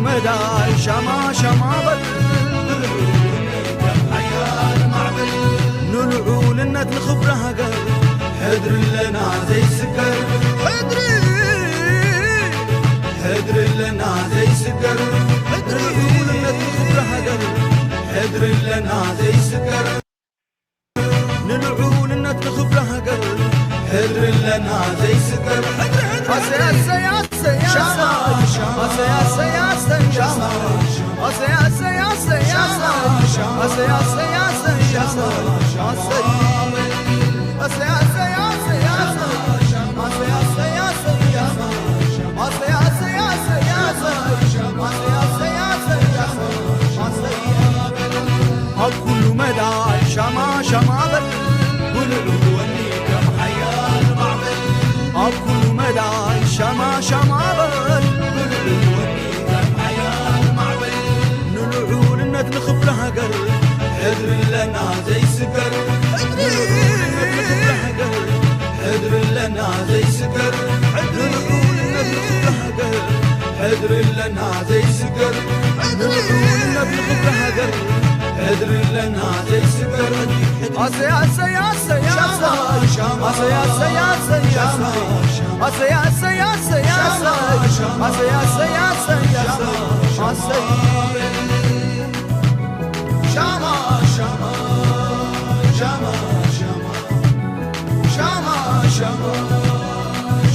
መዳይ ሻማ ሻማ በል፣ ንልዑልነት ንኽብሪ ሃገር ሕድሪ ኣለና ዘይስገር። ሕድሪ፣ ሕድሪ ኣለና ዘይስገር። ሕድሪ፣ ንልዑልነት ንኽብሪ ሃገር ሕድሪ ኣለና ዘይስገር። ንልዑልነት ንኽብሪ ሃገር ሕድሪ ኣለና ዘይስገር። ሕድሪ፣ ሕድሪ፣ ኣሰይ፣ ኣሰይ፣ ኣሰይ፣ ኣሰይ። ኣሰይ፣ ኣሰይ፣ ኣሰይ፣ ኣሰይ። ኣሰይ፣ ኣሰይ፣ ኣሰይ፣ ኣሰይ። ኣሰይ፣ ኣሰይ፣ ኣሰይ፣ ኣሰይ። ኣሰይ፣ ኣሰይ፣ ኣሰይ፣ ኣሰይ። ኣሰይ፣ ኣሰይ፣ ኣሰይ፣ ኣሰይ። ኣሰይ፣ ኣሰይ፣ ኣሰይ፣ ኣሰይ። ኣሰይ፣ ኣሰይ፣ ኣሰይ፣ ኣሰይ። ኣሰይ። ኣብ ኩሉ መዳይ ሻማ ሻማ በል፣ ብልዑል ወኒ ከም ሓያል ማዕበል። ኣብ ኩሉ መዳይ ሻማ ሻማ በል፣ ብልዑል ወኒ ከም ሓያል ማዕበል። ንልዑልነት ንኽብሪ ሃገር ሕድሪ ኣለና ዘይስገር። ሕድሪ፣ ንልዑልነት ንኽብሪ ሃገር ሕድሪ ኣለና ዘይስገር። ሕድሪ፣ ንልዑልነት ንኽብሪ ሃገር ሕድሪ ኣለና ዘይስገር። ንልዑልነት ንኽብሪ ሃገር ሕድሪ ኣለና ዘይስገር። ኣሰይ፣ ኣሰይ፣ ኣሰይ፣ ኣሰይ። ኣሰይ፣ ኣሰይ፣ ኣሰይ፣ ኣሰይ። ኣሰይ፣ ኣሰይ፣ ኣሰይ፣ ኣሰይ። ኣሰይ፣ ኣሰይ፣ ኣሰይ፣ ኣሰይ። ኣሰይ። ሻማ፣ ሻማ፣ ሻማ፣ ሻማ። ሻማ፣ ሻማ፣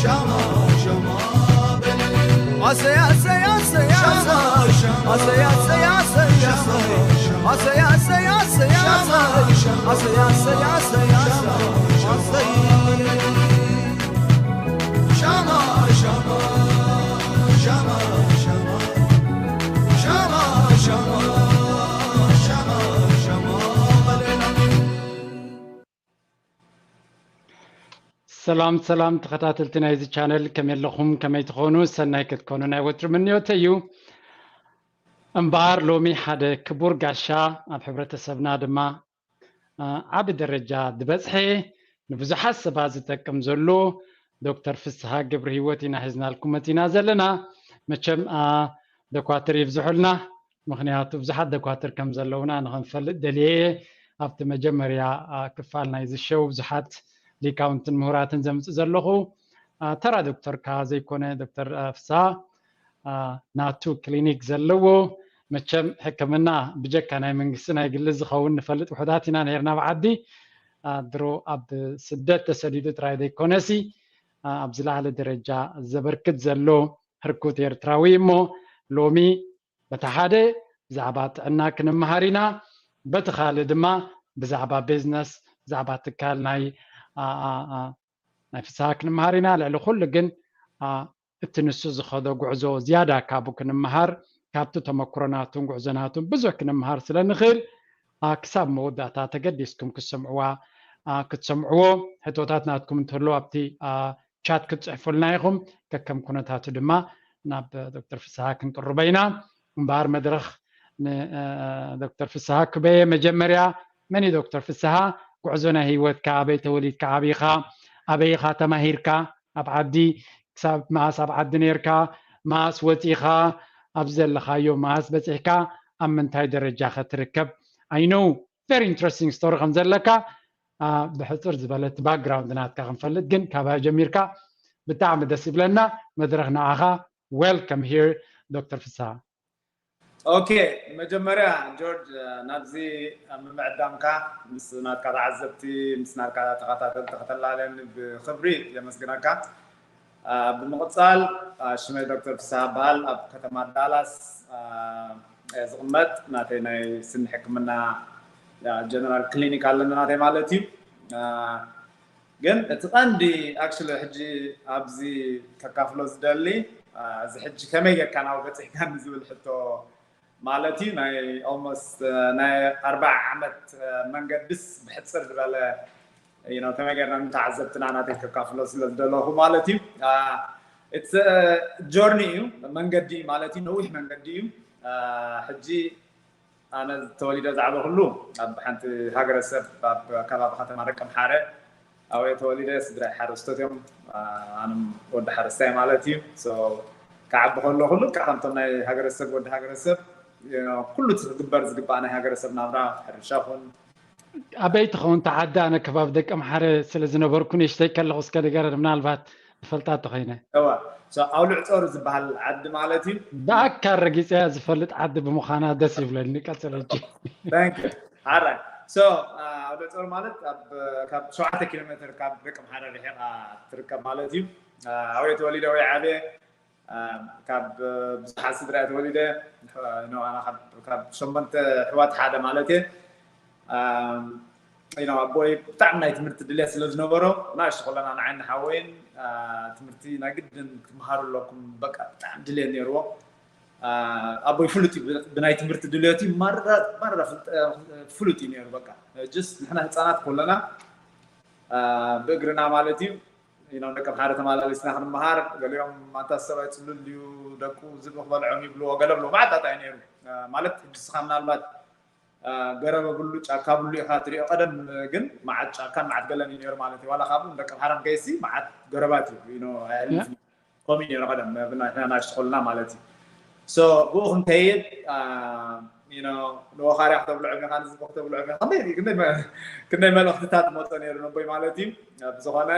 ሻማ፣ ሻማ በል። ኣሰይ፣ ኣሰይ፣ ኣሰይ፣ ኣሰይ። ኣሰይ፣ ኣሰይ፣ ኣሰይ፣ ኣሰይ። ኣሰይ፣ ኣሰይ፣ ኣሰይ፣ ኣሰይ። ኣሰይ፣ ኣሰይ፣ ኣሰይ፣ ኣሰይ። ኣሰይ። ሻማ፣ ሻማ፣ ሻማ፣ ሻማ። ሻማ፣ ሻማ፣ ሻማ፣ ሻማ በል። ሰላም ሰላም ተኸታተልቲ ናይዚ ቻነል፣ ከመይ ኣለኹም? ከመይ ትኾኑ? ሰናይ ክትኮኑ ናይ ወትሩ ምንዮተይ እዩ። እምበኣር ሎሚ ሓደ ክቡር ጋሻ ኣብ ሕብረተሰብና ድማ፣ አ፣ ዓቢ ደረጃ ዝበጽሐ፣ ንብዙሓት ሰባት ዝጠቅም ዘሎ ዶክተር ፍስሃ ገብረ ህይወት ኢና ሒዝናልኩም መጺና ዘለና። መቸም፣ አ፣ ደኳትር ይብዝሑልና። ምኽንያቱ ብዙሓት ደኳትር ከም ዘለውና ንኽንፈልጥ ደልየ እየ። ኣብቲ መጀመርያ፣ አ፣ ክፋል ናይዚ ሸው ብዙሓት ሊቃውንትን ምሁራትን ዘምጽእ ዘለኹ። አ፣ ተራ ዶክተር ከኣ ዘይኮነ ዶክተር፣ አ፣ ፍስሃ፣ አ፣ ናቱ ክሊኒክ ዘለዎ፣ መቸም ሕክምና ብጀካ ናይ መንግስቲ ናይ ግሊ ዝኸውን ንፈልጥ ውሑዳት ኢና ነይርና ኣብ ዓዲ። አ፣ ድሮ ኣብ ስደት ተሰዲዱ ጥራይ ዘይኮነሲ፣ አ፣ ኣብ ዝለዓለ ደረጃ ዘበርክት ዘሎ ህርኩት ኤርትራዊ እሞ ሎሚ በቲ ሓደ ብዛዕባ ጥዕና ክንመሃር ኢና፣ በቲ ካልእ ድማ ብዛዕባ ቢዝነስ፣ ብዛዕባ ትካል ናይ፣ አ፣ አ፣ አ፣ ናይ ፍስሃ ክንመሃር ኢና። ልዕሊ ኩሉ ግን፣ አ፣ እቲ ንሱ ዝኸዶ ጉዕዞ ዝያዳ ካብኡ ክንመሃር፣ ካብቲ ተመክሮ ናቱን ጉዕዞ ናቱን ብዙሕ ክንመሃር ስለ ንኽእል፣ አ፣ ክሳብ መወዳእታ ተገዲስኩም ክትሰምዕዋ፣ አ፣ ክትሰምዕዎ፣ ሕቶታት ናትኩም እንተሎ ኣብቲ፣ አ፣ ቻት ክትጽሕፉልና ኢኹም። ከከም ኩነታቱ ድማ ናብ ዶክተር ፍስሃ ክንቅርቦ ኢና። እምበኣር መድረኽ ን፣ እ፣ ዶክተር ፍስሃ ክበየ። መጀመርያ መን እዩ ዶክተር ፍስሃ? ጉዕዞ ናይ ህይወትካ፣ ኣበይ ተወሊድካ ዓቢኻ፣ ኣበይ ኢኻ ተማሂርካ፣ ኣብ ዓዲ ክሳብ መኣስ ኣብ ዓዲ ነይርካ፣ መኣስ ወጺኻ፣ ኣብዚ ዘለኻዮ መኣስ በጺሕካ፣ ኣብ ምንታይ ደረጃ ኸ ትርከብ? I know very interesting story ከም ዘለካ፣ አ፣ ብሕጽር ዝበለት ባክግራውንድ ናትካ ክንፈልጥ ግን ካባይ ጀሚርካ ብጣዕሚ ደስ ይብለና። መድረኽ ንዓኻ። Welcome here ዶክተር ፍስሃ። ኦኬ፣ መጀመርያ ጆርጅ፣ ናብዚ ምምዕዳምካ ምስ ናትካ ተዓዘብቲ፣ ምስ ናትካ ተኸታተልቲ ከተላልየኒ ብኽብሪ የመስግነካ። አ፣ ብምቕጻል፣ አ፣ ሽመይ ዶክተር ፍስሃ በሃል፣ ኣብ ከተማ ዳላስ፣ አ፣ እየ ዝቕመጥ። ናተይ ናይ ስኒ ሕክምና፣ አ፣ ጀነራል ክሊኒክ ኣለኒ ናተይ ማለት እዩ። አ፣ ግን እቲ ቀንዲ ኣክቹሊ ሕጂ ኣብዚ ከካፍሎ ዝደሊ፣ አ፣ እዚ ሕጂ ከመይ ጌርካ ናብኡ በጺሕካ ንዝብል ሕቶ ማለት እዩ። ናይ ኦልሞስት፣ አ፣ ናይ ኣርባዓ ዓመት፣ አ፣ መንገድስ ብሕጽር ዝበለ፣ you know፣ ከመይ ጌርና ንተዓዘብትና ናተይ ከካፍሎ ስለ ዝደለኹ ማለት እዩ። አ፣ it's a journey እዩ፣ መንገዲ እዩ ማለት እዩ፣ ነዊሕ መንገዲ እዩ። አ፣ ሕጂ ኣነ ተወሊደ ዝዓበኹሉ ኣብ ሓንቲ ሃገረሰብ ኣብ ከባቢ ከተማ ደቀምሓረ ኣብኡ እየ ተወሊደ። ስድራይ ሓረስቶት እዮም። አ፣ ኣነ ወዲ ሓረስታይ ማለት እዩ። So፣ ክዓቢ ከሎ ኩሉ ከዓ ከምቶም ናይ ሃገረሰብ ወዲ ሃገረሰብ ኩሉ ክግበር ዝግባእ ናይ ሃገረሰብ ናብራ ሕርሻ ኹን ኣበይ ትኸውን ተዓዲ ኣነ ከባቢ ደቂ ኣምሓረ ስለ ዝነበርኩ ንእሽተይ ከለኹ እስከ ንገረን ምናልባት ዝፈልጣ ተኾይነ እዋ ኣውልዕ ጾር ዝበሃል ዓዲ ማለት እዩ ብኣካል ረጊፀያ ዝፈልጥ ዓዲ ብምዃና ደስ ይብለኒ ቀፅል ሕጂ ሓራይ ኣውልዕ ጾር ማለት ካብ ሸውዓተ ኪሎ ሜትር ካብ ደቂ ኣምሓረ ርሒቓ ትርከብ ማለት እዩ ኣበይ ተወሊደ ወይ ዓብየ ካብ ብዙሓት ስድራ ተወሊደ ካብ ሸሞንተ ኣሕዋት ሓደ ማለት እየ ኣቦይ ብጣዕሚ ናይ ትምህርቲ ድልየት ስለ ዝነበሮ ናእሽቱ ከለና ንዓይኒ ሓወይን ትምህርቲ ናይ ግድን ክትምሃሩ ኣለኩም በቃ ብጣዕሚ ድልየት ነይርዎ ኣቦይ ፍሉጥ እዩ ብናይ ትምህርቲ ድልየት እዩ ማራ ፍሉጥ እዩ ነይሩ በቃ ጅስ ንሕና ህፃናት ከለና ብእግርና ማለት እዩ ደቂ ሓደ ተማላሊስና ክንመሃር ገሊኦም ኣንታ ሰብኣይ ፅሉል ድዩ ደቁ ዝብኢ ክበልዖም ይብልዎ ገለ ብሎ ማዕጣጣ እዩ ነይሩ ማለት ሕጂ ስኻ ምናልባት ገረበ ብሉ ጫካ ብሉ ኢኻ ትሪኦ ቀደም ግን መዓት ጫካን መዓት ገለን እዩ ነይሩ ማለት እዩ ዋላ ካብኡ ደቂ ሓራን ከይሲ መዓት ገረባት እዩ ኣየሕልፍ ከምኡ ነይሩ ቀደም ብናሽኮልና ማለት እዩ ብኡ ክንከይድ ንወኻርያ ክተብልዖም ኢኻ ንዝቦ ክተብልዖም ኢኻ ክንደይ መልእኽትታት መፀ ነይሩ ነቦይ ማለት እዩ ብዝኾነ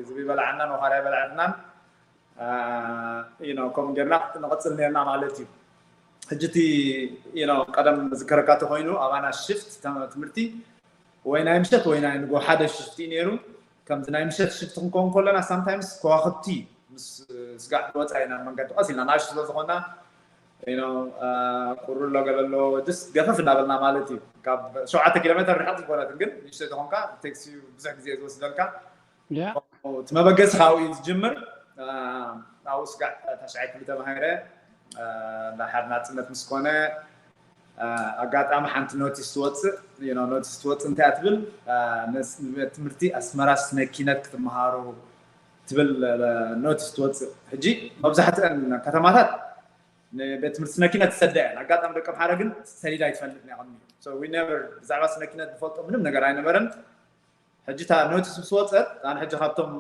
ዝቢ በላዓና ንወኻርያ በላዕናን ከምኡ ጌርና ንቐፅል ነርና ማለት እዩ ሕጂ እቲ ቀደም ዝከረካ ተኮይኑ ኣባና ሽፍት ትምህርቲ ወይ ናይ ምሸት ወይ ናይ ንጎ ሓደ ሽፍት እዩ ነይሩ ከምዚ ናይ ምሸት ሽፍት ክንከውን ከለና ሳምታይምስ ከዋክብቲ ምስ ስጋዕ ወፃ ኢና መንገዲ ቀስ ኢልና ናሽ ስለዝኮና ቁሩ ኣሎ ገለ ኣሎ ስ ገፈፍ እናበልና ማለት እዩ ካብ ሸውዓተ ኪሎ ሜትር ርሕቅ ዝኮነት ግን ንሽተ ተኮንካ ቴክሲ ብዙሕ ግዜ ዝወስደልካ እቲ መበገሲ ካብኡ እዩ ዝጅምር ኣብኡ ስጋዕ ታሽዓይ ክፍሊ ተማሂረ ዳሓር ናፅነት ምስ ኮነ ኣጋጣሚ ሓንቲ ኖቲስ ትወፅእ ኖቲስ ትወፅእ እንታይ ትብል ትምህርቲ ኣስመራ ስነኪነት ክትመሃሩ ትብል ኖቲስ ትወፅእ ሕጂ መብዛሕትአን ከተማታት ንቤት ትምህርቲ ስነኪነት ትሰዳ እየን ኣጋጣሚ ደቂ ኣምሓረ ግን ሰዲዳ ይትፈልጥ ናይ ቅድሚ ብዛዕባ ስነኪነት ዝፈልጦ ምንም ነገር ኣይነበረን ሕጂ እታ ኖቲስ ምስ ወፀት ኣነ ሕጂ ካብቶም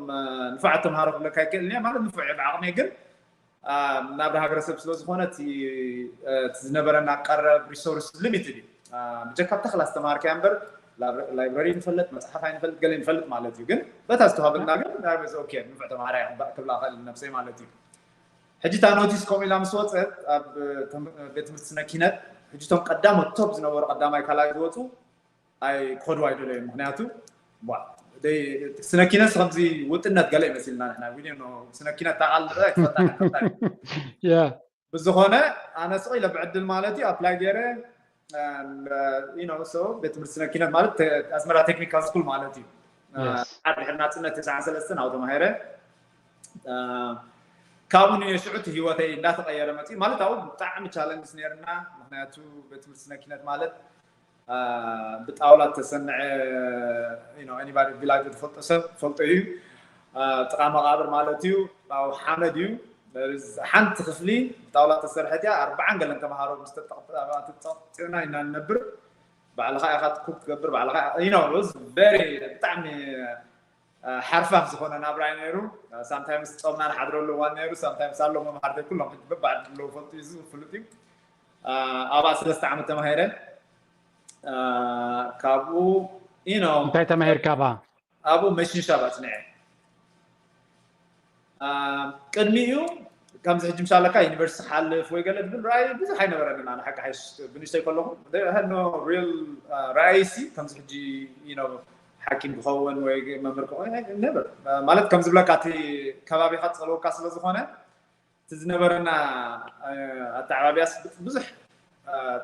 ንፉዓት ተምሃሮ ክብለካ ይክእል እየ ማለት ንፉዕ እየ ብዓቕመይ ግን ናብራ ሃገረሰብ ስለ ዝኾነ እቲ ዝነበረና ቀረብ ሪሶርስ ሊሚትድ እዩ ብጀካ ኣብታ ክላስ ተምሃርካያ እምበር ላይብረሪ ንፈልጥ መፅሓፍ ኣይንፈልጥ ገለ ንፈልጥ ማለት እዩ ግን በታ ዝተዋበልና ግን ኦኬ ንፉዕ ተምሃራይ ክብላ ክእል ነብሰይ ማለት እዩ ሕጂ እታ ኖቲስ ከምኡ ኢላ ምስ ወፀት ኣብ ቤት ትምህርቲ ስነ ኪነት ሕጂ እቶም ቀዳሞት ቶፕ ዝነበሩ ቀዳማይ ካልኣይ ዝወፁ ኣይክኸዱ ኣይደለዩ ምክንያቱ ስነ ኪነት ከምዚ ውጥነት ገለ ይመስልና ንሕና ዊሊዮ ስነ ኪነት ታቃል ብዝኾነ ኣነ ስቕ ኢለ ብዕድል ማለት እዩ ኣፕላይ ገይረ ቤት ትምህርቲ ስነ ኪነት ማለት ኣስመራ ቴክኒካል ስኩል ማለት እዩ ዓድ ድሕሪ ናፅነት ተስዓን ሰለስተን ኣብኡ ተማሂረ ካብኡ ንሽዑ እቲ ህይወተይ እንዳተቀየረ መፅኡ ማለት ኣብኡ ብጣዕሚ ቻለንጅ ነርና ምክንያቱ ቤት ትምህርቲ ስነ ኪነት ማለት ብጣውላ ተሰንዐ ኒባዲ ቪላጅ ዝፈልጦ ሰብ ፈልጦ እዩ ጥቃ መቃብር ማለት እዩ ኣብ ሓመድ እዩ ሓንቲ ክፍሊ ብጣውላ ተሰርሐት እያ ኣርባዓን ገለን ተምሃሮ ምስ ተጠቅጥና ኢና ንነብር ባዕልካ ኢካ ትኩክ ትገብር ባዕልካ ዩ ቨሪ ብጣዕሚ ሓርፋፍ ዝኾነ ናብራ እዩ ነይሩ ሳምታይምስ ፆምና ንሓድረሉ እዋን ነይሩ ሳምታይምስ ኣሎ መምሃርተይ ኩሎም ሕጂ በባዕድ ኣለዉ ፈልጡ እዩ ፍሉጥ እዩ ኣብኣ ሰለስተ ዓመት ተማሂረ ካብኡ ዩ እንታይ ተማሂርካ ኣብኣ ኣብኡ መሽንሻብ ኣፅኒዐ ቅድሚኡ ከምዚ ሕጂ ምሻለካ ዩኒቨርሲቲ ሓልፍ ወይ ገለ ድብል ራእይ ብዙሕ ኣይነበረንን ኣነ ሓቂ ሓይሽ ብንሽተይ ከለኹ ሪል ራእይሲ ከምዚ ሕጂ ሓኪም ክኸውን ወይ መምህር ክኸውን ነበር ማለት ከም ዝብለካ እቲ ከባቢካ ዝፀለወካ ስለ ዝኾነ እቲ ዝነበረና ኣተዓባቢያስ ብዙሕ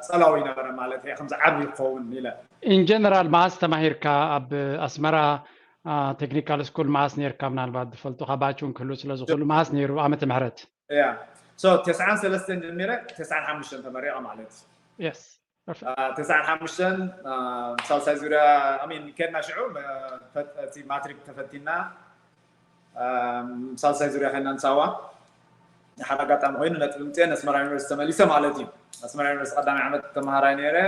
ፀላዊ ነበረ ማለት ከምዚ ዓብዪ ክኸውን ኢለ ኢንጀነራል መዓስ ተማሂርካ ኣብ ኣስመራ ቴክኒካል ስኩል መዓስ ነርካ ምናልባት ዝፈልጡ ካባችውን ክህሉ ስለ ዝኽእሉ መዓስ ነይሩ ዓመተ ምሕረት ያ ተስዓን ሰለስተን ጀሚረ ተስዓን ሓሙሽተን ተመሪቐ ማለት እዩ የስ ተስዓን ሓሙሽተን ሳልሳይ ዙርያ ኣሚን ከድና ሽዑ እቲ ማትሪክ ተፈቲና ሳልሳይ ዙርያ ከና ንሳዋ ሓደ ኣጋጣሚ ኮይኑ ነጥቢ ምፅኤ ኣስመራ ዩኒቨርሲቲ ተመሊሰ ማለት እዩ ኣስመራ ዩኒቨርሲቲ ቀዳማይ ዓመት ተመሃራይ ነይረ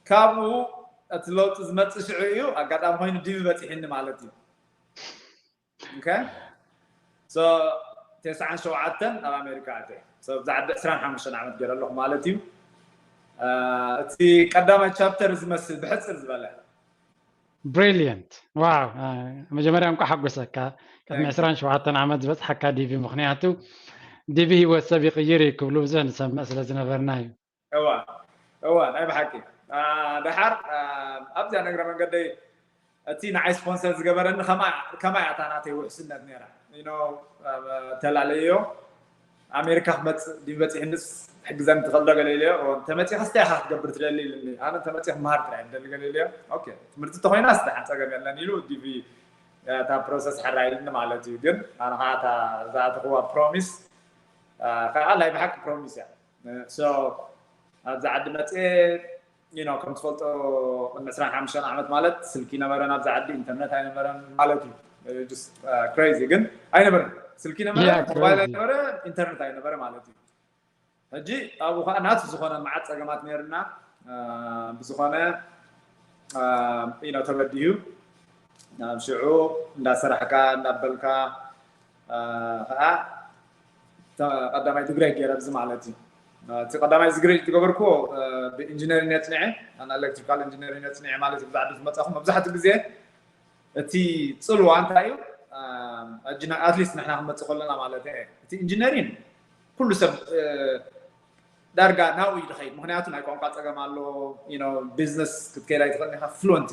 ካብኡ እቲ ለውጢ ዝመፅእ ሽዑ እዩ ኣጋጣሚ ኮይኑ ዲቪ በፂሕኒ ማለት እዩ ተስዓን ሸውዓተን ኣብ ኣሜሪካ ኣተ ብዛዕባ ዕስራን ሓሙሽተን ዓመት ገይረ ኣለኹ ማለት እዩ። እቲ ቀዳማይ ቻፕተር ዝመስል ብሕፅር ዝበለ ብሪልየንት ዋው። መጀመርያ እንኳ ሓጎሰካ ቅድሚ ዕስራን ሸውዓተን ዓመት ዝበፅሓካ ዲቪ። ምክንያቱ ዲቪ ህይወት ሰብ ይቅይር እዩ ክብሉ ብዙሕ ንሰምዕ ስለ ዝነበርና እዩ። እዋ እዋ ናይ ብሓቂ ደሓር ኣብዚኣ ነግረ መንገደይ እቲ ንዓይ ስፖንሰር ዝገበረኒ ከማይ ኣታ ናተይ ውሕስነት ነራ ተላለዮ ኣሜሪካ ክመፅእ ዲበፂሕንስ ሕግዘን ትኽእል ዶ ገለ ኢለዮ። ተመፂኻ ስታይ ኢኻ ክትገብር ትደሊ ኢልኒ። ኣነ ተመፂ ክመሃር ጥራይ ደሊ ገለ ኢለዮ። ትምህርቲ እንተኮይና ስደሓን ፀገም የለን ኢሉ ዲቪ እታ ፕሮሰስ ሕራ ኢልኒ ማለት እዩ። ግን ኣነ ከዓ እታ ዝኣተኽዋ ፕሮሚስ ከዓ ናይ ብሓቂ ፕሮሚስ እያ። ኣብዚ ዓዲ መፅኤ ከም ትፈልጦ ቅድሚ ዕስራን ሓሙሽተን ዓመት ማለት ስልኪ ነበረን ኣብዚ ዓዲ ኢንተርነት ኣይነበረን ማለት እዩ። ክሬዚ ግን ኣይነበረን። ስልኪ ነበረ፣ ሞባይል ኣይነበረ፣ ኢንተርነት ኣይነበረ ማለት እዩ። ሕጂ ኣብኡ ከዓ ናቱ ዝኾነ መዓት ፀገማት ነይርና ብዝኾነ ተበዲሁ ናብ ሽዑ እንዳሰራሕካ እንዳበልካ ከዓ ቀዳማይ ድግሪ ገይረ ኣብዚ ማለት እዩ። እቲ ቀዳማይ ድግሪ ዝገበርኩዎ ብኢንጂነሪንግ የፅኒዐ፣ ኣና ኤሌክትሪካል ኢንጂነሪንግ የፅኒዐ ማለት እዩ። ብዛዕባ ዝመፃኹ መብዛሕትኡ ግዜ እቲ ፅልዋ እንታይ እዩ? ኣትሊስት ንሕና ክንመፅእ ከለና ማለት እዩ እቲ ኢንጂነሪንግ ኩሉ ሰብ ዳርጋ ናብኡ እዩ ዝኸይድ። ምክንያቱ ናይ ቋንቋ ፀገም ኣሎ። ቢዝነስ ክትከይድ ኣይትኽእል ኢኻ። ፍሉንት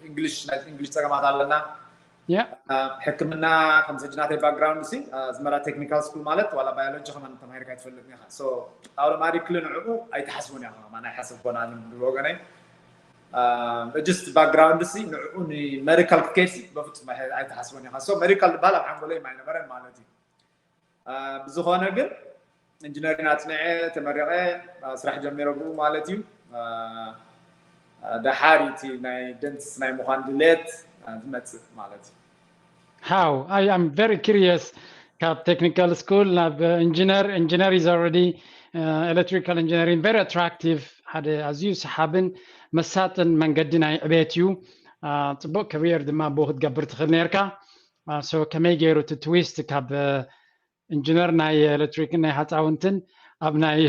እንግሊሽ ናይ እንግሊሽ ፀገማት ኣለና። ሕክምና ከም ሰጅናተይ ባክግራውንድ ሲ ኣዝመራ ቴክኒካል ስኩል ማለት ዋላ ባዮሎጂ ከማን ተማሂርካ ኣይትፈልጥን ኢኻ። ኣውቶማቲክሊ ንዕኡ ኣይትሓስቦን ኢኻ። ከማን ኣይሓሰብኮን ኣነ ብወገነይ ጅስት ባክግራውንድ ሲ ንዕኡ ንመዲካል ክትከይድ ሲ በፍፁም ኣይትሓስቦን ኢኻ። ሶ መዲካል ዝበሃል ኣብ ሓንጎለይ ኣይነበረን ማለት እዩ። ብዝኾነ ግን ኢንጂነሪንግ ኣፅኒዐ ተመሪቐ ስራሕ ጀሚረ ብኡ ማለት እዩ። ደሓር እቲ ናይ ደንቲስት ናይ ምዃን ድሌት ዝመፅእ ማለት እዩ። How? I am very curious ካብ ቴክኒካል ስኩል ናብ ኢንጂነር። ኢንጂነር is already electrical engineering very attractive ሓደ ኣዝዩ ሰሓብን መሳጥን መንገዲ ናይ ዕቤት እዩ። ፅቡቅ ከሪየር ድማ ብኡ ክትገብር ትኽእል ነርካ። So ከመይ ገይሩ እቲ ትዊስት ካብ ኢንጂነር ናይ ኤሌክትሪክን ናይ ሃፃውንትን ኣብ ናይ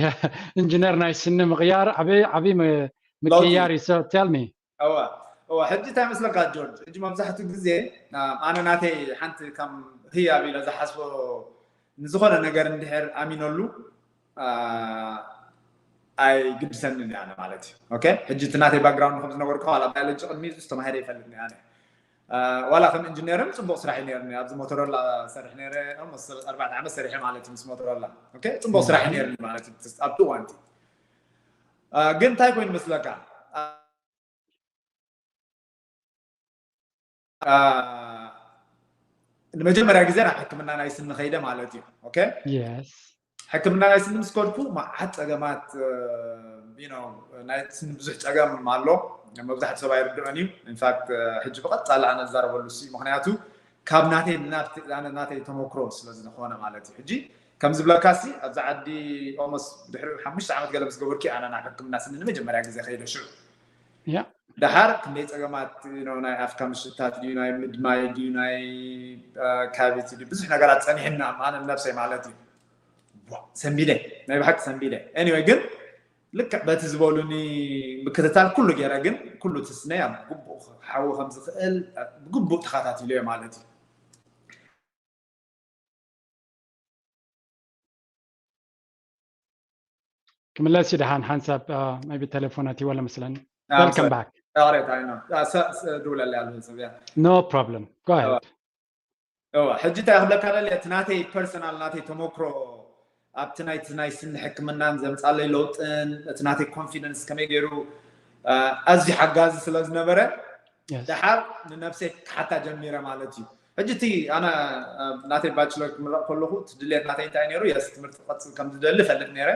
ኢንጂነር ናይ ስኒ ምቕያር ዓብይ ምቅያር እዩ። So tell me. እዋ እዋ ሕጂ እንታይ መስለካ ጆርጅ፣ ሕጂ መብዛሕትኡ ግዜ ኣነ ናተይ ሓንቲ ከም ህያብ ኢለ ዝሓስቦ ንዝኾነ ነገር እንድሕር ኣሚነሉ ኣይግድሰንን ኣነ ማለት እዩ። ኦኬ ሕጂ እቲ ናተይ ባክግራውንድ ከም ዝነበርኩ ዋላ ባዮሎጂ ቅድሚ ዝተማሃረ ይፈልጥ ኣነ ዋላ ከም ኢንጂነርን ፅቡቅ ስራሕ እዩ ነርኒ። ኣብዚ ሞቶሮላ ሰርሕ ነረ ኣርባዕተ ዓመት ሰሪሐ ማለት እዩ ምስ ሞቶሮላ። ኦኬ ፅቡቅ ስራሕ እዩ ነርኒ ማለት እዩ ኣብቲ እዋንቲ። ግን እንታይ ኮይኑ መስለካ ንመጀመርያ ግዜ ናብ ሕክምና ናይ ስኒ ከይደ ማለት እዩ። ኦኬ ሕክምና ናይ ስኒ ምስ ከድኩ መዓት ፀገማት ናይ ስኒ ብዙሕ ፀገም ኣሎ። መብዛሕትኡ ሰብ ኣይርድኦን እዩ። ኢንፋክት ሕጂ ብቐፃሊ ኣነ ዝዛረበሉ ሲ ምክንያቱ ካብ ናተይ ናተይ ተመክሮ ስለ ዝኾነ ማለት እዩ። ሕጂ ከም ዝብለካ ሲ ኣብዚ ዓዲ ኦልሞስት ድሕሪ ሓሙሽተ ዓመት ገለ ምስ ገበርኪ ኣነ ናብ ሕክምና ስኒ ንመጀመርያ ግዜ ከይደ ሽዑ ደሓር ክንደይ ፀገማት ናይ ኣፍካ ምሽታት ድዩ ናይ ምድማይ ድዩ ናይ ካቪቲ ድዩ ብዙሕ ነገራት ፀኒሕና ኣነ ነብሰይ ማለት እዩ። ሰንቢደ ናይ ብሓቂ ሰንቢደ። Anyway ግን ልክዕ በቲ ዝበሉኒ ምክትታል ኩሉ ገይረ ግን ኩሉ ትስነይ ኣብ ግቡእ ክሓዊ ከም ዝኽእል ብግቡእ ተኸታቲለዮ ማለት እዩ። ክምለስ እዩ ደሓን ሓንሳብ ቢ ቴሌፎን ኣትይዎ ለመስለኒ። Welcome back. ድውለለይ ኣሎ ሰብ እያ። No problem. Go ahead. ሕጂ እንታይ ክብለካ ደሊ እቲ ናተይ ፐርሰናል ናተይ ተመክሮ ኣብቲ ናይቲ ናይ ስኒ ሕክምናን ዘምፃለይ ለውጥን እቲ ናተይ ኮንፊደንስ ከመይ ገይሩ ኣዝዩ ሓጋዚ ስለ ዝነበረ ደሓር ንነብሰይ ክሓታ ጀሚረ ማለት እዩ። ሕጂ እቲ ኣነ ናተይ ባችለር ክምረቕ ከለኹ እቲ ድሌት ናተይ እንታይ ነይሩ የስ ትምህርቲ ክቐፅል ከም ዝደሊ ፈልጥ ነይረ።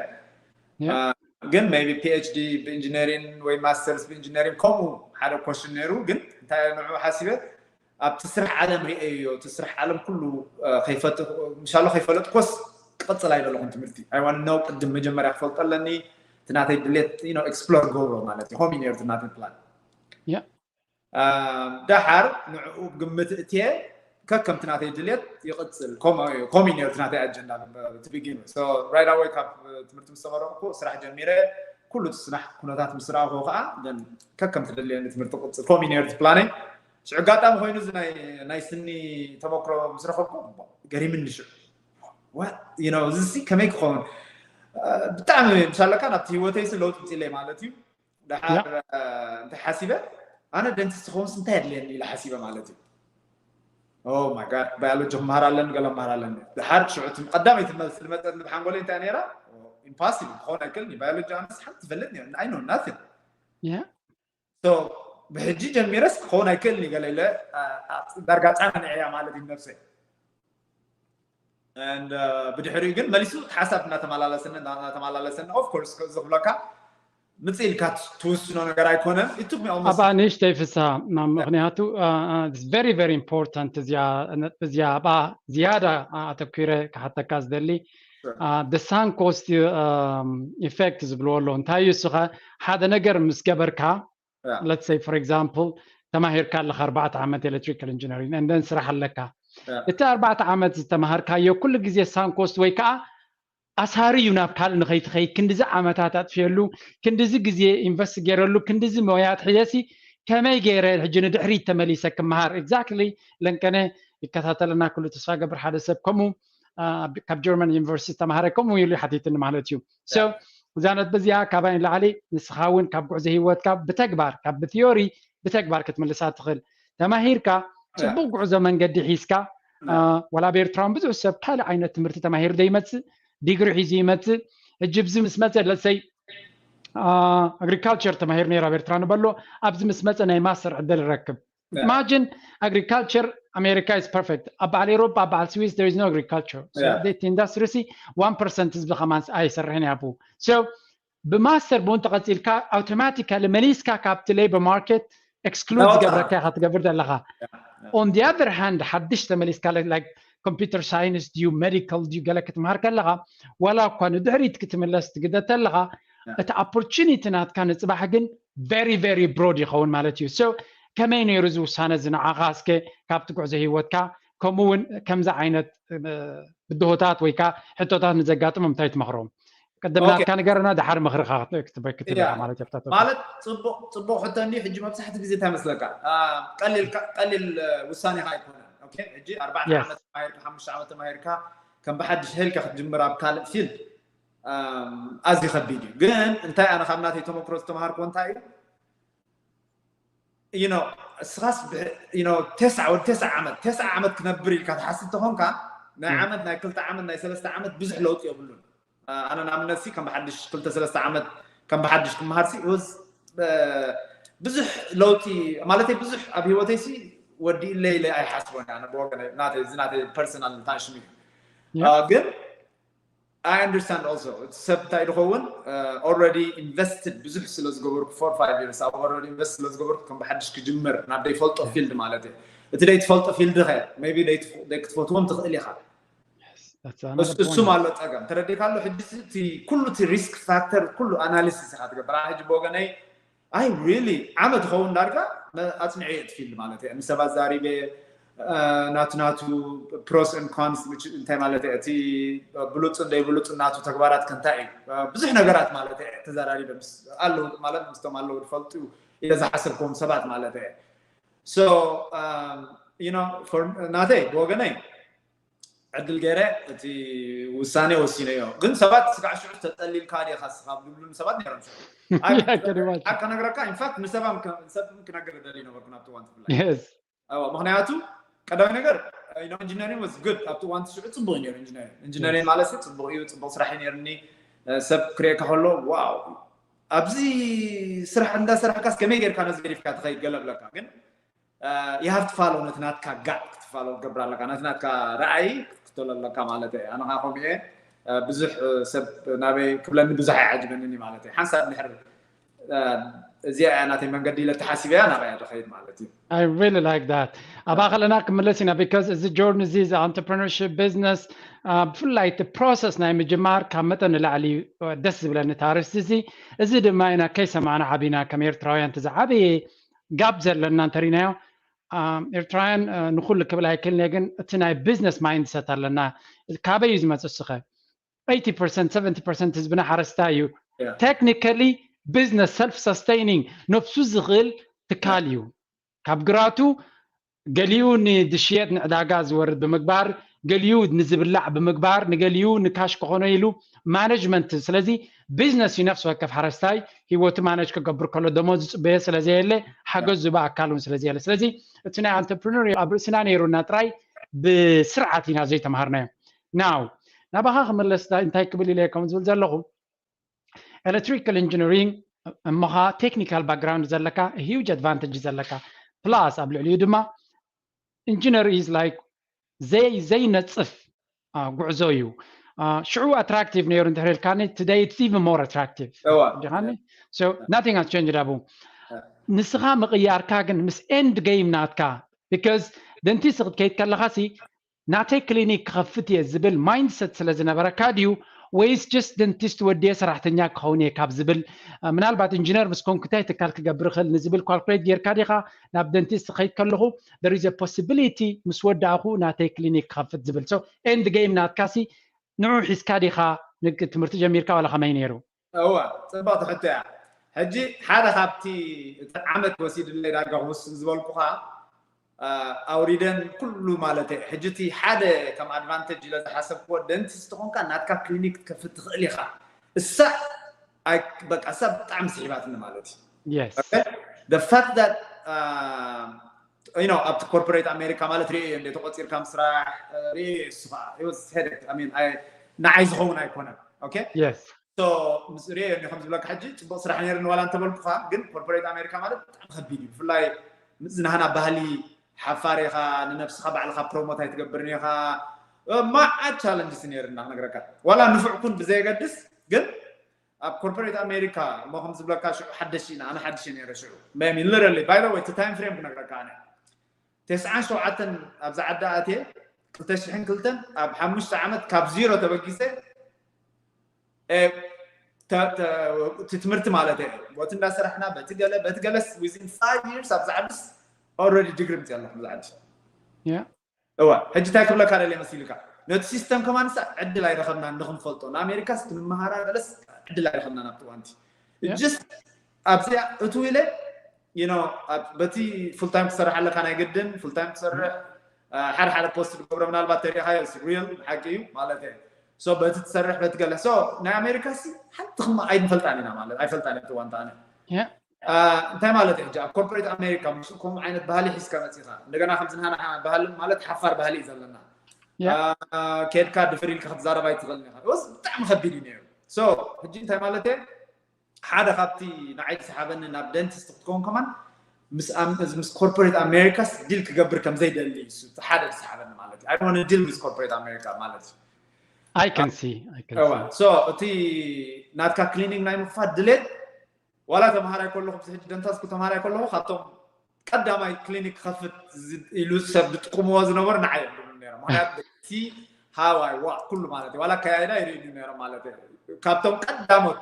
ግን maybe ፒኤችዲ ብኢንጂነሪንግ ወይ ማስተርስ ብኢንጂነሪንግ ከምኡ ሓደ ኮሽን ነይሩ። ግን እንታይ ንዑ ሓሲበ ኣብቲ ስራሕ ዓለም ርእየዮ እቲ ስራሕ ዓለም ኩሉ ምሻሎ ከይፈለጥኮስ ክቐፅል ኣይደለኹን ትምህርቲ ኣይዋን ነው ቅድም መጀመርያ ክፈልጦ ኣለኒ እቲ ናተይ ድሌት ኤክስፕሎር ገብሮ ማለት እዩ። ሆም ነይሩ ናተይ ፕላን ደሓር ንዕኡ ግምት እትየ ከከምቲ ናተይ ድልየት ይቕፅል። ከምኡ እዩ ነርቲ ናተይ ኣጀንዳ ትቢጊን right away ካብ ትምህርቲ ምስ ተመረቕኩ ስራሕ ጀሚረ። ኩሉ እቲ ስራሕ ኩነታት ምስ ረኣኹ ከዓ ከከምቲ ደልየኒ ትምህርቲ ቅፅል። ከምኡ ነርቲ ፕላነይ። ሽዑ ኣጋጣሚ ኮይኑ እዚ ናይ ስኒ ተመክሮ ምስ ረኸብኩ ገሪምኒ። ሽዑ እዚ ከመይ ክኸውን ብጣዕሚ ምሻለካ ናብቲ ህይወተይ ለውጢ ምፅለይ ማለት እዩ። ደሓር እንታይ ሓሲበ ኣነ ደንቲስት ክኸውንስ እንታይ የድልየኒ ኢለ ሓሲበ ማለት እዩ። Oh my God, ባዮሎጂ ክመሃር ኣለኒ፣ ገለ ክመሃር ኣለኒ። ደሓር ሽዑ ቀዳመይቲ መልሲ ዝመፀት ንብሓንጎለይ እንታይ ነይራ? ኢምፓሲብል ክኸውን ኣይክእልን እዩ። ባዮሎጂ ኣነስ ሓንቲ ትፈልጥ ነይሩ። I know nothing. So ብሕጂ ጀሚረስ ክኸውን ኣይክእልን እዩ ገለ ኢለ ዳርጋ ፃናንዐያ ማለት እዩ ነብሰይ። ብድሕሪኡ ግን መሊሱ ሓሳብ እናተመላለሰኒ እናተመላለሰኒ of course እዚ ክብለካ ምፅእ ኢልካ ትውስኖ ነገር ኣይኮነን። ኣብኣ ንእሽተይ ፍስሃ ምክንያቱ very very important እዚኣ ኣብኣ ዝያዳ ኣተኪረ ክሓተካ ዝደሊ the sunk cost effect ዝብልዎ ኣሎ። እንታይ እዩ እሱኸ ሓደ ነገር ምስ ገበርካ let's say for example ተማሂርካ ኣለካ ኣርባዕተ ዓመት electrical engineering and then ስራሕ ኣለካ። እቲ ኣርባዕተ ዓመት ዝተማሃርካዮ ኩሉ ግዜ sunk cost ወይ ከዓ ኣሳሪ እዩ ናብ ካልእ ንኸይትኸይድ ክንድዚ ዓመታት ኣጥፍየሉ ክንድዚ ግዜ ኢንቨስት ገይረሉ ክንድዚ ሞያ ኣትሒዘሲ ከመይ ገይረ ሕጂ ንድሕሪት ተመሊሰ ክመሃር exactly ለንቀነ ይከታተለና ኩሉ ተስፋ ገብር ሓደ ሰብ ከምኡ ካብ ጀርመን ዩኒቨርሲቲ ተማሃረ ከምኡ ኢሉ ሓቲትኒ ማለት እዩ። እዛ ነጥቢ እዚኣ ካባይ ንላዕሊ ንስኻ እውን ካብ ጉዕዞ ሂወትካ ብተግባር ካብ ብቲዮሪ ብተግባር ክትምልሳ ትኽእል ተማሂርካ ፅቡቅ ጉዕዞ መንገዲ ሒዝካ ዋላ ኣብ ኤርትራውን ብዙሕ ሰብ ካልእ ዓይነት ትምህርቲ ተማሂሩ ዘይመፅእ ዲግሪ ሒዙ ይመፅእ። ሕጂ ብዚ ምስ መፀ ለሰይ agriculture ተማሂሩ ነይሩ ኣብ ኤርትራ ንበሎ ኣብዚ ምስ መፀ ናይ ማስተር ዕድል ይረክብ። Imagine agriculture America is perfect ኣብ በዓል ኤሮፓ ኣብ በዓል ስዊስ there is no agriculture industry ሲ one percent ህዝቢ ከማን ኣይሰርሕን ያቡ ብማስተር ብውን ተቐፂልካ ኣውቶማቲካሊ መሊስካ ካብቲ labor market exclude ዝገብረካ ኢኻ ትገብር ዘለኻ። On the other hand ሓድሽ ተመሊስካ like computer science ድዩ medical ድዩ ገለ ክትምሃር ከለኻ ዋላ እኳ ንድሕሪት ክትምለስ ትግደ ተለኻ እቲ opportunity ናትካ ንፅባሕ ግን very very broad ይኸውን ማለት እዩ። So ከመይ ነይሩ እዚ ውሳነ እዚ ንዓኻ እስከ ካብቲ ጉዕዞ ሂወትካ ከምኡ እውን ከምዚ ዓይነት ብድሆታት ወይ ከዓ ሕቶታት ንዘጋጥሞም እንታይ ትመኽሮም? ቅድም ናትካ ንገረና ድሓር ምኽርኻ ክትበካ ማለት ማለት ፅቡቅ ፅቡቅ ሕቶ እንዲ ሕጂ መብዛሕቲ ግዜ እንታይ መስለካ ቀሊል ውሳኔኻ ኣይኮነን። ሕጂ ኣርባዕተ ዓመት ተማሂርካ ሓሙሽተ ዓመት ተማሂርካ ከም ብሓድሽ ሄልካ ክትጅምር ኣብ ካልእ ፊልድ ኣዝዩ ከቢድ እዩ። ግን እንታይ ኣነ ካብ ናተይ ተመክሮ ዝተምሃርኩዎ እንታይ እዩ you know እስኻስ you know ተስዓ ወዲ ተስዓ ዓመት ተስዓ ዓመት ክነብር ኢልካ ትሓስብ ተኾንካ ናይ ዓመት ናይ ክልተ ዓመት ናይ ሰለስተ ዓመት ብዙሕ ለውጢ የብሉን። ኣነ ንኣብነት ሲ ከም ብሓድሽ ክልተ ሰለስተ ዓመት ከም ብሓድሽ ክመሃር ሲ ብዙሕ ለውጢ ማለተይ ብዙሕ ኣብ ህይወተይ ሲ ወዲእለ ኢለ ኣይሓስቦን። ኣነ ብወገነ ናተይ እዚ ናተይ personal ታሽሚ ግን I understand also እቲ ሰብ እንታይ ዝኸውን already invested ብዙሕ ስለ ዝገበርኩ four five years ኣብ already invest ስለ ዝገበርኩ ከም ብሓድሽ ክጅምር ናብ ዘይፈልጦ field ማለት እዩ። እቲ ዘይትፈልጦ field ኸ maybe ዘይክትፈትዎም ትኽእል ኢኻ። እሱ ኣሎ ፀገም ተረዲካ ኣሎ። ሕጂ እቲ ኩሉ እቲ risk factor ኩሉ analysis ኢኻ ትገብር። ሕጂ ብወገነይ I really ዓመት ይኸውን ዳርጋ ኣፅኒዐ እየ እቲ field ማለት እየ። ምስ ሰባት ዛሪበ ናቱ ናቱ pros and cons እንታይ ማለት እየ እቲ ብሉፅን ዘይብሉፅን ናቱ ተግባራት ከንታይ እዩ ብዙሕ ነገራት ማለት እየ ተዘራሪበ ኣለዉ ማለት ምስቶም ኣለዉ ዝፈልጡ ኢለ ዝሓሰብክዎም ሰባት ማለት እየ። So you know ናተይ ብወገነይ ዕድል ገይረ እቲ ውሳኔ ወሲነዮ። ግን ሰባት ስጋዕ ሽዑ ተጠሊልካ ዲኻ ስኻ ዝብሉኒ ሰባት ነይሮም። ሽዑ ከነግረካ ኢንፋክት ንሰባም ሰብ ክነግር ደሊ ነበርኩ ናብቲ እዋን ትፍላይ። ምክንያቱ ቀዳማይ ነገር ኢንጂነሪንግ was good ኣብቲ እዋን ሽዑ ፅቡቅ እዩ ነይሩ። ኢንጂነሪንግ ኢንጂነሪንግ ማለት ጽቡቅ እዩ፣ ጽቡቅ ስራሕ እዩ ነይርኒ። ሰብ ክርእየካ ከሎ ዋው ኣብዚ ስራሕ እንዳሰራሕካስ ከመይ ጌርካ ነዚ ገዲፍካ ትኸይድ ገለ ብለካ ግን you have to follow ነቲ ናትካ ጋት ክትፋሎ ክገብር ኣለካ። ነቲ ናትካ ራእይ ክትክተሎ ኣለካ ማለት እየ። ኣነ ከዓ ከምኡ እየ። ብዙሕ ሰብ ናበይ ክብለኒ ብዙሕ ኣይዓጅበንን እዩ ማለት እየ። ሓንሳብ ድሕር እዚኣ እያ ናተይ መንገዲ ኢለ ተሓሲበያ ናብያ ዝኸይድ ማለት እዩ። I really like that። ኣብኣ ከለና ክምለስ ኢና because እዚ journey እዚ እዚ entrepreneurship business ብፍላይ እቲ process ናይ ምጅማር ካብ መጠን ንላዕሊ ደስ ዝብለኒ ታሪስቲ እዚ እዚ ድማ ኢና ከይሰማዕና ዓቢና ከም ኤርትራውያን እቲ ዝዓበየ ጋብ ዘለና እንተሪናዮ ኤርትራውያን ንኩሉ ክብል ኣይክልነ ግን እቲ ናይ ቢዝነስ ማይንድሰት ኣለና። ካበይ እዩ ዝመፅእ እስኸ? ኤይቲ ፐርሰንት ሰቨንቲ ፐርሰንት ህዝብና ሓረስታይ እዩ። ቴክኒካሊ ቢዝነስ ሰልፍ ሰስተይኒንግ ነብሱ ዝኽእል ትካል እዩ። ካብ ግራቱ ገሊኡ ንዝሽየጥ ንዕዳጋ ዝወርድ ብምግባር፣ ገሊኡ ንዝብላዕ ብምግባር፣ ንገሊኡ ንካሽ ክኾኖ ኢሉ ማኔጅመንት። ስለዚ ቢዝነስ እዩ ነፍሲ ወከፍ ሓረስታይ ህይወቱ ማኔጅ ክገብር ከሎ ደሞዝ ዝፅበዮ ስለዘየለ ሓገዝ ዝባ ኣካል እውን ስለዘየለ። ስለዚ እቲ ናይ ኣንተርፕርነር ኣብ ርእስና ነይሩና ጥራይ ብስርዓት ኢና ዘይተምሃርናዮ። ናው ናባኻ ክምለስ እንታይ ክብል ኢለ ከም ዝብል ዘለኹ ኤሌክትሪካል ኢንጂነሪንግ እሞኻ ቴክኒካል ባክግራውንድ ዘለካ ሂውጅ ኣድቫንቴጅ ዘለካ ፕላስ ኣብ ልዕሊኡ ድማ ኢንጂነር ኢዝ ላይክ ዘይ ዘይነፅፍ ጉዕዞ እዩ። ሽዑ ኣትራክቲቭ ነይሩ እንድሕር ኢልካኒ today it's even more attractive ዲኻኒ? So nothing has changed ኣቡ። ንስኻ ምቕያርካ ግን ምስ ኤንድ ጌም ናትካ because ደንቲስት ክትከይድ ከለኻ ሲ ናተይ ክሊኒክ ክኸፍት እየ ዝብል ማይንድሰት ስለ ዝነበረካ ድዩ ወይስ ጀስት ደንቲስት ወድየ ሰራሕተኛ ክኸውን እየ ካብ ዝብል ምናልባት ኢንጂነር ምስ ኮንኩ እንታይ ትካል ክገብር ይኽእል ንዝብል ካልኩሌት ጌርካ ዲኻ ናብ ደንቲስት ክኸይድ ከለኹ there is a possibility ምስ ወዳእኹ ናተይ ክሊኒክ ክኸፍት ዝብል so ኤንድ ጌም ናትካ ሲ ንዑ ሒዝካ ዲኻ ትምህርቲ ጀሚርካ ዋላ ከመይ ነይሩ? እዋ ፅብቕቲ ሕቶ እያ። ሕጂ ሓደ ካብቲ እቲ ዓመት ወሲድለይ ዳርጋ ክውስን ዝበልኩኻ ኣውሪደን ኩሉ ማለት እየ። ሕጂ እቲ ሓደ ከም ኣድቫንቴጅ ኢለ ዝሓሰብክዎ ደንቲስት ተኾንካ ናትካ ክሊኒክ ክትከፍት ትኽእል ኢኻ። እሳ በቃ እሳ ብጣዕሚ ስሒባትኒ ማለት እዩ። Yes. The fact that you know ኣብቲ ኮርፖሬት ኣሜሪካ ማለት ርእዮ እንደ ተቆፂርካ ምስራሕ ርእዮ እሱ ከዓ ንዓይ ዝኸውን ኣይኮነን። Okay Yes. ምስ ርእዮ እኒ ከም ዝብለካ ሕጂ ፅቡቅ ስራሕ ነይርኒ ዋላ እንተበልኩካ ግን ኮርፖሬት ኣሜሪካ ማለት ብጣዕሚ ከቢድ እዩ። ብፍላይ ምስ ዝናህና ባህሊ ሓፋር ኢኻ፣ ንነብስኻ ባዕልኻ ፕሮሞት ኣይትገብርን ኢኻ። ማዓት ቻለንጅስ ነይርና ክነግረካ ዋላ ንፉዕ ኩን ብዘየገድስ ግን ኣብ ኮርፖሬት ኣሜሪካ እሞ ከም ዝብለካ ሽዑ ሓደሽ ኢና ኣነ ሓድሽ ነይረ ሽዑ ሜሚ literally by the way እቲ ታይም ፍሬም ክነግረካ ኣነ ተስዓን ሸውዓተን ኣብዛ ዓዲ ኣትየ ክልተ ሽሕን ክልተን ኣብ ሓሙሽተ ዓመት ካብ ዚሮ ተበጊሰ እቲ ትምህርቲ ማለት እየ ቦቲ እንዳሰራሕና በቲ ገለ በቲ ገለስ within five years ኣብዛ ዓድስ already ዲግሪ ምፅእ ኣለኹ ብዛ ዓዲ እዋ ሕጂ እንታይ ክብለካ ደልየ መሲልካ ነቲ ሲስተም ከማንሳ ዕድል ኣይረኸብናን ንክንፈልጦ ንኣሜሪካስ ትምሃራ ገለስ ዕድል ኣይረኸብናን ኣብቲ ዋንቲ just ኣብዚኣ እቱ ኢለ በቲ ፉል ታይም ክሰርሕ ኣለካ ናይ ግድን ፉል ታይም ክሰርሕ ሓደ ሓደ ፖስት ዝገብሮ ምናልባት ተሪኢኻዮ ሪል ሓቂ እዩ ማለት እየ so በቲ ትሰርሕ በቲ ገለ so ናይ ኣሜሪካ ሲ ሓንቲ ክማ ኣይንፈልጣን ኢና ማለት ኣይፈልጣን እቲ ዋንታ ኣነ እንታይ ማለት እዩ ኣብ ኮርፖሬት ኣሜሪካ ምስ ከምኡ ዓይነት ባህሊ ሒዝካ መፂኻ እንደገና ከምዚ ናና ባህሊ ማለት ሓፋር ባህሊ እዩ ዘለና ከድካ ድፍር ኢልካ ክትዛረብ ኣይትኽእልን ኢኻ ወስ ብጣዕሚ ከቢድ እዩ ነይሩ so ሕጂ እንታይ ማለት እየ ሓደ ካብቲ ንዓይ ዝሰሓበኒ ናብ ደንቲስት ክትከውን ከማን ምስ ኮርፖሬት ኣሜሪካስ ዲል ክገብር ከም ዘይደሊ ሓደ ዝሰሓበኒ ማለት እዩ ዲል ምስ ኮርፖሬት ኣሜሪካ ማለት እዩ I can see I can see so እቲ ናትካ ክሊኒክ ናይ ምክፋት ድሌት ዋላ ተምሃራይ ከለኹ ሕጂ ደንታስኩ ተምሃራይ ከለኹ ካብቶም ቀዳማይ ክሊኒክ ክኸፍት ኢሉ ሰብ ዝጥቅምዎ ዝነበሩ ንዓይ እዮም ነሮም ምክንያቱ see how I walk ኩሉ ማለት እዩ ዋላ ኣከያይዳ ይርእዩ ነሮም ማለት እዩ ካብቶም ቀዳሞት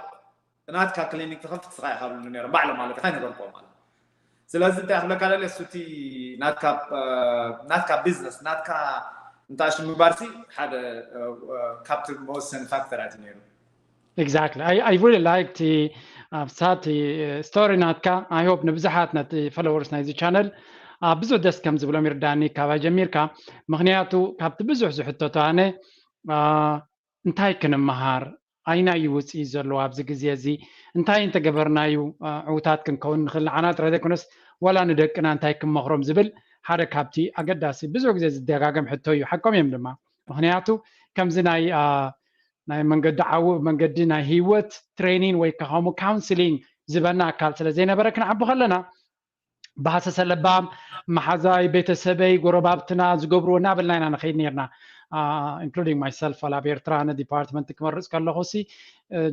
ናትካ ክሊኒክ ትኸፍት ስኻ ኢኻ ብሉ ነሮም ባዕሎም ማለት ኢኻ ይነበርክዎ ማለት ስለዚ እንታይ ክብለካ ደለ እሱ እቲ ናትካ ቢዝነስ ናትካ እንታሽ ምግባርሲ ሓደ ካብቲ መወሰኒ ፋክተራት እዩ ነይሩ Exactly. I, I really like the uh, Sati uh, story ናትካ I hope ንብዙሓት ነቲ followers ናይዚ ቻነል ብዙሕ ደስ ከም ዝብሎም ይርዳኒ ካባይ ጀሚርካ ምክንያቱ ካብቲ ብዙሕ ዝሕተቶ ኣነ እንታይ ክንመሃር ኣይናይ ውፅኢት ዘለዎ ኣብዚ ግዜ እዚ እንታይ እንተገበርናዩ ዕውታት ክንከውን ንኽእል ንዓና ጥራይ ዘይኮነስ ዋላ ንደቅና እንታይ ክመኽሮም ዝብል ሓደ ካብቲ ኣገዳሲ ብዙሕ ግዜ ዝደጋገም ሕቶ እዩ ሓቆም እዮም ድማ ምክንያቱ ከምዚ ናይ ናይ መንገዲ ዓው መንገዲ ናይ ህይወት ትሬኒን ወይ ከኸሙ ካውንስሊንግ ዝበና ኣካል ስለ ዘይነበረ ክንዓቢ ከለና ብሃሰሰ ለባም መሓዛይ ቤተሰበይ ጎረባብትና ዝገብርዎ እናበልና ኢና ንኸይድ ነርና including myself ዋላ ኣብ ኤርትራ ነ ዲፓርትመንት ክመርፅ ከለኹ ሲ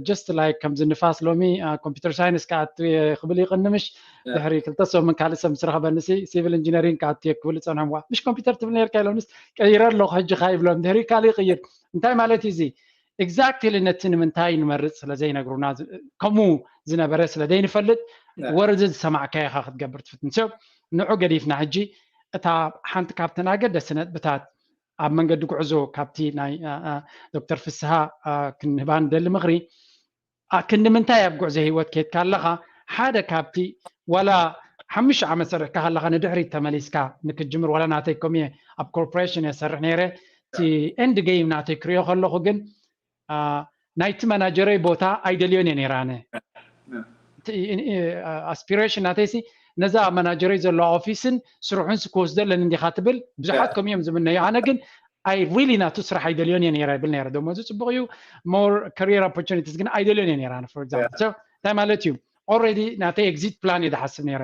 just like ከምዚ ንፋስ ሎሚ ኮምፒተር ሳይንስ ክኣቱ ክብል ይቕንምሽ ድሕሪ ክልተ ሰሙን ካልእ ሰብ ምስ ረኸበኒ ሲ ሲቪል ኢንጂነሪንግ ክኣቱ ክብል ይፀንሖም ዋ ምሽ ኮምፒተር ትብል ነርካ ኢሎምስ ቀይረ ኣለኹ ሕጂ ካ ይብሎም ድሕሪ ካልእ ይቕይር እንታይ ማለት እዩ እዚ exactly ነቲ ንምንታይ ንመርፅ ስለ ዘይነግሩና ከምኡ ዝነበረ ስለ ዘይንፈልጥ ወርዚ ዝሰማዕካዮ ኢኻ ክትገብር ትፍትን so ንዑ ገዲፍና ሕጂ እታ ሓንቲ ካብተን ኣገደስቲ ነጥብታት ኣብ መንገዲ ጉዕዞ ካብቲ ናይ ዶክተር ፍስሃ ክንህባ ንደሊ ምኽሪ፣ ክንዲ ምንታይ ኣብ ጉዕዞ ህይወት ከድካ ኣለኻ ሓደ ካብቲ ዋላ ሓሙሽተ ዓመት ሰሪሕካ ከለኻ ንድሕሪት ተመሊስካ ንክትጅምር ዋላ ናተይ ከምየ ኣብ ኮርፖሬሽን የሰርሕ ነይረ እቲ ኤንድ ገይም ናተይ ክሪኦ ከለኹ ግን ናይቲ መናጀረይ ቦታ ኣይደልዮን እየ ነይረ ኣነ ኣስፒሬሽን ናተይሲ ነዛ መናጀረይ ዘለዋ ኦፊስን ስርሑን ክወስዶ ኣለኒ እንዲኻ ትብል ብዙሓት ከምኡ እዮም ዝምነዩ ኣነ ግን I really ናቱ ስራሕ ኣይደልዮን እየ ነይረ ይብል ነይረ ደሞዙ ፅቡቅ እዩ more career opportunities ግን ኣይደልዮን እየ ነይረ for example so እንታይ ማለት እዩ already ናተይ exit plan እየ ዝሓስብ ነይረ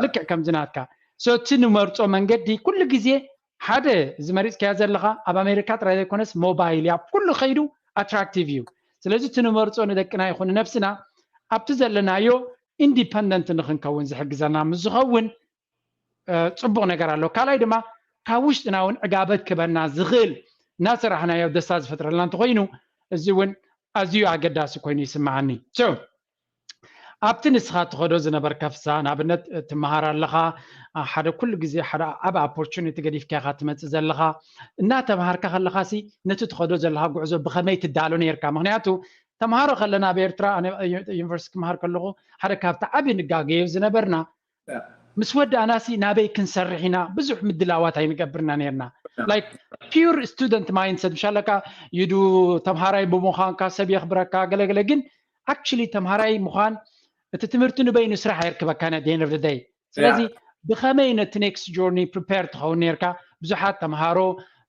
ልክዕ ከምዚ ናትካ so እቲ ንመርፆ መንገዲ ኩሉ ግዜ ሓደ እዚ መሪፅካያ ዘለኻ ኣብ ኣሜሪካ ጥራይ ዘይኮነስ ሞባይል ኣብ ኩሉ ከይዱ attractive እዩ ስለዚ እቲ ንመርፆ ንደቅና ይኹን ንነብስና ኣብቲ ዘለናዮ independent ንክንከውን ዝሕግዘና ምስ ዝኸውን ፅቡቕ ነገር ኣሎ ካልኣይ ድማ ካብ ውሽጥና እውን ዕጋበት ክበና ዝኽእል እናሰራሕናዮ ደስታ ዝፈጥረልና እንተኮይኑ እዚ እውን ኣዝዩ ኣገዳሲ ኮይኑ ይስምዓኒ ኣብቲ ንስኻ ትኸዶ ዝነበርካ ፍሳ ንኣብነት ትመሃር ኣለኻ ሓደ ኩሉ ግዜ ሓደ ዓብ opportunity ገዲፍካ ኢኻ ትመፅእ ዘለኻ እናተምሃርካ ከለኻሲ ነቲ ትኸዶ ዘለኻ ጉዕዞ ብኸመይ ትዳሎ ነርካ ምክንያቱ ተምሃሮ ከለና ኣብ ኤርትራ ዩኒቨርሲቲ ክምሃር ከለኹ ሓደ ካብቲ ዓብ ንጋገዮ ዝነበርና ምስ ወዳእናሲ ናበይ ክንሰርሕ ኢና ብዙሕ ምድላዋት ኣይንገብርና ነርና like pure student mindset ምሻለካ ይዱ ተምሃራይ ብምዃንካ ሰብ የኽብረካ ገለገለ ግን actually ተምሃራይ ምዃን እቲ ትምህርቲ ንበይኑ ስራሕ ኣየርክበካ ና ደን ርደይ ስለዚ ብኸመይ ነቲ next journey prepare ትኸውን ነርካ ብዙሓት ተምሃሮ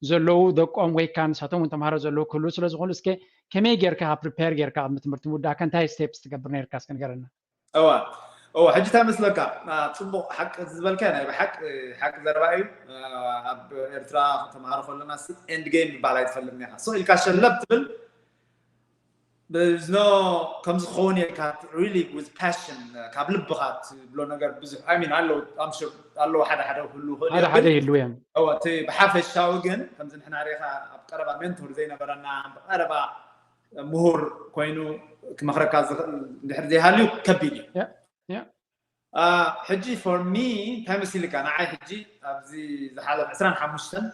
ዘለዉ ደቆም ወይ ካ ንሳቶም እውን ተምሃሮ ዘለዉ ክህልዉ ስለ ዝኾኑ እስከ ከመይ ጌርካ prepare ጌርካ ቅድሚ ትምህርቲ ምውዳእካ እንታይ steps ትገብር ነርካ እስከ ንገረና እዋ እዋ ሕጂ እንታይ መስለካ ፅቡቅ ሓቂ ዝበልካ ናይ ብሓቂ ሓቂ ዘረባ እዩ ኣብ ኤርትራ ተምሃሮ ከለና end game ዝበሃል ኣይትፈልጥን ኢኻ so ኢልካ ሸለብ ትብል no ከምዚ ክኸውን ኢልካ really with passion ካብ ልብኻ ትብሎ ነገር ብዙሕ I mean ኣለዉ ኣለዉ ሓደ ሓደ ክህሉ ይኽእል ሓደ ሓደ ይህሉ እዮም እዋ እቲ ብሓፈሻዊ ግን ከምዚ ንሕና ሪኻ ኣብ ቀረባ mentor ዘይነበረና ብቀረባ ምሁር ኮይኑ ክመኽረካ ዝኽእል እንድሕር ዘይሃልዩ ከቢድ እዩ ሕጂ for me እንታይ መሲልካ ንዓይ ሕጂ ኣብዚ ዝሓለፍ ዕስራን ሓሙሽተን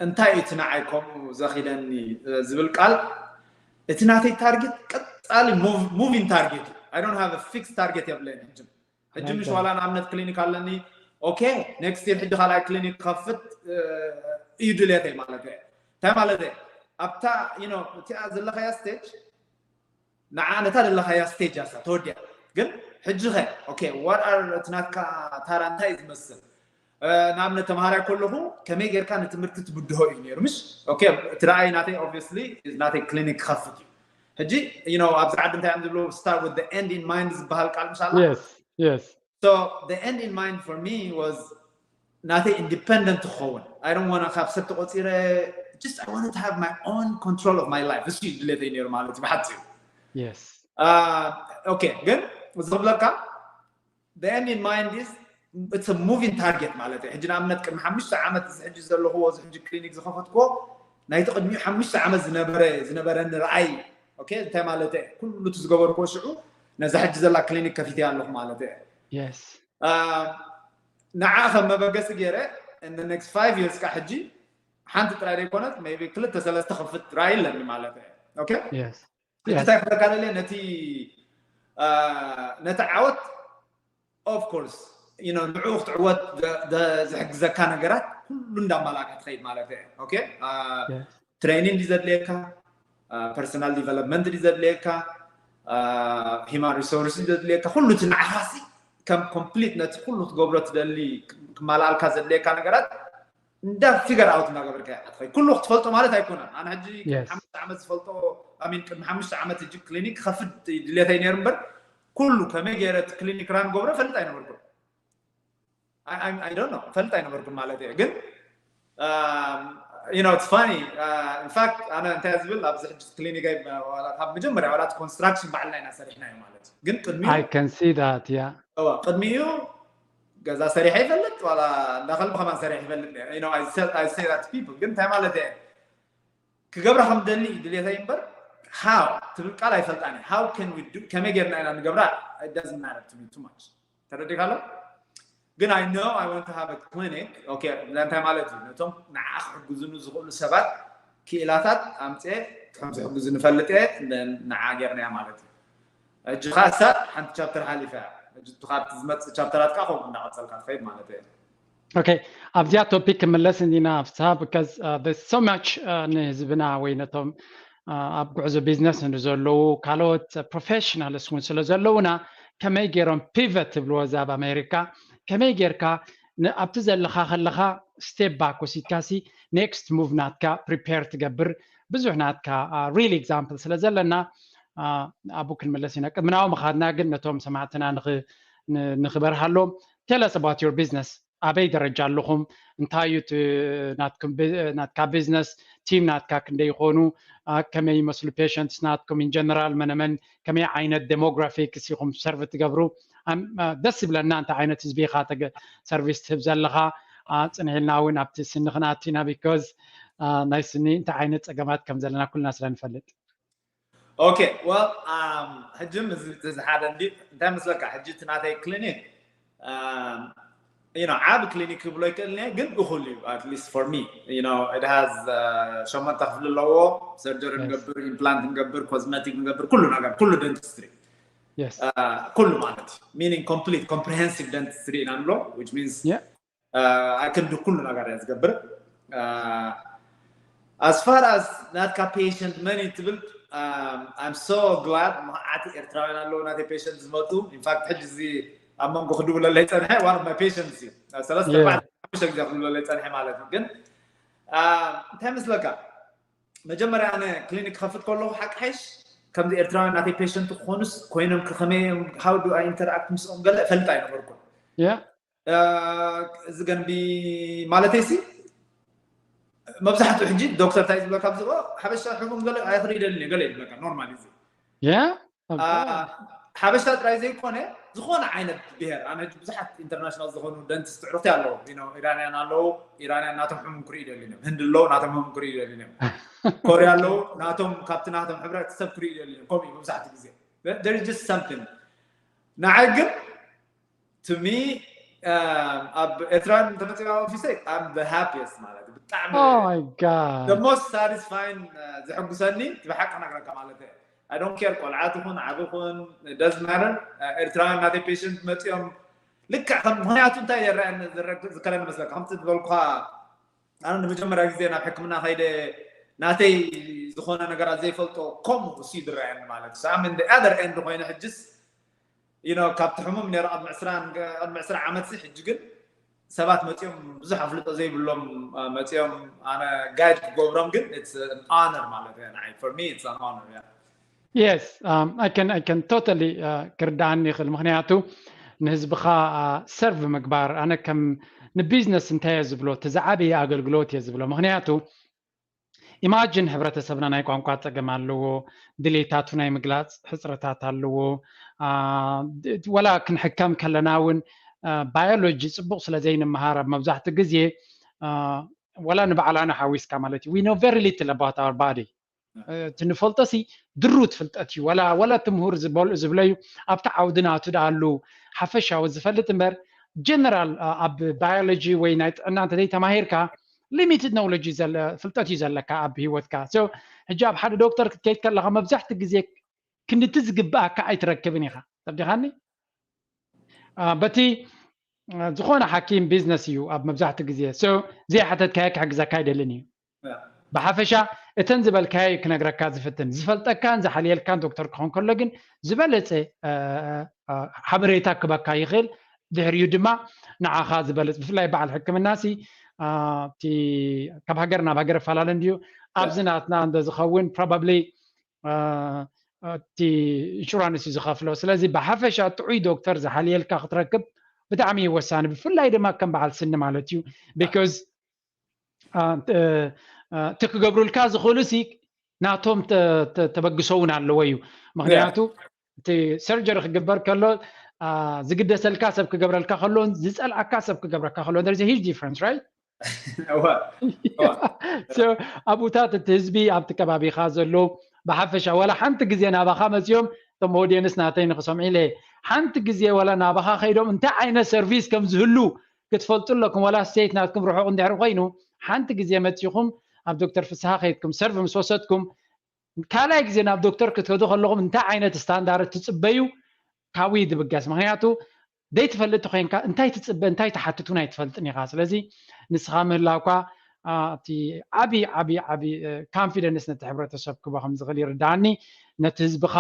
እንታይ እዩ እቲ ንዓይ ከምኡ ዘኺደኒ ዝብል ቃል እቲ ናተይ target ቀፃሊ moving target እዩ I don't have fixed target የብለይን ሕጂ ሕጂ ምሽ ዋላ ንኣብነት ክሊኒክ ኣለኒ okay next year ሕጂ ካልኣይ ክሊኒክ ክኸፍት እዩ ድሌተይ ማለት እየ እንታይ ማለት እየ ኣብታ እቲኣ ዘለኻያ stage ንዓ ነታ ዘለኻያ stage ኣሳ ተወዲያ ግን ሕጂ ኸ okay what are እቲ ናትካ ታራ እንታይ እዩ ዝመስል ንኣብነት ተምሃራይ ከለኹ ከመይ ጌርካ ንትምህርቲ ትብድሆ እዩ ነይሩ ምሽ okay እቲ ረኣይ ናተይ obviously ናተይ ክሊኒክ ክኸፍት እዩ ሕጂ you know ኣብዚ ዓዲ እንታይ እዮም ዝብሉ start with the end in mind ዝበሃል ቃል ምሽ ኣላ yes yes so the end in mind for me was ናተይ independent ክኸውን I don't want ካብ ሰብ ተቆፂረ just I wanted to have my own control of my life እሱ ድሌተይ ነይሩ ማለት እዩ ብሓፂሩ yes okay ግን እዚ ክብለካ the end in mind is it's a moving target ማለት እዩ ሕጂ ንኣብነት ቅድሚ ሓሙሽተ ዓመት እዚ ሕጂ ዘለኽዎ እዚ ሕጂ ክሊኒክ ዝኸፈትክዎ ናይቲ ቅድሚኡ ሓሙሽተ ዓመት ዝነበረ ዝነበረኒ ረኣይ okay እንታይ ማለት እዩ ኩሉ እቲ ዝገበርክዎ ሽዑ ነዛ ሕጂ ዘላ ክሊኒክ ከፊተ ኣለኹ ማለት እዩ yes ንዓ ከም መበገሲ ገይረ in the next five years ካ ሕጂ ሓንቲ ጥራይ ዘይኮነት maybe ክልተ ሰለስተ ክፍት ራእይ ኣለኒ ማለት እዩ okay yes ሕጂ እንታይ ክብለካ ደልየ ነቲ ነቲ ዓወት of course you know ንዕኡ ክትዕወት ዝሕግዘካ ነገራት ኩሉ እንዳማላእካ ትኸይድ ማለት እዩ okay training ድዩ ዘድልየካ personal development ድዩ ዘድልየካ human resource ድዩ ዘድልየካ ኩሉ እቲ ንዓኻሲ ከም complete ነቲ ኩሉ ክትገብሮ ትደሊ ክማልኣልካ ዘድልየካ ነገራት እንዳ figure out እናገበርካ ኢኻ ትኸይድ ኩሉ ክትፈልጦ ማለት ኣይኮነን ኣነ ሕጂ Yes. ሓሙሽተ ዓመት ዝፈልጦ I mean ቅድሚ ሓሙሽተ ዓመት ሕጂ ክሊኒክ ክኸፍት ድልየተይ ነይሩ እምበር ኩሉ ከመይ ገይረ እቲ ክሊኒክ run ገብሮ ፈልጥ ኣይነበርኩን I, I, I don't know ፈልጥ ኣይነበርኩን ማለት እየ ግን um, you know it's funny uh, in fact ኣነ እንታይ ዝብል ኣብዚ ሕጂ ክሊኒክ ካብ መጀመርያ ዋላ construction ባዕልና ኢና ሰሪሕናዮ ማለት እዩ ግን ቅድሚኡ I can see that, yeah. እዋ ቅድሚኡ ገዛ ሰሪሐ ይፈልጥ ዋላ እንዳኸልቢ ከማን ሰሪሐ ይፈልጥ ነይረ። You know, I say, I say that to people ግን እንታይ ማለት እየ ክገብራ ከም ደሊ ድሌተይ እምበር how ትብል ቃል ኣይፈልጣን እየ how can we do ከመይ ጌርና ኢና ንገብራ it doesn't matter to me too much ተረዲካ ኣሎ ግን I know I want to have a clinic. Okay, እንታይ ማለት እዩ? ነቶም ንዓ ክሕግዙኒ ዝኽእሉ ሰባት ክኢላታት ኣምፅኤ፣ እቶም ዝሕግዙ ንፈልጥ እየ፣ ንዓ ጌርናያ ማለት እዩ። ሕጂ ኸዓ እሳ ሓንቲ ቻፕተር ሓሊፋ እያ። ሕጂ ካብቲ ዝመፅእ ቻፕተራት ከዓ ከምኡ እናቐፀልካ ትኸይድ ማለት እዩ። Okay, ኣብዚኣ ቶፒክ ክምለስ እንዲና ፍስሃ፣ because uh, there's so much uh, ንህዝብና ወይ ነቶም uh, ኣብ ጉዕዞ ቢዝነስ ንዘለዉ ካልኦት ፕሮፌሽናልስ እውን ስለ ዘለዉና ከመይ ገይሮም ፒቨት ትብልዎ እዛ ኣብ ኣሜሪካ ከመይ ጌርካ ኣብቲ ዘለኻ ከለኻ ስቴፕ ባክ ወሲድካ ሲ ኔክስት ሙቭ ናትካ ፕሪፔር ትገብር ብዙሕ ናትካ ሪል ኤግዛምፕል ስለ ዘለና ኣብኡ ክንምለስ ኢና። ቅድሚ ናብኡ ምኻድና ግን ነቶም ሰማዕትና ንኽበርሃሎም tell us about your business ኣበይ ደረጃ ኣለኹም እንታይ እዩ ናትካ ቢዝነስ ቲም ናትካ ክንደይ ይኾኑ ከመይ ይመስሉ ፔሸንትስ ናትኩም ኢን ጀነራል መነመን ከመይ ዓይነት ዴሞግራፊክስ ኢኹም ሰርቭ ትገብሩ ደስ ይብለና እንታይ ዓይነት ህዝቢ ኢኻ ሰርቪስ ትህብ ዘለኻ ፅንሒልና እውን ኣብቲ ስኒ ክንኣቱ ኢና because ናይ ስኒ እንታይ ዓይነት ፀገማት ከም ዘለና ኩልና ስለ ንፈልጥ Okay, well, ሕጂ እዚ ሓደ እንዲ እንታይ መስለካ ሕጂ እቲ ናተይ ክሊኒክ you know ዓብ ክሊኒክ ክብሎ ይክእል እየ ግን እኹል እዩ at least for me you know it has ሸሞንተ ክፍሊ ኣለዎ ሰርጀሪ ንገብር ኢምፕላንት ንገብር ኮዝመቲክ ንገብር ኩሉ ነገር ኩሉ ደንቲስትሪ ኩሉ ማለት meaning complete comprehensive dentistry ኢና ንብሎ which means I can do ኩሉ ነገር እየ ዝገብር as far as ናትካ patient መን እዩ ትብል I'm so glad መዓት ኤርትራውያን ኣለዉ ናተይ patient ዝመፁ in fact ሕጂ እዚ ኣብ መንጎ ክድውለለይ ፀንሐ one of my patients እዩ ሰለስተ ኣርባዕተ ሓሙሽተ ግዜ ክድውለለይ ፀንሐ ማለት እዩ ግን እንታይ መስለካ መጀመርያ ኣነ ክሊኒክ ክኸፍት ከለኹ ሓቂ ሓይሽ ከምዚ ኤርትራውያን ናተይ patient ክኾኑስ ኮይኖም ከመይ how do I interact ምስኦም ገለ እፈልጥ ኣይነበርኩን እዚ ገንቢ ማለተይ ሲ መብዛሕትኡ ሕጂ ዶክተር ታይ ዝብለካ ኣብዚ ሓበሻ ሕሙም ገለ ኣይክርኢ ደልን ገለ ይብለካ ኖርማል እዚ ሓበሻ ጥራይ ዘይኮነ ዝኾነ ዓይነት ብሄር ኣነ ብዙሓት ኢንተርናሽናል ዝኾኑ ደንቲስት ዕሩኽቲ ኣለዉ ኢራንያን ኣለዉ ኢራንያን ናቶም ሕሙም ክርኢ ደልን እዮም ህንዲ ኣለዉ ናቶም ሕሙም ክርኢ ደልን እዮም ኮርያ ኣለዉ ናቶም ካብቲ ናቶም ሕብረተሰብ ክርኢ ደልን እዮም ከምኡ መብዛሕትኡ ግዜ just something ንዓይ ግን to me ኣብ ኤርትራን ተመፂና ኦፊሰይ I'm the happiest ማለት ብጣዕሚ oh my god the most satisfying ዘሐጉሰኒ ብሓቂ ክነግረካ ማለት I don't care ቆልዓ ትኹን ዓቢ ኹን doesn't matter ኤርትራውያን ናተይ patient መፂኦም ልክዕ ከም ምክንያቱ እንታይ የረኣየኒ ዝከረኒ መስለካ ከምቲ ዝበልኩኻ ኣነ ንመጀመርያ ግዜ ናብ ሕክምና ከይደ ናተይ ዝኾነ ነገራት ዘይፈልጦ ከምኡ እሱ ዝረኣየኒ ማለት I'm in the other end ኮይነ ሕጅስ you know ካብቲ ሕሙም ነይሩ ቅድሚ ዕስራ ቅድሚ ዕስራ ዓመት ሲ ሕጂ ግን ሰባት መፂኦም ብዙሕ ኣፍልጦ ዘይብሎም መፂኦም ኣነ ጋይድ ክገብሮም ግን it's an honor ማለት እዩ ንዓይ for me it's an honor yeah Yes, um, I can I can totally uh, ክርዳኣኒ ይኽእል ምክንያቱ ንህዝብኻ ሰርቭ ምግባር ኣነ ከም ንቢዝነስ እንታይ እየ ዝብሎ እቲ ዝዓበየ ኣገልግሎት እየ ዝብሎ ምክንያቱ ኢማጅን ሕብረተሰብና ናይ ቋንቋ ፀገም ኣለዎ ድሌታቱ ናይ ምግላፅ ሕፅረታት ኣለዎ ወላ ክንሕከም ከለና እውን ባዮሎጂ ፅቡቅ ስለ ዘይንምሃር ኣብ መብዛሕትኡ ግዜ ወላ ንባዕላና ሓዊስካ ማለት እዩ we know very little about our body እቲ ንፈልጦ ሲ ድሩት ፍልጠት እዩ ወላ ወላ እቲ ምሁር ዝበሉ- ዝብለዩ ኣብቲ ዓውዲ ናቱ ደኣሉ ሓፈሻዊ ዝፈልጥ እምበር ጀነራል ኣብ ባዮሎጂ ወይ ናይ ጥዕና እንተዘይ ተማሂርካ ሊሚትድ ኖውለጅ ፍልጠት እዩ ዘለካ ኣብ ህይወትካ so ሕጂ ኣብ ሓደ ዶክተር ክትከይድ ከለካ መብዛሕቲ ግዜ ክንድቲ ዝግብኣካ ኣይትረክብን ኢካ ተብዲኻኒ በቲ ዝኾነ ሓኪም ቢዝነስ እዩ ኣብ መብዛሕትኡ ግዜ so ዘይሓተትካዮ ክሕግዘካ ኣይደልን እዩ ብሓፈሻ እተን ዝበልካዮ ክነግረካ ዝፍትን ዝፈልጠካን ዝሓልየልካን ዶክተር ክኾን ከሎ ግን ዝበለፀ ሓበሬታ ክበካ ይኽእል ድሕሪኡ ድማ ንዓኻ ዝበለፅ ብፍላይ በዓል ሕክምና ሲ እቲ ካብ ሃገር ናብ ሃገር ይፈላለ እንድዩ ኣብዚ ናትና እንተ ዝኸውን probably እቲ ኢንሹራንስ እዩ ዝኸፍሎ ስለዚ ብሓፈሻ ጥዑይ ዶክተር ዝሓልየልካ ክትረክብ ብጣዕሚ እዩ ወሳኒ ብፍላይ ድማ ከም በዓል ስኒ ማለት እዩ because እቲ ክገብሩልካ ዝኽእሉ ሲ ናቶም ተበግሶ እውን ኣለዎ እዩ ምክንያቱ እቲ ሰርጀሪ ክግበር ከሎ ዝግደሰልካ ሰብ ክገብረልካ ከሎ ዝፀልኣካ ሰብ ክገብረካ ከሎ there's a huge difference right ኣብኡታት እቲ ህዝቢ ኣብቲ ከባቢኻ ዘሎ ብሓፈሻ ዋላ ሓንቲ ግዜ ናባኻ መፅኦም እቶም ኦድየንስ ናተይ ንክሰምዑ ኢለ፣ ሓንቲ ግዜ ዋላ ናባኻ ከይዶም እንታይ ዓይነት ሰርቪስ ከም ዝህሉ ክትፈልጡ ኣለኩም። ዋላ ስቴት ናትኩም ርሑቕ እንድሕር ኮይኑ፣ ሓንቲ ግዜ መጺኹም ኣብ ዶክተር ፍስሃ ከይድኩም ሰርቭ ምስ ወሰድኩም፣ ካልኣይ ግዜ ናብ ዶክተር ክትከዱ ከለኹም እንታይ ዓይነት ስታንዳርድ ትጽበዩ ካብኡ እዩ ዝብገስ። ምክንያቱ ዘይትፈልጥ ኮይንካ እንታይ ትጽበ እንታይ ትሓትት እውን ኣይትፈልጥን ኢኻ። ስለዚ ንስኻ ምህላውካ እቲ ዓብዪ ዓብዪ ዓብዪ ኮንፊደንስ ነቲ ሕብረተሰብ ክቦ ከም ዝኽእል ይርዳኣኒ። ነቲ ህዝብኻ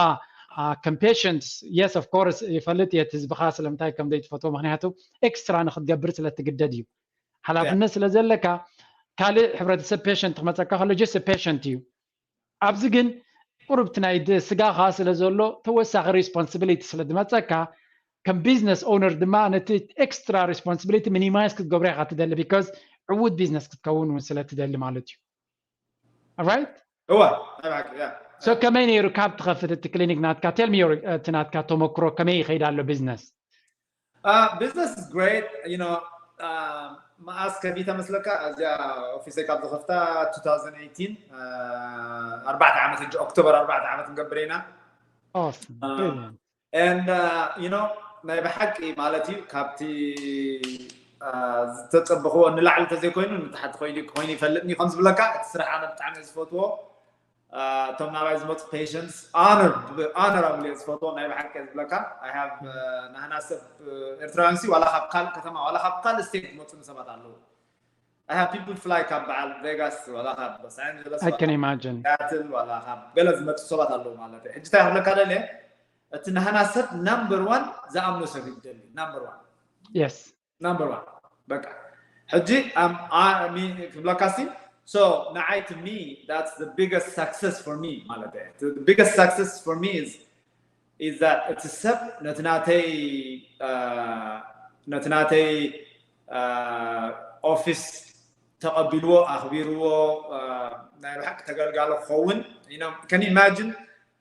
ከም ፔሽንት፣ የስ ኦፍ ኮርስ ይፈልጥ እየ እቲ ህዝብኻ ስለምንታይ ከም ዘይትፈትዎ፣ ምክንያቱ ኤክስትራ ንክትገብር ስለ ትግደድ እዩ። ሓላፍነት ስለ ዘለካ ካልእ ሕብረተሰብ ፔሽንት ክመፀካ ከሎ ጀስት ፔሽንት እዩ። ኣብዚ ግን ቁሩብ እቲ ናይ ድ- ስጋኻ ስለ ዘሎ ተወሳኺ ሪስፖንሲቢሊቲ ስለ ዝመፀካ ከም ቢዝነስ ኦነር ድማ ነቲ ኤክስትራ ሪስፖንሲቢሊቲ ሚኒማይዝ ክትገብሮ ኢኻ ትደሊ because ዕዉት ቢዝነስ ክትከውን እውን ስለ ትደሊ ማለት እዩ። ራይት? እዋ ናይ ብሓቂ ያ ሶ ከመይ ነይሩ ካብ ትኸፍት እቲ ክሊኒክ ናትካ? ቴል ሚ እቲ ናትካ ተመክሮ ከመይ ይኸይድ ኣሎ ቢዝነስ? ቢዝነስ is great you know መኣስ ከፊተ መስለካ እዚኣ ኦፊሰይ ካብ ዝኸፍታ two thousand eighteen ኣርባዕተ ዓመት ሕጂ ኦክቶበር ኣርባዕተ ዓመት ንገብር ኢና Awesome. Brilliant. and you know ናይ ብሓቂ ማለት እዩ ካብቲ ዝተፀበኽዎ ንላዕሊ ተዘይኮይኑ ንታሕቲ ኮይኑ ኮይኑ ይፈልጥኒ ከም ዝብለካ እቲ ስራሕ ኣነ ብጣዕሚ ዝፈትዎ እቶም ናባይ ዝመፁ patients honorable እየ ዝፈትዎ ናይ ብሓቂ ዝብለካ I have ናህና ሰብ ኤርትራውያን ሲ ዋላ ካብ ካልእ ከተማ ዋላ ካብ ካልእ ስቴት ዝመፁ ሰባት ኣለዉ I have people fly ካብ በዓል ቬጋስ ዋላ ካብ ሎስ ኣንጀለስ I can imagine. ያትል ዋላ ካብ ገለ ዝመፁ ሰባት ኣለዉ ማለት እዩ ሕጂ እንታይ ክብለካ ደልየ እቲ ናህና ሰብ number one ዝኣምኖ ሰብ ይደሊ number one Yes. number one በቃ ሕጂ ክብለካ ሲ so ንዓይ to me that's the biggest success for me ማለት እዩ the biggest success for me is is that እቲ ሰብ ነቲ ናተይ ነቲ ናተይ ኦፊስ ተቐቢልዎ ኣኽቢርዎ ናይ ብሓቂ ተገልጋሎ ክኸውን can you imagine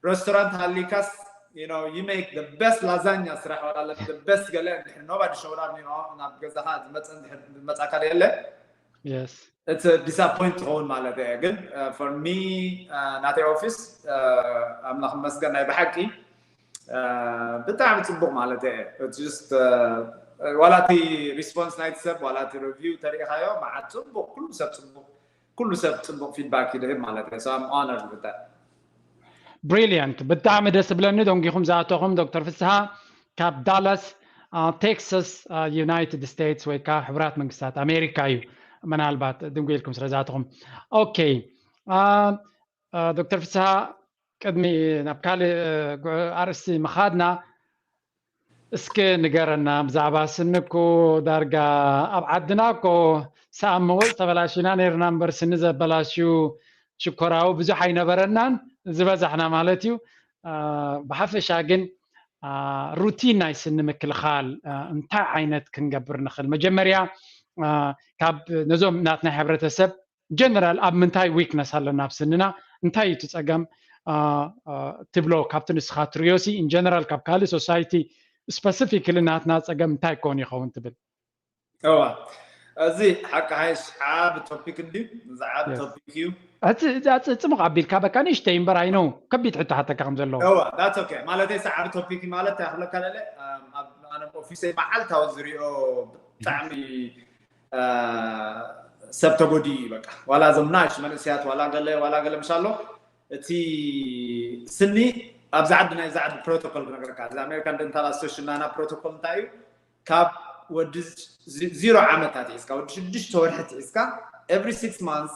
restaurant ሃሊካስ you know you make the best lasagna ስራሕ ዋላ the best ገለ እንድሕር nobody showed up you know ናብ ገዛኻ ዝመፀ እንድሕር ዝመፃካ የለ Yes. እቲ disappoint ትኸውን ማለት እየ ግን for me ናተይ ኦፊስ ኣምላኽ መስገን ናይ ብሓቂ ብጣዕሚ ፅቡቅ ማለት እየ just ዋላ እቲ response ናይቲ ሰብ ዋላ እቲ review ተሪኢኻዮ መዓት ፅቡቅ ኩሉ ሰብ ፅቡቅ ኩሉ ሰብ ፅቡቅ feedback ይድህብ ማለት እየ so I'm honored with that Brilliant. ብጣዕሚ ደስ ዝብለኒ ደንጊኹም ዝኣተኹም ዶክተር ፍስሃ ካብ ዳላስ ቴክሳስ ዩናይትድ ስቴትስ ወይ ከዓ ሕቡራት መንግስታት ኣሜሪካ እዩ። ምናልባት ድንጉ ኢልኩም ስለ ዝኣተኹም okay. ዶክተር ፍስሃ ቅድሚ ናብ ካልእ ኣርእስቲ ምኻድና እስኪ ንገረና ብዛዕባ ስኒ እኮ ዳርጋ ኣብ ዓድና እኮ ሰኣብ መወፅ ተበላሽና ነይርና እምበር ስኒ ዘበላሽዩ ሽኮራዊ ብዙሕ ኣይነበረናን ዝበዛሕና ማለት እዩ። ብሓፈሻ ግን ሩቲን ናይ ስኒ ምክልኻል እንታይ ዓይነት ክንገብር ንኽእል? መጀመርያ ካብ ነዞም ናትና ሕብረተሰብ ጀነራል ኣብ ምንታይ ዊክነስ ኣለና ኣብ ስንና እንታይ እዩ እቲ ፀገም ትብሎ ካብቲ ንስኻ ትሪዮሲ in general ካብ ካልእ ሶሳይቲ specifically ናትና ፀገም እንታይ ክኾን ይኸውን ትብል? እዋ እዚ ሓቂ ሓይሽ ዓቢ ቶፒክ እንድዩ እዚ ዓቢ ቶፒክ እዩ ጽሙቕ ኣቢልካ በቃ ንእሽተይ እምበር ኣይነው ከቢድ ሕቶ ሓተካ ከም ዘለዎ ማለተይ ዓቢ ቶፒክ ማለት ክብለካ ለለ ኣነ ኦፊሰይ መዓልታዊ ዝሪኦ ብጣዕሚ ሰብ ተጎዲ እዩ በቃ ዋላ እዞም ናሽ መንእስያት ዋላ ገለ ዋላ ገለ ምሻሎ እቲ ስኒ ኣብዚ ዓዲ ናይ ዛዓዲ ፕሮቶኮል ክነግረካ እዚ ኣሜሪካን ደንታል ኣሶሽን ናና ፕሮቶኮል እንታይ እዩ ካብ ወዲ ዚሮ ዓመት ኣትሒዝካ ወዲ ሽዱሽተ ወርሒ ትሒዝካ every six months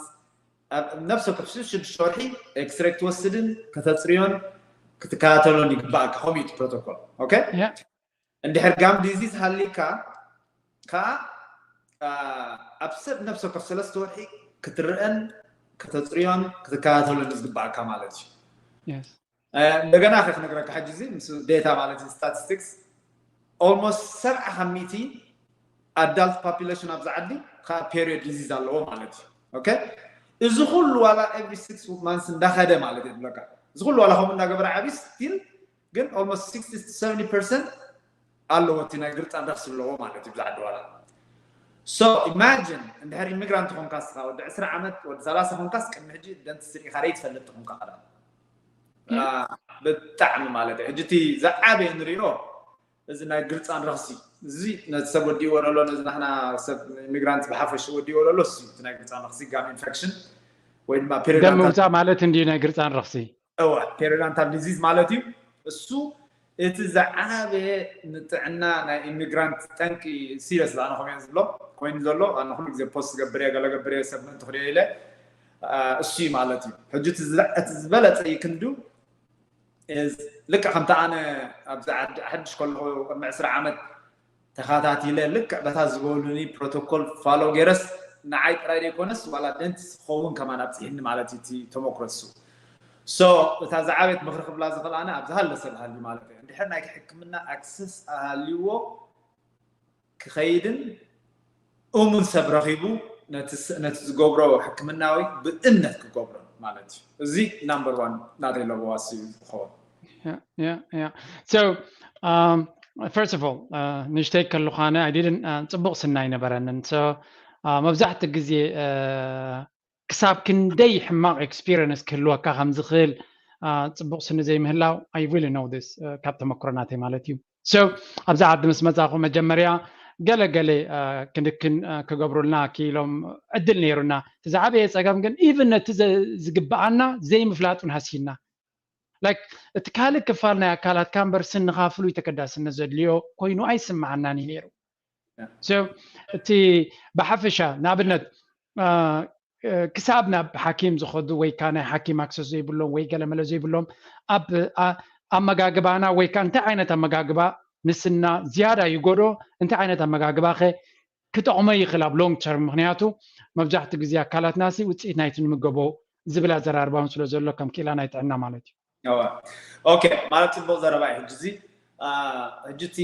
ነብሲ ወከፍ ሽዱሽተ ወርሒ ኤክስሬ ክትወስድን ከተፅርዮን ክትከታተሎን ይግባኣካ ከምኡ እዩ ፕሮቶኮል okay እንድሕር ጋም ዲዚዝ ሃሊካ ከዓ ኣብ ሰብ ነብሲ ወከፍ ሰለስተ ወርሒ ክትርአን ከተፅርዮን ክትከታተሎን ዝግባኣካ ማለት እዩ እንደገና ከ ክነግረካ ሕጂ እዚ ምስ ዴታ ማለት እዩ statistics almost ሰብዓ ካብ ሚእቲ adult population ኣብዚ ዓዲ ከዓ period disease ኣለዎ ማለት እዩ okay እዚ ኩሉ ዋላ every six months እንዳኸደ ማለት እዩ ብለካ እዚ ኩሉ ዋላ ከምኡ እንዳገበረ ዓብዩ still ግን almost sixty to seventy percent ኣለዎ እቲ ናይ ግርጣን ረክሲ ኣለዎ ማለት እዩ ብዛዕዲ ዋላ so imagine እንድሕር ኢሚግራንት ኮንካ ስኻ ወዲ ዕስራ ዓመት ወዲ ሰላሳ ኮንካስ ቅድሚ ሕጂ ደንትስት ሪኢኻ ደይ ትፈልጥ ኮንካ ቀዳም ብጣዕሚ ማለት እዩ። ሕጂ እቲ ዝዓበየ ንሪኦ እዚ ናይ ግርፃን ረኽሲ፣ እዚ ነቲ ሰብ ወዲእዎ ዘሎ፣ ነዚ ናሕና ሰብ ኢሚግራንት ብሓፈሽ ወዲእዎ ዘሎ እሱ እዩ። እቲ ናይ ግርፃን ረኽሲ፣ ጋም ኢንፌክሽን ወይ ድማ ደም ምውፃእ ማለት እንዲ ናይ ግርፃን ረኽሲ። እዋ ፔሪዳንታል ዲዚዝ ማለት እዩ። እሱ እቲ ዝዓበየ ንጥዕና ናይ ኢሚግራንት ጠንቂ፣ ሲሪየስ ኣነ ከምኡ ዝብሎ ኮይኑ ዘሎ፣ ኣነ ኩሉ ግዜ ፖስት ገብር እየ፣ ገለ ገብር እየ፣ ሰብ ምእንቲ ክሪኦ ኢለ፣ እሱ እዩ ማለት እዩ። ሕጂ እቲ ዝበለፀ ይክንዱ ልክዕ ከምቲ ኣነ ኣብዚ ዓዲ ሓድሽ ከለኹ ቅድሚ ዕስራ ዓመት ተኸታቲለ ልክዕ በታ ዝበሉኒ ፕሮቶኮል ፋሎ ገይረስ ንዓይ ጥራይ ዘይኮነስ ዋላ ደንቲስ ክኸውን ከማን ኣብፅሒኒ ማለት እዩ እቲ ተመክሮ እሱ። ሶ እታ ዝዓበየት ምኽሪ ክብላ ዝኽእል ኣነ ኣብዚ ሃለ ሰብ ሃልዩ ማለት እዩ። እንድሕር ናይ ሕክምና ኣክሰስ ኣሃልይዎ ክኸይድን እሙን ሰብ ረኺቡ ነቲ ዝገብሮ ሕክምናዊ ብእምነት ክገብሮ ማለት እዩ። እዚ ናምበር ዋን ናተይ ለበዋ እሱ እዩ ዝኸውን። So um, first of all ንእሽተይ ከለኹ ኣነ I didn't ጽቡቕ ስና ኣይነበረንን። So መብዛሕትኡ ግዜ ክሳብ ክንደይ ሕማቕ ኤክስፒሪየንስ ክህልወካ ከም ዝኽእል ጽቡቕ ስኒ ዘይምህላው I really know this ካብ ተመክሮ ናተይ ማለት እዩ። So ኣብዚ ዓዲ ምስ መጻኹ መጀመርያ ገለ ገለ ክንክን ክገብሩልና ክኢሎም ዕድል ነይሩና። እቲ ዝዓበየ ጸገም ግን ኢቭን ነቲ ዝግብኣና ዘይምፍላጥ እውን ሃሲና። ላይክ እቲ ካልእ ክፋል ናይ ኣካላትካ እምበር ስንኻ ፍሉይ ተገዳስነት ዘድልዮ ኮይኑ ኣይስምዓናን እዩ ነይሩ። So እቲ ብሓፈሻ ንኣብነት ክሳብ ናብ ሓኪም ዝኸዱ ወይ ከዓ ናይ ሓኪም ኣክሰስ ዘይብሎም ወይ ገለመለ ዘይብሎም ኣብ ኣመጋግባና ወይ ከዓ እንታይ ዓይነት ኣመጋግባ ንስና ዝያዳ ይጎዶ፣ እንታይ ዓይነት ኣመጋግባ ከ ክጠቕሞ ይኽእል ኣብ ሎንግ ተርም? ምክንያቱ መብዛሕትኡ ግዜ ኣካላትና ሲ ውፅኢት ናይቲ ንምገቦ ዝብል ኣዘራርባውን ስለ ዘሎ ከም ክኢላ ናይ ጥዕና ማለት እዩ። ኦኬ፣ ማለት ፅቡቕ ዘረባ እዩ። ሕጂ እዚ ሕጂ እቲ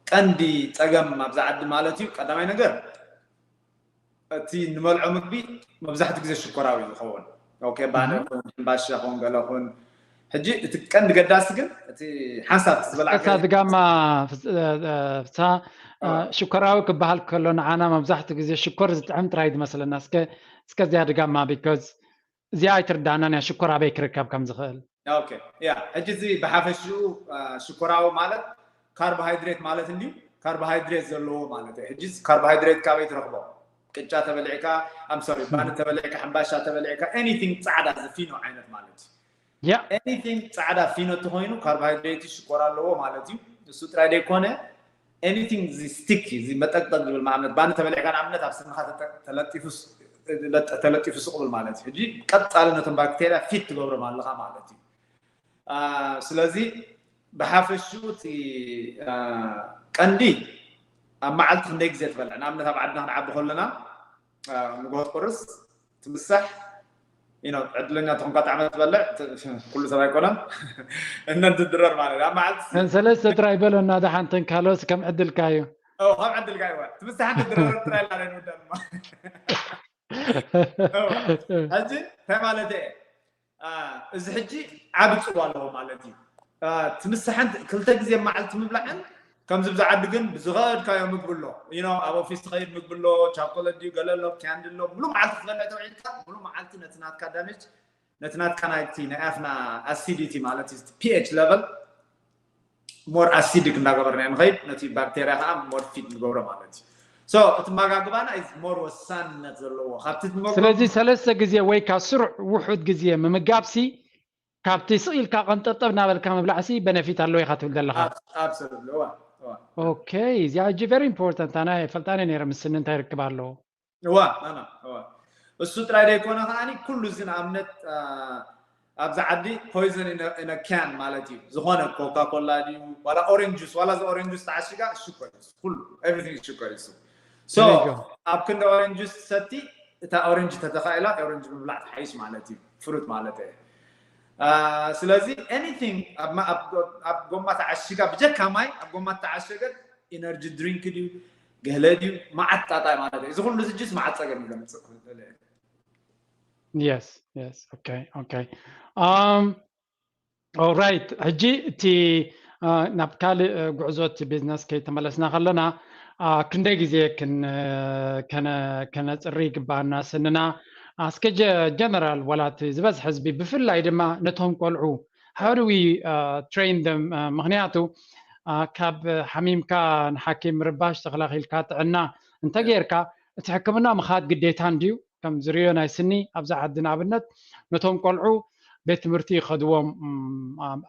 ቀንዲ ፀገም ኣብዚ ዓዲ ማለት እዩ ቀዳማይ ነገር እቲ ንበልዖ ምግቢ መብዛሕትኡ ግዜ ሽኮራዊ እዩ ዝኸውን። ኦኬ፣ ባኒ ይኹን ሕምባሻ ይኹን ገለ ይኹን። ሕጂ እቲ ቀንዲ ገዳሲ ግን እቲ ሓንሳብ ዝበላዕካ እስከ ድጋማ ፍሳ ሽኮራዊ ክበሃል ከሎ ንዓና መብዛሕትኡ ግዜ ሽኮር ዝጥዕም ጥራይ ዝመስለና። እስከ እስከ እዚኣ ድጋማ because እዚኣ ኣይትርዳእናን እያ ሽኮር ኣበይ ክርከብ ከም ዝኽእል። ኦኬ ያ ሕጂ እዚ ብሓፈሽኡ ሽኮራዊ ማለት ካርቦሃይድሬት ማለት እንድዩ። ካርቦሃይድሬት ዘለዎ ማለት እዩ። ሕጂ ካርቦሃይድሬት ካበይ ትረኽቦ? ቅጫ ተበሊዕካ፣ I'm sorry፣ ባኒ ተበሊዕካ፣ ሕምባሻ ተበሊዕካ፣ anything ፃዕዳ ዝፊኖ ዓይነት ማለት እዩ። Yeah. Anything ፃዕዳ ፊኖ እንተኾይኑ ካርቦሃይድሬት ሽኮር ኣለዎ ማለት እዩ። እሱ ጥራይ ዘይኮነ anything እዚ ስቲኪ እዚ መጠቅጠቅ ዝብል ንኣብነት ባኒ ተበሊዕካ ንኣብነት ኣብ ስንኻ ተለጢፉ ስቕ ብል ማለት እዩ። ሕጂ ቀፃሊ ነቶም ባክቴርያ ፊት ትገብሮም ኣለኻ ማለት እዩ። ስለዚ ብሓፈሽኡ እቲ ቀንዲ ኣብ መዓልቲ ክንደይ ግዜ ትበልዕ? ንኣብነት ኣብ ዓድና ክንዓቢ ከለና ንግሆ ትቁርስ ትምሳሕ you know ዕድለኛ ትኾንካ ጣዕመ ትበልዕ ኩሉ ሰብ ኣይኮነን እነን ትድረር ማለት ኣብ መዓልቲ ሰለስተ ጥራይ በለና ደሓንተን ካልኦት ከም ዕድልካ እዩ። ከም ዕድልካ እዩ ትምሳሕ ትድረር ጥራይ ላ ንወዳ ድማ ሕጂ እንታይ ማለት እየ እዚ ሕጂ ዓቢ ፅዋ ኣለዎ ማለት እዩ። ትምሳሕን ክልተ ግዜ መዓልቲ ምብላዕን ከምዚ ብዚ ዓዲ ግን ብዝኸድካዮ ምግቢ ኣሎ you know ኣብ ኦፊስ ትኸይድ ምግቢ ኣሎ ቻኮለት ድዩ ገለ ኣሎ candy ኣሎ ሙሉ መዓልቲ ክትበልዕ ተውዒልካ ሙሉ መዓልቲ ነቲ ናትካ ዳሜጅ ነቲ ናትካ ናይቲ ናይ ኣፍና ኣሲዲቲ ማለት እዩ pH level more acidic እንዳገበርና ንኸይድ ነቲ ባክቴርያ ከዓ more fit ንገብሮ ማለት እዩ። So እቲ መጋግባና is more ወሳንነት ዘለዎ ካብቲ ትመግቦ ስለዚ ሰለስተ ግዜ ወይ ካብ ስሩዕ ውሑድ ግዜ ምምጋብሲ ካብቲ ስቕ ኢልካ ቀንጠብጠብ እናበልካ ምብላዕሲ በነፊት ኣለዎ ኢኻ ትብል ዘለኻ። Absolutely እዋ እዋ ኦኬ እዚኣ ሕጂ very important ኣነ ኣይፈልጣን እየ ነይረ ምስ ስኒ እንታይ ርክብ ኣለዎ። እዋ ኣና እዋ እሱ ጥራይ ዘይኮነ ከዓኒ ኩሉ እዚ ንኣብነት ኣብዚ ዓዲ poison in a can ማለት እዩ ዝኾነ ኮካ ኮላ ድዩ ዋላ ኦሬንጅ ጁስ ዋላ እዚ ኦሬንጅ ጁስ ተዓሽጋ ሽኮር እዩ ኩሉ everything ሽኮር እዩ so There you go. ኣብ ክንዲ ኦሬንጅ ጁስ ትሰቲ እታ ኦሬንጅ ተተኻኢላ ኦሬንጅ ምብላዕ ትሓይሽ ማለት እዩ ፍሩት ማለት እየ ስለዚ anything ኣብ ጎማ ተዓሽጋ ብጀካ ማይ ኣብ ጎማ ተዓሸገት energy drink ድዩ ገለ ድዩ መዓት ጣጣ ማለት እዩ እዚ ኩሉ እዚ ጁስ መዓት ፀገም እዩ ዘምፅእ ክኽእል እዩ Yes, yes. Okay, okay. Um, all right. ሕጂ እቲ ናብ ካልእ ጉዕዞ እቲ ቢዝነስ ከይተመለስና ከለና ክንደይ ግዜ ከነፅሪ ይግባኣና ስንና እስከ ጀነራል ዋላ እቲ ዝበዝሐ ህዝቢ ብፍላይ ድማ ነቶም ቆልዑ how do we train them? ምክንያቱ ካብ ሓሚምካ ንሓኪም ምርባሽ ተኸላኺልካ ጥዕና እንተጌርካ እቲ ሕክምና ምኻድ ግዴታ እንድዩ። ከም ዝርዮ ናይ ስኒ ኣብዛ ዓዲ ንኣብነት ነቶም ቆልዑ ቤት ትምህርቲ ይኸድዎም።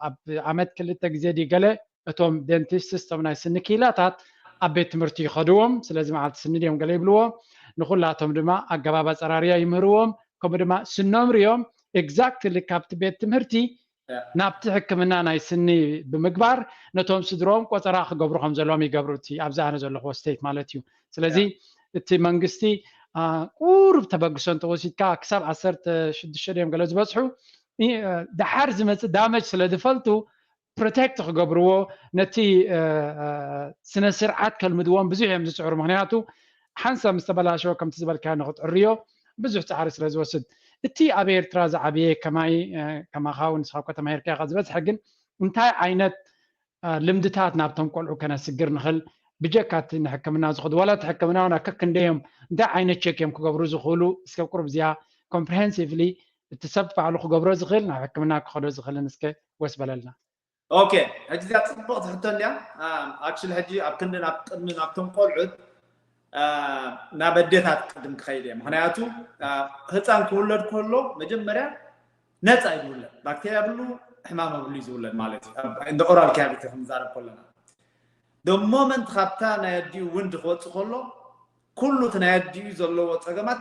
ኣብ ዓመት ክልተ ግዜ ድዩ ገለ እቶም ደንቲስትስ እቶም ናይ ስኒ ክኢላታት ኣብ ቤት ትምህርቲ ይኸድዎም። ስለዚ መዓልቲ ስኒ ድዮም ገለ ይብልዎም። ንኹላቶም ድማ ኣገባብ ኣፀራርያ ይምህርዎም። ከምኡ ድማ ስኖም ርዮም exactly ካብቲ ቤት ትምህርቲ ናብቲ ሕክምና ናይ ስኒ ብምግባር ነቶም ስድሮም ቆፀራ ክገብሩ ከም ዘለዎም ይገብሩ። እቲ ኣብዚ ኣነ ዘለኹዎ ስቴት ማለት እዩ። ስለዚ እቲ መንግስቲ ቁሩብ ተበግሶ እንተወሲድካ ክሳብ ዓሰርተ ሽዱሽተ ድዮም ገለ ዝበፅሑ ደሓር ዝመፅእ ዳመጅ ስለ ዝፈልጡ ፕሮቴክት ክገብርዎ ነቲ ስነ ስርዓት ከልምድዎም ብዙሕ እዮም ዝፅዕሩ። ምክንያቱ ሓንሳብ ምስ ተበላሸወ ከምቲ ዝበልካዮ ንክትዕርዮ ብዙሕ ፃዕሪ ስለ ዝወስድ እቲ ኣብ ኤርትራ ዝዓብየ ከማይ ከማኻ እውን ንስኻ ከተማሂርካ ኢኻ ዝበዝሐ ግን እንታይ ዓይነት ልምድታት ናብቶም ቆልዑ ከነስግር ንኽእል ብጀካ እቲ ንሕክምና ዝኸዱ ዋላ እቲ ሕክምና እውን ኣከክንደዮም እንታይ ዓይነት ቸክ እዮም ክገብሩ ዝኽእሉ እስከ ቁሩብ እዚኣ ኮምፕሬሄንሲቭሊ እቲ ሰብ ባዕሉ ክገብሮ ዝኽእል ናብ ሕክምና ክኸዶ ዝኽእልን እስከ ወስ በለልና። ኦኬ ሕጂ እዚኣ ፅቡቅ ትሕቶ እንዲያ። ኣክሽሊ ሕጂ ኣብ ክንዲ ናብ ቅድሚ ናብቶም ቆልዑት ናብ ኣዴታት ቅድም ክኸይድ እየ። ምክንያቱ ህፃን ክውለድ ከሎ መጀመርያ ነፃ እዩ ዝውለድ። ባክቴርያ ብሉ ሕማም ብሉ እዩ ዝውለድ ማለት እዩ። እንደ ኦራል ካቪቲ ክንዛረብ ከለና ሞመንት ካብታ ናይ ኣዲኡ ውንድ ክወፅእ ከሎ ኩሉ እቲ ናይ ኣዲኡ ዘለዎ ፀገማት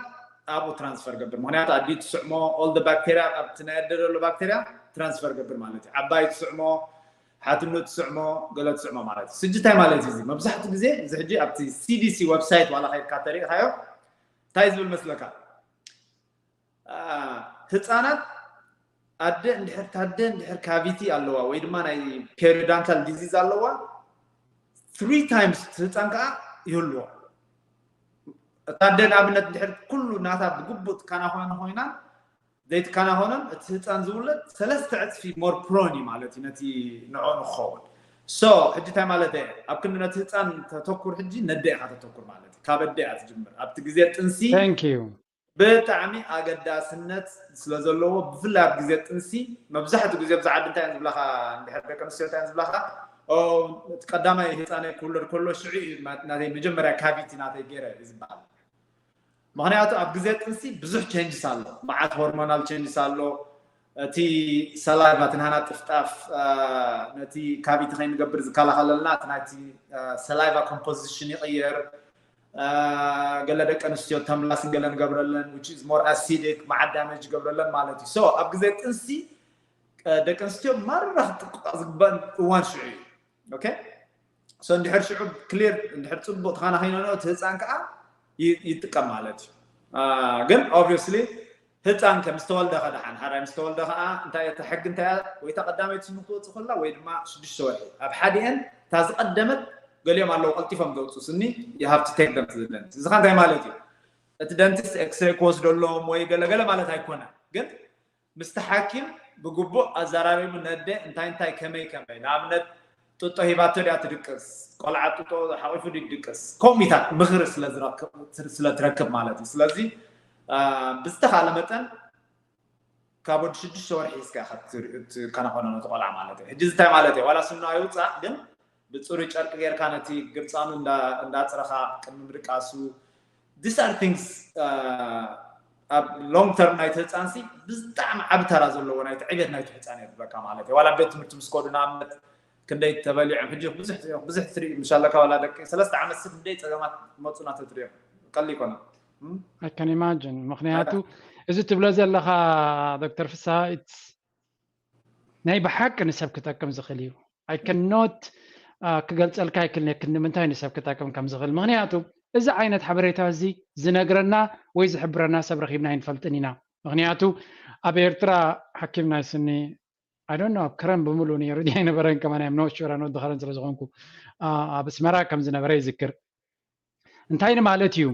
ኣብኡ ትራንስፈር ገብር። ምክንያቱ ኣዲኡ ትስዕሞ ኦል ባክቴርያ ኣብቲ ናይ ኣደ ዘሎ ባክቴርያ ትራንስፈር ገብር ማለት እዩ። ዓባይ ትስዕሞ፣ ሓትኖ ትስዕሞ፣ ገለ ትስዕሞ ማለት እዩ። ስጂ እንታይ ማለት እዩ? መብዛሕትኡ ግዜ እዚ ሕጂ ኣብቲ ሲዲሲ ዌብሳይት ዋላ ከይድካ ተሪእኻዮ እንታይ ዝብል መስለካ? ህፃናት ኣደ እንድሕር ታደ እንድሕር ካቪቲ ኣለዋ ወይ ድማ ናይ ፔሪዳንታል ዲዚዝ ኣለዋ ትሪ ታይምስ ህፃን ከዓ ይህልዎ። እታ ኣደ ንኣብነት እንድሕር ኩሉ ናታ ብግቡእ ትከናኸነ ኮይና ዘይትከናኸኖን እቲ ህፃን ዝውለድ ሰለስተ ዕፅፊ ሞር ፕሮን እዩ ማለት እዩ ነቲ ንዕኡ ንክኸውን። ሶ ሕጂ እንታይ ማለት እየ ኣብ ክንዲ ነቲ ህፃን ተተኩር ሕጂ ነደ ኢኻ ተተኩር ማለት እዩ። ካብ ኣደ እያ ትጅምር ኣብቲ ግዜ ጥንሲ ብጣዕሚ ኣገዳስነት ስለዘለዎ ብፍላይ ኣብ ግዜ ጥንሲ መብዛሕትኡ ግዜ ኣብዚ ዓዲ እንታይ ዝብላካ እንድሕር ደቂ ኣንስትዮ እንታይ ዝብላካ እቲ ቀዳማይ ህፃነይ ክውለድ ከሎ ሽዑ እዩ ናተይ መጀመርያ ካቪቲ ናተይ ገይረ እዩ ዝበሃል። ምክንያቱ ኣብ ግዜ ጥንሲ ብዙሕ ቸንጅስ ኣሎ። መዓት ሆርሞናል ቸንጅስ ኣሎ። እቲ ሰላይቫ ትንሃና ጥፍጣፍ ነቲ ካቪቲ ከይንገብር ዝከላኸለልና እቲ ናይቲ ሰላይቫ ኮምፖዚሽን ይቕየር። ገለ ደቂ ኣንስትዮ ተምላስ ገለ ንገብረለን which is more acidic መዓት ዳሜጅ ይገብረለን ማለት እዩ። ሶ ኣብ ግዜ ጥንሲ ደቂ ኣንስትዮ ማራ ክጥንቀቃ ዝግበአን እዋን ሽዑ እዩ። ኦኬ ሶ እንድሕር ሽዑ ክሊር እንድሕር ፅቡቅ ተኸናኺኖ እቲ ህፃን ከዓ ይጥቀም ማለት እዩ። ግን ኦብቪየስሊ ህፃን ከምስተወልደ ከደሓን ሓራይ ምስተወልደ ከዓ እንታይ እቲ ሕጊ እንታይ ወይታ ቀዳመይቲ ስኒ ክትወፅእ ከላ ወይ ድማ ሽዱሽተ ወርሒ ኣብ ሓዲአን እታ ዝቀደመት ገሊኦም ኣለዉ ቀልጢፎም ዘውፅኡ ስኒ you have to take them to the dentist። እዚ እንታይ ማለት እዩ? እቲ ደንቲስት ኤክስሬ ክወስደሎም ወይ ገለገለ ማለት ኣይኮነ ግን ምስቲ ሓኪም ብግቡእ ኣዘራሪቡ ነደ እንታይ እንታይ ከመይ ከመይ ንኣብነት ጥጦ ሂባቶ ድያ ትድቅስ ቆልዓ ጥጦ ሓቂፉ ድዩ ድቅስ ከምኡታት ምኽሪ ስለትረክብ ማለት እዩ። ስለዚ ብዝተኻለ መጠን ካብ ወዲ ሽዱሽተ ወርሒ እስካ ከናኾኖ ነቲ ቆልዓ ማለት እዩ። ሕጂ እንታይ ማለት እዩ ዋላ ስኑ ኣይውፃእ ግን ብፅሩይ ጨርቂ ጌርካ ነቲ ግርፃኑ እንዳፅረኻ ቅድሚ ምድቃሱ these are things ኣብ ሎንግ ተርም ናይቲ ህፃንሲ ብጣዕሚ ዓብ ተራ ዘለዎ ናይቲ ዕቤት ናይቲ ህፃን እየ ዝብለካ ማለት እዩ። ዋላ ቤት ትምህርቲ ምስ ከዱ ንኣብነት ክንደይ ተበሊዖም ሕጂ ብዙሕ ብዙሕ ትርኢ ምሻለካ ዋላ ደቂ ሰለስተ ዓመት ሲ ክንደይ ፀገማት መፁና ተትሪኦም ቀሊ ይኮነ I can imagine ምክንያቱ እዚ ትብሎ ዘለካ ዶክተር ፍስሃ ናይ ብሓቂ ንሰብ ክጠቅም ዝኽእል እዩ። I cannot ክገልፀልካ ኣይክልነክን ንምንታይ ንሰብ ክጠቅም ከም ዝኽእል ምክንያቱ እዚ ዓይነት ሓበሬታ እዚ ዝነግረና ወይ ዝሕብረና ሰብ ረኪብና ኣይንፈልጥን ኢና። ምክንያቱ ኣብ ኤርትራ ሓኪም ናይ ስኒ I don't know ኣብ ከረን ብምሉእ ነይሩ ድያ ኣይነበረን ከማን I'm not sure ኣነ ወዲ ከረን ስለ ዝኾንኩ ኣብ ኣስመራ ከም ዝነበረ ይዝክር። እንታይ ንማለት እዩ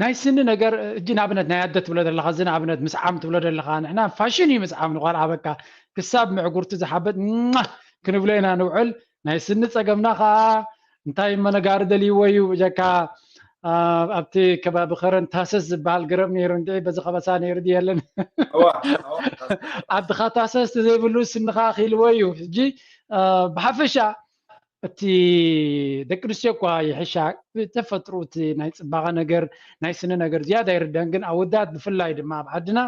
ናይ ስኒ ነገር እጂ ንኣብነት ናይ ኣደ ትብሎ ዘለካ እዚ ንኣብነት ምስዓም ትብሎ ዘለካ ንሕና ፋሽን እዩ ምስዓም ንኳልዓ በቃ ክሳብ ምዕጉርቲ ዝሓብጥ ክንብሎ ኢና ንውዕል ናይ ስኒ ፀገምና ከዓ እንታይ እሞ ነጋሪ ደልይዎ እዩ ብጀካ ኣብቲ ከባቢ ከረን ታሰስ ዝበሃል ገረብ ነይሩ እንዲ በዚ ከበሳ ነይሩ ድየለን? ኣብድኻ ታሰስ ዘይብሉ ስንኻ ኣኽልዎ እዩ። ሕጂ ብሓፈሻ እቲ ደቂ ኣንስትዮ እኳ ይሕሻ፣ ብተፈጥሮ እቲ ናይ ፅባቐ ነገር፣ ናይ ስነ ነገር ዝያዳ ይርደን። ግን ኣወዳት ብፍላይ ድማ ኣብ ዓድና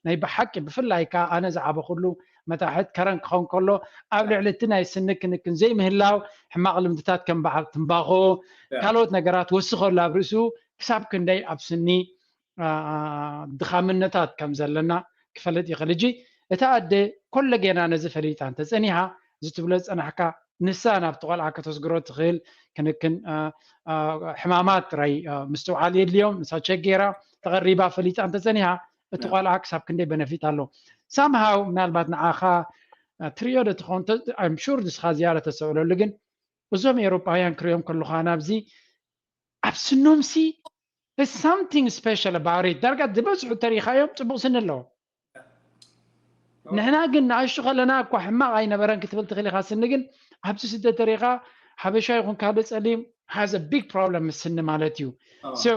ናይ ብሓቂ ብፍላይ ከዓ ኣነ ዝዓበኹሉ መታሕት ከረን ክኸውን ከሎ ኣብ ልዕሊ እቲ ናይ ስኒ ክንክን ዘይምህላው ሕማቕ ልምድታት ከም በዓል ትምባኾ ካልኦት ነገራት ወስኸሉ ኣብ ርእሱ ክሳብ ክንደይ ኣብ ስኒ ድኻምነታት ከም ዘለና ክፈልጥ ይኽእል። እጂ እታ ኣደ ኮለ ጌና ነዚ ፈሊጣ እንተጸኒሓ እዚ ትብሎ ዝጸናሕካ ንሳ ናብቲ ቆልዓ ከተስግሮ ትኽእል ክንክን ሕማማት ጥራይ ምስትውዓል የድልዮም። ንሳ ቸክ ጌራ ተቐሪባ ፈሊጣ እንተጸኒሓ እቲ ቆልዓ ክሳብ ክንደይ በነፊት ኣሎ። ሳምሃው ምናልባት ንዓኻ ትሪኦ ዶ ትኸውን? I'm sure ንስኻ ዝያዳ ተሰእለሉ። ግን እዞም ኤውሮጳውያን ክሪኦም ከለኻ ናብዚ ኣብ ስኖምሲ something special about it። ዳርጋ ዝበዝሑ ተሪኻዮም ጽቡቕ ስኒ ኣለዎ። ንሕና ግን ንኣሽቱ ከለና እኳ ሕማቕ ኣይነበረን ክትብል ትኽእል ኢኻ። ስኒ ግን ኣብዚ ስደት ተሪኻ ሓበሻ ይኹን ካልእ ጸሊም has a big problem ምስ ስኒ ማለት እዩ። So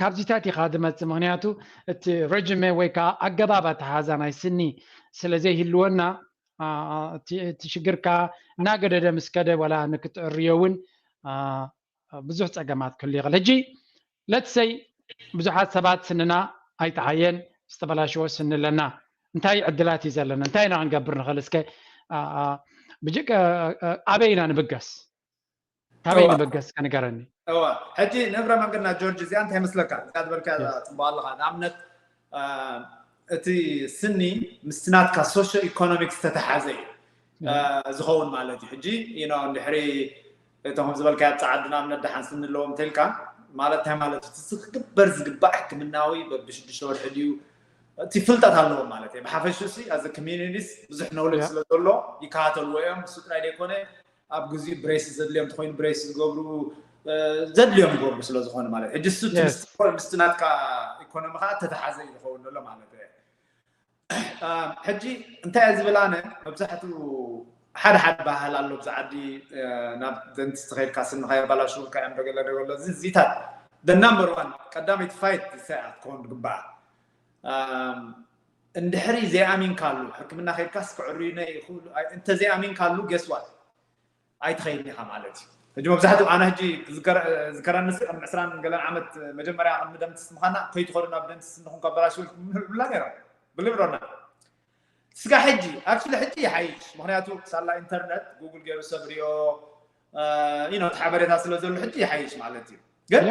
ካብዚታት ኢኻ ዝመጽእ። ምኽንያቱ እቲ ረጅመ ወይ ከዓ ኣገባብ ኣተሓዛ ናይ ስኒ ስለ ዘይህልወና እቲ ሽግርካ እናገደደ ምስ ከደ ዋላ ንክትዕርዮ እውን ብዙሕ ፀገማት ክህሉ ይኽእል። ሕጂ let's say ብዙሓት ሰባት ስንና ኣይጠዓየን፣ ዝተበላሸወ ስኒ ኣለና። እንታይ ዕድላት እዩ ዘለና? እንታይ ኢና ክንገብር ንኽእል? እስከ ብጅ ኣበይ ኢና ንብገስ? ካበይ ንበገስ ከንገረኒ? እዋ ሕጂ ንእግረ መንገድና ጆርጅ እዚኣ እንታይ መስለካ? እዚኣ ዝበልካ ጽቡቅ ኣለኻ። ንኣብነት እቲ ስኒ ምስቲ ናትካ ሶሾ ኢኮኖሚክስ ዝተተሓዘ እዩ ዝኸውን ማለት እዩ። ሕጂ you know እንድሕሪ እቶም ከም ዝበልካ ኣብ ጻዓዱ ንኣብነት ደሓን ስኒ ኣለዎም እንተልካ ማለት እንታይ ማለት እዩ? እቲ ክግበር ዝግባእ ሕክምናዊ በብሽዱሽተ ወርሒ ድዩ እቲ ፍልጠት ኣለዎም ማለት እዩ። ብሓፈሽኡ ሲ as communities ብዙሕ knowledge ስለ ዘሎ ይከታተልዎ እዮም። እሱ ጥራይ ዘይኮነ ኣብ ግዜኡ ብሬስ ዘድልዮም እንተኮይኑ ብሬስ ዝገብሩ ዘድልዮም ይገብሩ ስለ ዝኾነ ማለት ሕጂ እሱ ምስቲ ናትካ ኢኮኖሚ ከዓ ተተሓዘ እዩ ዝኸውን ዘሎ ማለት እዩ። ሕጂ እንታይ እየ ዝብል ኣነ መብዛሕትኡ ሓደ ሓደ ባህል ኣሎ ብዛ ዓዲ ናብ ደንቲስት ከይድካ ስንኻ የባላሽውልካ እዮም ደገለ ደገለ ዚታት the number one ቀዳመይቲ ፋይት ሰኣት ክኾን ዝግባኣ እንድሕሪ ዘይኣሚንካሉ ሕክምና ከይድካስ ክዕርዩነ ይኽእሉ እንተ ዘይኣሚንካሉ ገስዋት ኣይትኸይድን ኢኻ ማለት እዩ። ሕጂ መብዛሕትኡ ኣነ ሕጂ ዝከረኒ ቅድሚ ዕስራን ገለን ዓመት መጀመርያ ቅድሚ ደንቲስት ምዃና ከይትኸዱ ናብ ደንቲስት እንኹም ከበላሽወልኩም ይብላ ነይሮም ብልብሮና ስጋ ሕጂ actually ሕጂ ይሓይሽ ምክንያቱ ሳላ ኢንተርነት ጉግል ገይሩ ሰብ ሪኦ you know ሓበሬታ ስለ ዘሎ ሕጂ ይሓይሽ ማለት እዩ። ግን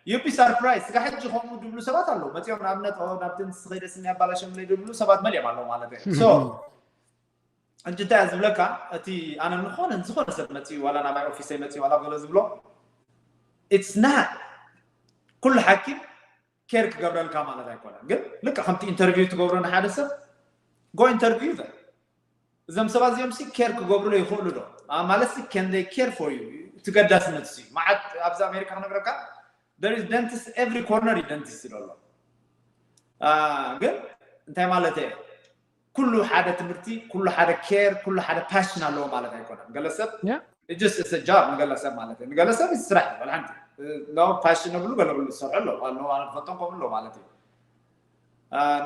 you'd be surprised ስጋ ሕጂ ከምኡ ድብሉ ሰባት ኣለዉ መፂኦም ንኣብነት ናብ ደንቲስት ከይደ ስኒ ኣባላሸምለይ ድብሉ ሰባት መሊኦም ኣለዉ ማለት እዩ። So ሕጂ እንታይ እየ ዝብለካ እቲ ኣነ ንኾነ ዝኾነ ሰብ መፂኡ ዋላ ናባይ ኦፊሰይ መፂኡ ዋላ ገለ ዝብሎ it's not ኩሉ ሓኪም ኬር ክገብረልካ ማለት ኣይኮነን። ግን ልክዕ ከምቲ ኢንተርቪው ትገብሮ ንሓደ ሰብ go interview them እዞም ሰባት እዚኦም ሲ ኬር ክገብሩ ዶ ይኽእሉ ዶ ማለት ሲ can they care for you? እቲ ገዳስነት ሲ መዓት ኣብዚ ኣሜሪካ ክነግረካ there is dentist every corner እዩ ደንቲስት ዘሎ። ግን እንታይ ማለት እየ ኩሉ ሓደ ትምህርቲ ኩሉ ሓደ ኬር ኩሉ ሓደ ፓሽን ኣለዎ ማለት ኣይኮነን። ገለ ሰብ just it's a job ንገለ ሰብ ማለት እዩ። ንገለ ሰብ ስራሕ እዩ። ሓንቲ ፓሽን ብሉ ገለ ብሉ ዝሰርሑ ኣለዉ ኣለዉ ኣነ ዝፈልጦም ከምኡ ኣለዉ ማለት እዩ።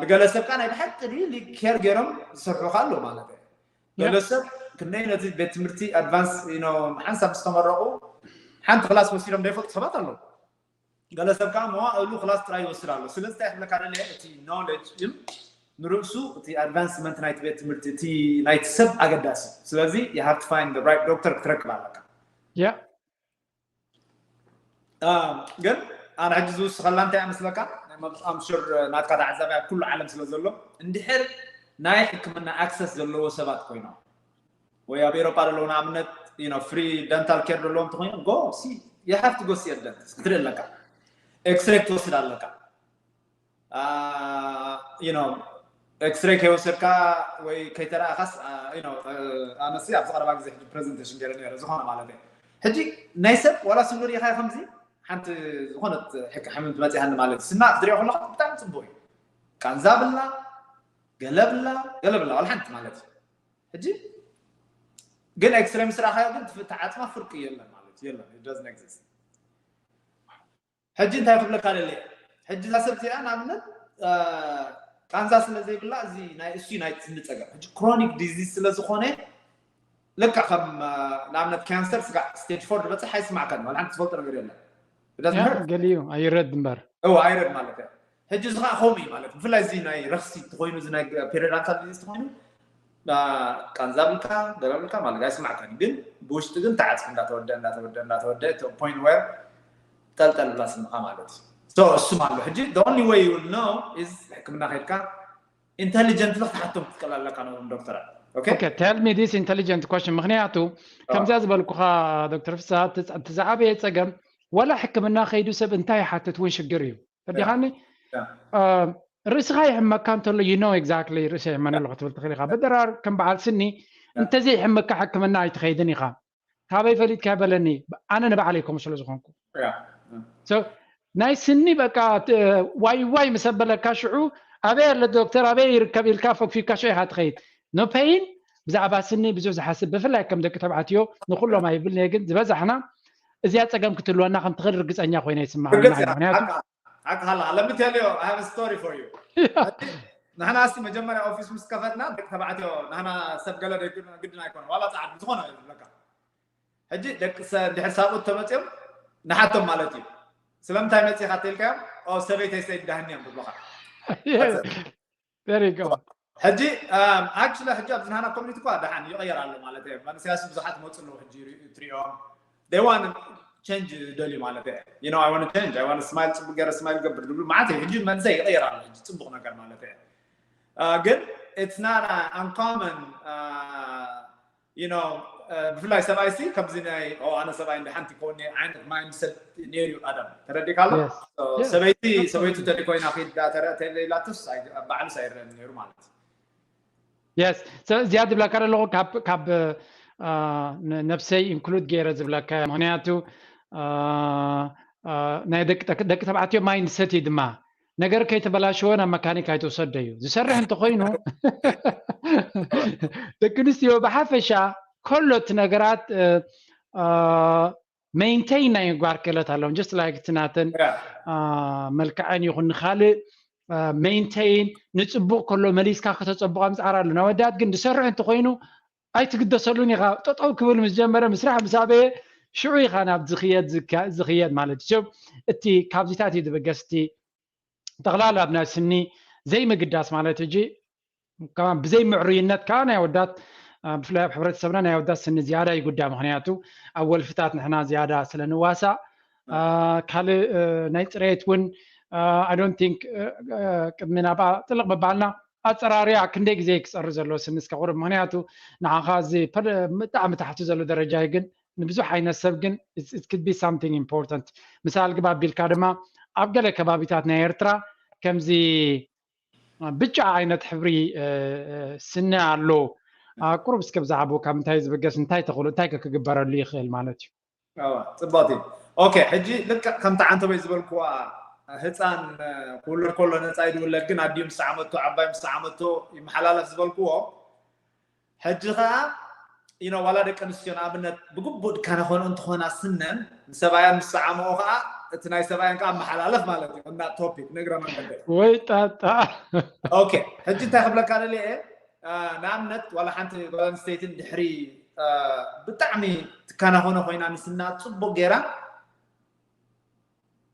ንገለ ሰብ ከዓ ናይ ብሓቂ really ኬር ገይሮም ዝሰርሑ ከዓ ኣለዉ ማለት እዩ። ገለ ሰብ ክንደይ ነዚ ቤት ትምህርቲ ኣድቫንስ ሓንሳብ ምስ ተመረቑ ሓንቲ ክላስ ወሲዶም ዘይፈልጡ ሰባት ኣለዉ። ገለ ሰብ ከዓ መዋእሉ ክላስ ጥራይ ይወስድ ኣሎ። ስለዚ እንታይ ክብለካ ደልየ እቲ knowledge ግን ንርእሱ እቲ ኣድቫንስመንት ናይቲ ቤት ትምህርቲ እቲ ናይቲ ሰብ ኣገዳሲ። ስለዚ you have to find the right doctor ክትረክብ ኣለካ። ግን ኣነ ሕጂ ዝውስኸላ እንታይ እመስለካ? I'm sure ናትካ ተዓዛቢ ኣብ ኩሉ ዓለም ስለ ዘሎ እንድሕር ናይ ሕክምና ኣክሰስ ዘለዎ ሰባት ኮይኖም ወይ ኣብ ኤሮፓ ዘለዉ ንኣብነት free dental care ዘለዎም እንተኮይኖም go see you have to go see a dentist ክትርኢ ኣለካ። ኤክስሬ ክትወስድ ኣለካ። ኤክስሬ ከይወሰድካ ወይ ከይተረኣኻስ ኣነሲ ኣብዚ ቀረባ ግዜ ሕጂ ፕሬዘንቴሽን ገይረ ነረ ዝኾነ ማለት እዩ። ሕጂ ናይ ሰብ ዋላ ስሉ ርኢኻ ከምዚ ሓንቲ ዝኾነት ሕክምንቲ መፂሃኒ ማለት እዩ። ስና ክትሪኦ ከለካ ብጣዕሚ ፅቡቅ እዩ። ቃንዛ ብላ ገለ ብላ ገለ ብላ ዋላ ሓንቲ ማለት እዩ። ሕጂ ግን ኤክስሬ ምስ ረኣኻዮ ግን ትዓፅማ ፍርቂ የለን ማለት እዩ። የለን it doesn't exist። ሕጂ እንታይ ክብለካ ደለ? ሕጂ እዛ ሰብ እዚኣ ንኣብነት ቃንዛ ስለ ዘይብላ እዚ ናይ እሱ ናይ ስኒ ጸገም፣ ሕጂ ክሮኒክ ዲዚዝ ስለ ዝኾነ፣ ልክዕ ከም ንኣብነት ካንሰር ስጋዕ ስቴጅ ፎር ዝበፅሕ ኣይስማዕካን፣ ዋላ ሓንቲ ትፈልጦ ነገር የለን። ገሊኡ ኣይረድ እምበር እው ኣይረድ ማለት እያ። ሕጂ እዚ ከዓ ከምኡ እዩ ማለት፣ ብፍላይ እዚ ናይ ረክሲ ተኮይኑ፣ እዚ ናይ ፔሪዳንታል ዲዚዝ ተኮይኑ ቃንዛ ብልካ ገለ ብልካ ማለት ኣይስማዕካን፣ ግን ብውሽጢ ግን ተዓፅፊ እንዳተወደ እንዳተወደ እንዳተወደ ፖይንት ወር ጠልጠል ብላ ስንኻ ማለት እዩ። እሱም ኣሎ ሕጂ the only way you will know is ሕክምና ከድካ ኢንተሊጀንትሊ ክትሓቶም ክትቀል ኣለካ ነቶም ዶክተራት። Tell me this intelligent question። ምክንያቱ ከምዛ ዝበልኩኻ ዶክተር ፍስሃ፣ እቲ ዝዓበየ ፀገም ዋላ ሕክምና ከይዱ ሰብ እንታይ ይሓትት እውን ሽግር እዩ። ተረዲኻኒ? ርእስኻ ይሕመካ እንተሎ you know exactly ርእሰ ይሕመኒ ኣሎ ክትብል ትኽእል ኢኻ። በደራር ከም በዓል ስኒ እንተዘይሕመካ ሕክምና ኣይትኸይድን ኢኻ። ካበይ ፈሊጥካ በለኒ፣ ኣነ ንባዕለይ ከምኡ ስለ ዝኾንኩ። ናይ ስኒ በቃ ዋይ ዋይ ምስ ኣበለካ ሽዑ ኣበይ ኣሎ ዶክተር ኣበይ ይርከብ ኢልካ ፈግፊግካ ሽዑ ኢኻ ትኸይድ። No pain ብዛዕባ ስኒ ብዙሕ ዝሓስብ ብፍላይ ከም ደቂ ተባዕትዮ ንኩሎም ኣይብልን እየ ግን ዝበዛሕና እዚኣ ፀገም ክትህልወና ከም ትኽእል ርግፀኛ ኮይነ ይስማዓኒ። ምክንያቱ ሓቅኻ ኣለኻ። Let me tell you, I have a story for you። ንሕና እስቲ መጀመርያ ኦፊስ ምስ ከፈትና ደቂ ተባዕትዮ ንሕና ሰብ ገለ ግድን ኣይኮነ ዋላ ፃዓዱ ዝኾነ ዝብለካ ሕጂ ደቂ ድሕሪ ሳብኡት ተመፅኦም ንሓቶም ማለት እዩ። ስለምንታይ መፂኻ ተልካዮም? ሰበይተይ ሰይድ ዳህንዮም ብብኻ ሕጂ ኣክቹሊ ሕጂ ኣብዚ ናህና ኮሚኒቲ እኳ ደሓን ይቕየር ኣሎ ማለት እየ። መንእሰያት ብዙሓት መፁ ኣለዉ ሕጂ ትሪኦም they want change ደልዩ ማለት እየ። You know, I want change, I want smile፣ ፅቡቅ ገይረ ስማይል ገብር ዝብሉ ማለት እዩ። ሕጂ መንእሰይ ይቕየር ኣሎ ሕጂ ፅቡቅ ነገር ማለት እየ። ግን it's not uncommon። You know, ብፍላይ ሰብኣይ ሲ ከምዚ ናይ ኣነ ሰብኣይ እንደ ሓንቲ ከወኒ ዓይነት ማይንድሰት ነይሩ እዩ ቀደም። ተረዲካ ኣሎ? ሰበይቲ ሰበይቱ ተደ ኮይና ኪዳ ተረእተ ኢላትስ ባዕሉስ ኣይረአን ነይሩ ማለት እዩ። የስ እዚኣ ዝብለካ ዘለኹ ካብ ነብሰይ ኢንክሉድ ገይረ ዝብለካ። ምክንያቱ ናይ ደቂ ተባዕትዮ ማይንድሰት እዩ ድማ ነገር ከይተበላሸወ ናብ መካኒክ ኣይትውሰዶ እዩ። ዝሰርሕ እንተኮይኑ ደቂ ኣንስትዮ ብሓፈሻ ከሎ እቲ ነገራት ሜንቴን ናይ ምግባር ክእለት ኣለዎም። ጀስት ላይክ እቲ ናተን መልክዐን ይኹን ንካልእ ሜንቴን ንፅቡቅ ከሎ መሊስካ ከተፀብቆ ምፅዓር ኣሎ። ናይ ወዳት ግን ዝሰርሕ እንተኮይኑ ኣይትግደሰሉን ኢኻ። ጠጠው ክብል ምስ ጀመረ ምስራሕ ምስ ኣበየ ሽዑ ኢኻ ናብ ዝኽየድ ዝኽየድ ማለት እዩ። እቲ ካብዚታት እዩ ዝበገስ እቲ ጠቕላላ ኣብ ናይ ስኒ ዘይምግዳስ ማለት ሕጂ ብዘይ ምዕሩይነት ከዓ ናይ ኣወዳት ብፍላይ ኣብ ሕብረተሰብና ናይ ኣወዳት ስኒ ዝያዳ ይጉዳ። ምክንያቱ ኣብ ወልፍታት ንሕና ዝያዳ ስለ ንዋሳእ ካልእ ናይ ፅሬት እውን I don't think ቅድሚ ናብኣ ጥልቕ ምባልና ኣፀራርያ ክንደይ ግዜ ክፀሪ ዘለዎ ስኒ እስከ ቁሩብ። ምክንያቱ ንዓኻ እዚ ብጣዕሚ ታሕቲ ዘሎ ደረጃ እዩ፣ ግን ንብዙሕ ዓይነት ሰብ ግን it could be something important። ምሳል ግባ ኣቢልካ ድማ ኣብ ገለ ከባቢታት ናይ ኤርትራ ከምዚ ብጫ ዓይነት ሕብሪ ስኒ ኣሎ። ቁሩብ እስከ ብዛዕባኡ ካብ ምንታይ ዝብገስ እንታይ ተኽእሎ እንታይ ከ ክግበረሉ ይኽእል ማለት እዩ? ጽቡቕቲ። ኦኬ፣ ሕጂ ልክዕ ከምቲ ዓንተቦይ ዝበልክዋ ህፃን ክውለድ ከሎ ነፃ እዩ ዝውለድ፣ ግን ኣዲኡ ምስ ዓመቶ ዓባይ ምስ ዓመቶ ይመሓላለፍ ዝበልክዎ ሕጂ ከዓ you know ዋላ ደቂ ኣንስትዮ ንኣብነት ብግቡእ ድካነ ኮነ እንትኾና ስነን ንሰብኣያን ምስ ሰዓምኦ ከዓ እቲ ናይ ሰብኣያን ከዓ መሓላለፍ ማለት እዩ። እና ቶፒክ ንእግረ መንገደ ወይ ጣጣ ኦኬ ሕጂ እንታይ ክብለካ ደልየ ንኣብነት ዋላ ሓንቲ ጓል ኣንስተይቲ ድሕሪ ብጣዕሚ ትካናኾነ ኮይና ንስና ፅቡቅ ገይራ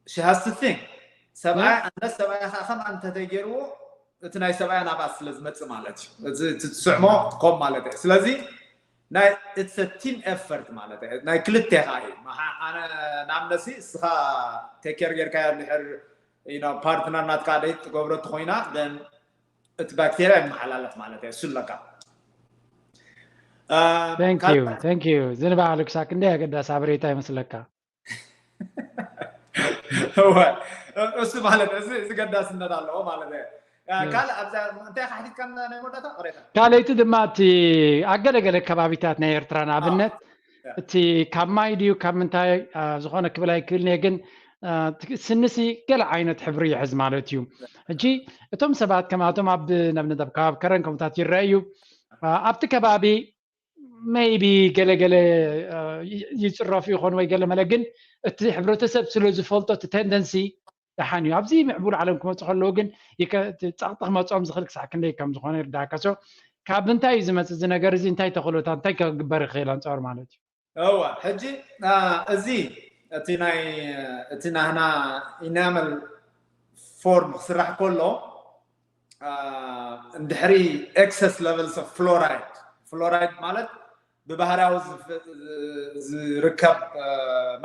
she has to think ሰብኣይ ኣነ ሰብኣይ ከዓ ከም ኣንተ ተገይርዎ እቲ ናይ ሰብኣይ ናብኣ ስለ ዝመፅእ ማለት እዩ። እቲ ትስዕሞ ኮም ማለት እዩ። ስለዚ ናይ it's a team effort ማለት እዩ። ናይ ክልቴኻ እዩ። ኣነ ንኣብነሲ እስኻ ቴኬር ጌርካዮ ድሕር ፓርትነር ናትካ ደይ ትገብሮ ትኮይና then እቲ ባክቴርያ ይመሓላለፍ ማለት እዩ። እሱ ኣለካ ዝንባዕ ልክሳክ እንደ ኣገዳሲ ሓበሬታ ይመስለካ። እሱ ማለት እዚ ገዳስነት ኣለዎ ማለት እዩ። ካልእ ኣብዛ እንታይ ሓቲትካ ናይ መወዳእታ ቅሬታ ካልኣይቲ ድማ እቲ ኣገለገለ ከባቢታት ናይ ኤርትራ ንኣብነት እቲ ካብ ማይ ድዩ ካብ ምንታይ ዝኾነ ክብል ኣይክእልን እየ ግን ስንሲ ገለ ዓይነት ሕብሪ ይሕዝ ማለት እዩ። ሕጂ እቶም ሰባት ከማቶም ኣብ ነብነት ኣብ ከባቢ ከረን ከምታት ይረአ እዩ። ኣብቲ ከባቢ maybe ገለገለ ይፅረፉ ይኾን ወይ ገለ መለ ግን እቲ ሕብረተሰብ ስለ ዝፈልጦ እቲ tendency ደሓን እዩ። ኣብዚ ምዕቡል ዓለም ክመፁ ከለዉ ግን ፃቕጢ ክመፅኦም ዝኽእል ክሳዕ ክንደይ ከም ዝኾነ ይርዳእካ። ካብ ምንታይ እዩ ዝመፅእ እዚ ነገር እዚ? እንታይ ተኽእሎታት እንታይ ክግበር ይኽእል ኣንፃሩ ማለት እዩ? እዋ ሕጂ እዚ እቲ ናይ እቲ ናህና enamel form ክስራሕ ከሎ እንድሕሪ excess levels of fluoride fluoride ማለት ብባህርያዊ ዝርከብ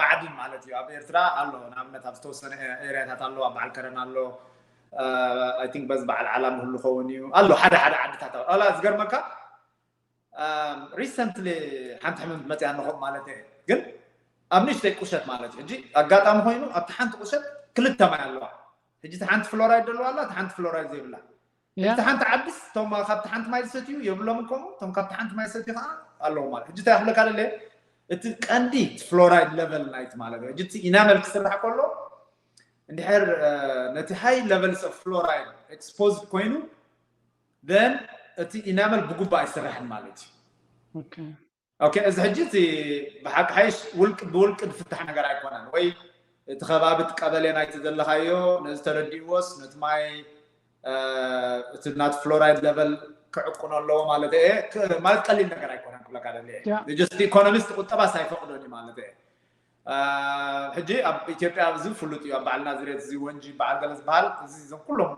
ማዕድን ማለት እዩ። ኣብ ኤርትራ ኣሎ፣ ንኣብነት ኣብ ዝተወሰነ area ታት ኣሎ፣ ኣብ በዓል ከረን ኣሎ፣ I think በዚ በዓል ዓላ ምህሉ ኸውን እዩ ኣሎ፣ ሓደ ሓደ ዓድታት ኣሎ። ዝገርመካ recently ሓንቲ ሕመም መፅያ ንኾም ማለት እየ፣ ግን ኣብ ንእሽተይ ቁሸት ማለት እዩ። ሕጂ ኣጋጣሚ ኮይኑ ኣብቲ ሓንቲ ቁሸት ክልተ ማይ ኣለዋ። ሕጂ እቲ ሓንቲ fluoride ዘለዋ ኣላ፣ እቲ ሓንቲ fluoride ዘይብላ። እቲ ሓንቲ ዓድስ እቶም ካብቲ ሓንቲ ማይ ዝሰትዩ የብሎምን፣ ከምኡ እቶም ካብቲ ሓንቲ ማይ ዝሰትዩ ከዓ ኣለዎ ማለት። ሕጂ እንታይ ክብለካ ደለ፣ እቲ ቀንዲ fluoride level ናይቲ ማለት እዩ። ሕጂ እቲ enamel ክስራሕ ከሎ እንድሕር ነቲ high levels of fluoride exposed ኮይኑ then እቲ enamel ብጉባእ ኣይስራሕን ማለት እዩ። Okay፣ እዚ ሕጂ እቲ ብሓቂ ሓይሽ ውልቅ ብውልቅ ዝፍታሕ ነገር ኣይኮነን፣ ወይ እቲ ከባቢ እቲ ቀበሌ ናይቲ ዘለኻዮ ነዚ ተረዲእዎስ ነቲ ማይ እቲ ናቲ fluoride level ክዕቁኖ ኣለዎ ማለት እየ። ማለት ቀሊል ነገር ኣይኮነን ክብለካ ደልየ። Just economist ቁጠባስ ኣይፈቕዶን እዩ ማለት እየ። ሕጂ ኣብ ኢትዮጵያ እዚ ፍሉጥ እዩ። ኣብ በዓል ናዝሬት እዚ ወንጂ በዓል ገለ ዝበሃል እዚ እዞም ኩሎም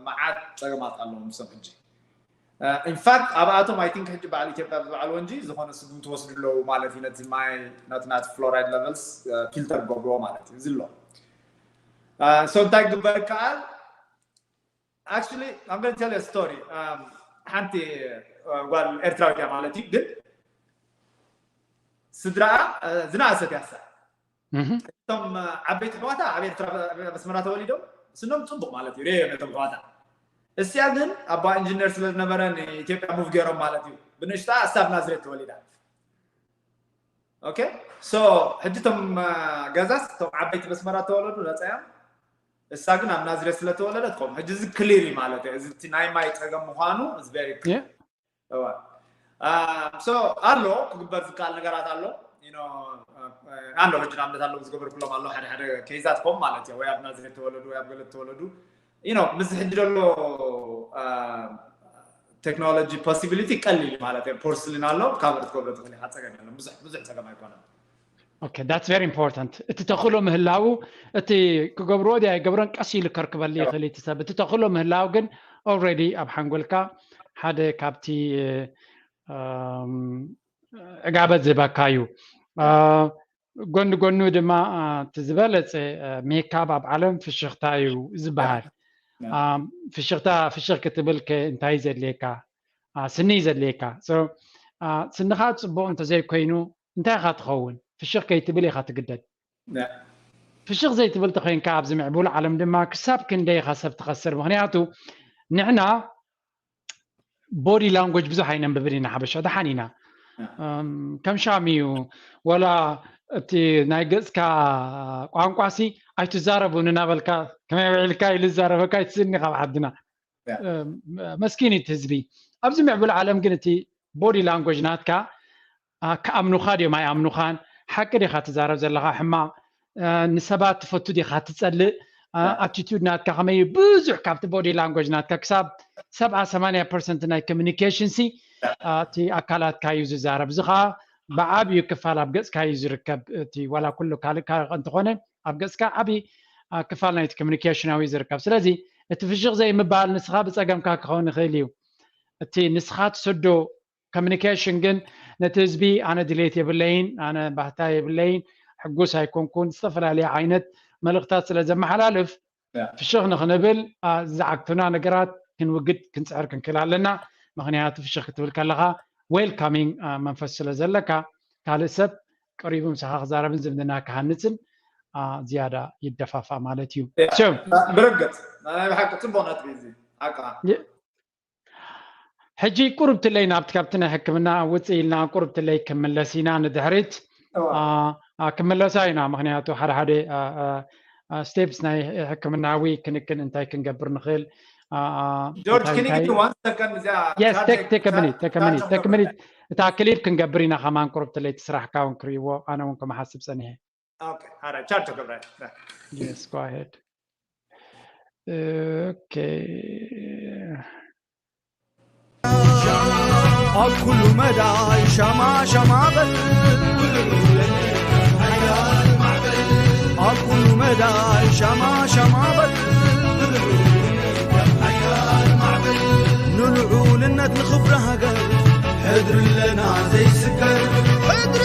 መዓት ፀገማት ኣለዎም እሶም ሕጂ። In fact ኣብኣቶም I think ሕጂ በዓል ኢትዮጵያ ዝበዓል ወንጂ ዝኾነ ስጉምቲ ወስዱ ኣለዉ ማለት እዩ። ነቲ ማይ ነቲ ናቲ fluoride levels filter ገብርዎ ማለት እዩ። እዚ ኣሎ። So እንታይ ግበር ይከኣል? Actually I'm going to tell you a story። ሓንቲ ጓል ኤርትራዊት እያ ማለት እዩ፣ ግን ስድራኣ ዝነኣሰት እያ። እሳ እቶም ዓበይቲ ኣሕዋታ ኣብ ኤርትራ ኣብ ኣስመራ ተወሊዶም፣ ስኖም ፅቡቕ ማለት እዩ፣ ርእዮም ነቶም ኣሕዋታ። እስያ ግን ኣባ ኢንጂነር ስለ ዝነበረ ንኢትዮጵያ move ገይሮም ማለት እዩ። ብንእሽታ እሳ ኣብ ናዝሬት ተወሊዳ። Okay፣ so ሕጂ እቶም ገዛስ እቶም ዓበይቲ በስመራ ተወለዱ ነፃ እዮም። እሳ ግን ኣብ ናዝሬት ስለተወለደት ከም ሕጂ እዚ clear እዩ ማለት እዩ። እዚ ናይ ማይ ፀገም ምዃኑ is very clear። ኣሎ ክግበር ዝከኣል ነገራት ኣሎ ኣሎ ሕጂ ንኣብነት ኣሎ ዝገበርኩሎም ኣሎ ሓደ ሓደ case ኣት ከም ማለት እዩ፣ ወይ ኣብ ናዝሬት ተወለዱ ወይ ኣብ ገለ ተወለዱ ምስ ሕጂ ዘሎ technology possibility ቀሊል ማለት እዩ። Porcelain ኣሎ cover ክትገብሮ ትኽእል ኢኻ፣ ፀገም የለን፣ ብዙሕ ብዙሕ ፀገም ኣይኮነን። Okay, that's very important። እቲ ተኽእሎ ምህላው እቲ ክገብርዎ ድዩ ኣይገብሮን ቀስ ኢሉ ከርክበሉ ይኽእል እቲ ሰብ። እቲ ተኽእሎ ምህላው ግን already ኣብ ሓንጎልካ ሓደ ካብቲ ዕጋበት ዝህበካ እዩ። ጎኒ ጎኑ ድማ እቲ ዝበለፀ ሜካፕ ኣብ ዓለም ፍሽኽታ እዩ ዝበሃል። ፍሽኽታ ፍሽኽ ክትብል ከ እንታይ ዘድልየካ? ስኒ እዩ ዘድልየካ። ስንኻ ፅቡቕ እንተዘይኮይኑ እንታይ ኢኻ ትኸውን? ፍሽኽ ከይትብል ኢኻ ትግደድ። ፍሽኽ ዘይትብል ተኮይንካ ኣብዚ ምዕቡል ዓለም ድማ ክሳብ ክንደይ ኢኻ ሰብ ትኸስር? ምክንያቱ ንሕና body language ብዙሕ ኣይነንብብን ኢና ሓበሻ፣ ደሓን ኢና። ከም ሻም እዩ፣ ወላ እቲ ናይ ገፅካ ቋንቋ ሲ ኣይትዛረቡን እናበልካ ከመይ ውዒልካ ኢሉ ዝዛረበካ ኣይትስእን ኢኻ ኣብ ዓድና። መስኪን እቲ ህዝቢ። ኣብዚ ምዕቡል ዓለም ግን እቲ body language ናትካ ክኣምኑኻ ድዮም ኣይኣምኑኻን፣ ሓቂ ዲኻ ትዛረብ ዘለኻ፣ ሕማቕ ንሰባት ትፈቱ ዲኻ ትፀልእ፣ attitude ናትካ ከመይ ብዙሕ ካብቲ body language ናትካ ክሳብ ሰብዓ ሰማንያ percent ናይ communication ሲ እቲ ኣካላትካ እዩ ዝዛረብ። እዚ ከዓ ብዓብዩ ክፋል ኣብ ገፅካ እዩ ዝርከብ። እቲ ዋላ ኩሉ ካልእ ካልእ እንተኾነ ኣብ ገፅካ ዓብዪ ክፋል ናይቲ communication ኣዊ ዝርከብ። ስለዚ እቲ ፍሽኽ ዘይምባል ንስኻ ብፀገምካ ክኸውን ይኽእል እዩ። እቲ ንስኻ ትሰዶ communication ግን ነቲ ህዝቢ ኣነ ድሌት የብለይን፣ ኣነ ባህታ የብለይን፣ ሕጉስ ኣይኮንኩን፣ ዝተፈላለየ ዓይነት መልእኽታት ስለ ዘመሓላልፍ ፍሽኽ ንኽንብል ዝዓግቱና ነገራት ክንውግድ ክንፅዕር ክንክእል ኣለና። ምክንያቱ ፍሽኽ ክትብል ከለኻ welcoming መንፈስ ስለ ዘለካ ካልእ ሰብ ቀሪቡ ምሳኻ ክዛረብን ዝምድና ክሃንፅን ዝያዳ ይደፋፋ ማለት እዩ። ብርግፅ ናይ ብሓቂ ፅቡቅ ነጥቢ እዚ ሓቃ። ሕጂ ቁርብ ትለይ ናብቲ ካብቲ ናይ ሕክምና ውፅእ ኢልና ቁርብ ትለይ ክምለስ ኢና ንድሕሪት ክምለሳ ኢና። ምክንያቱ ሓደ ሓደ steps ናይ ሕክምናዊ ክንክን እንታይ ክንገብር ንኽእል ጆርጅ፣ can you give me one second? እዚኣ yes, take take a minute, take a minute, take a minute። እታ ክሊፕ ክንገብር ኢና ከማን ቁሩብ ትለይቲ ስራሕካ እውን ክርእይዎ ኣነ እውን ከመሓስብ ጸኒሐ። Okay, all right, charge ገብረ። Yes, go ahead. Okay. ኣብ ኩሉ መዳይ ሻማ ሻማ በል ኣብ ኩሉ መዳይ ሻማ ሻማ በል ንልዑልነት ንኽብሪ ሃገር ሕድሪ ኣለና ዘይስገር ሕድሪ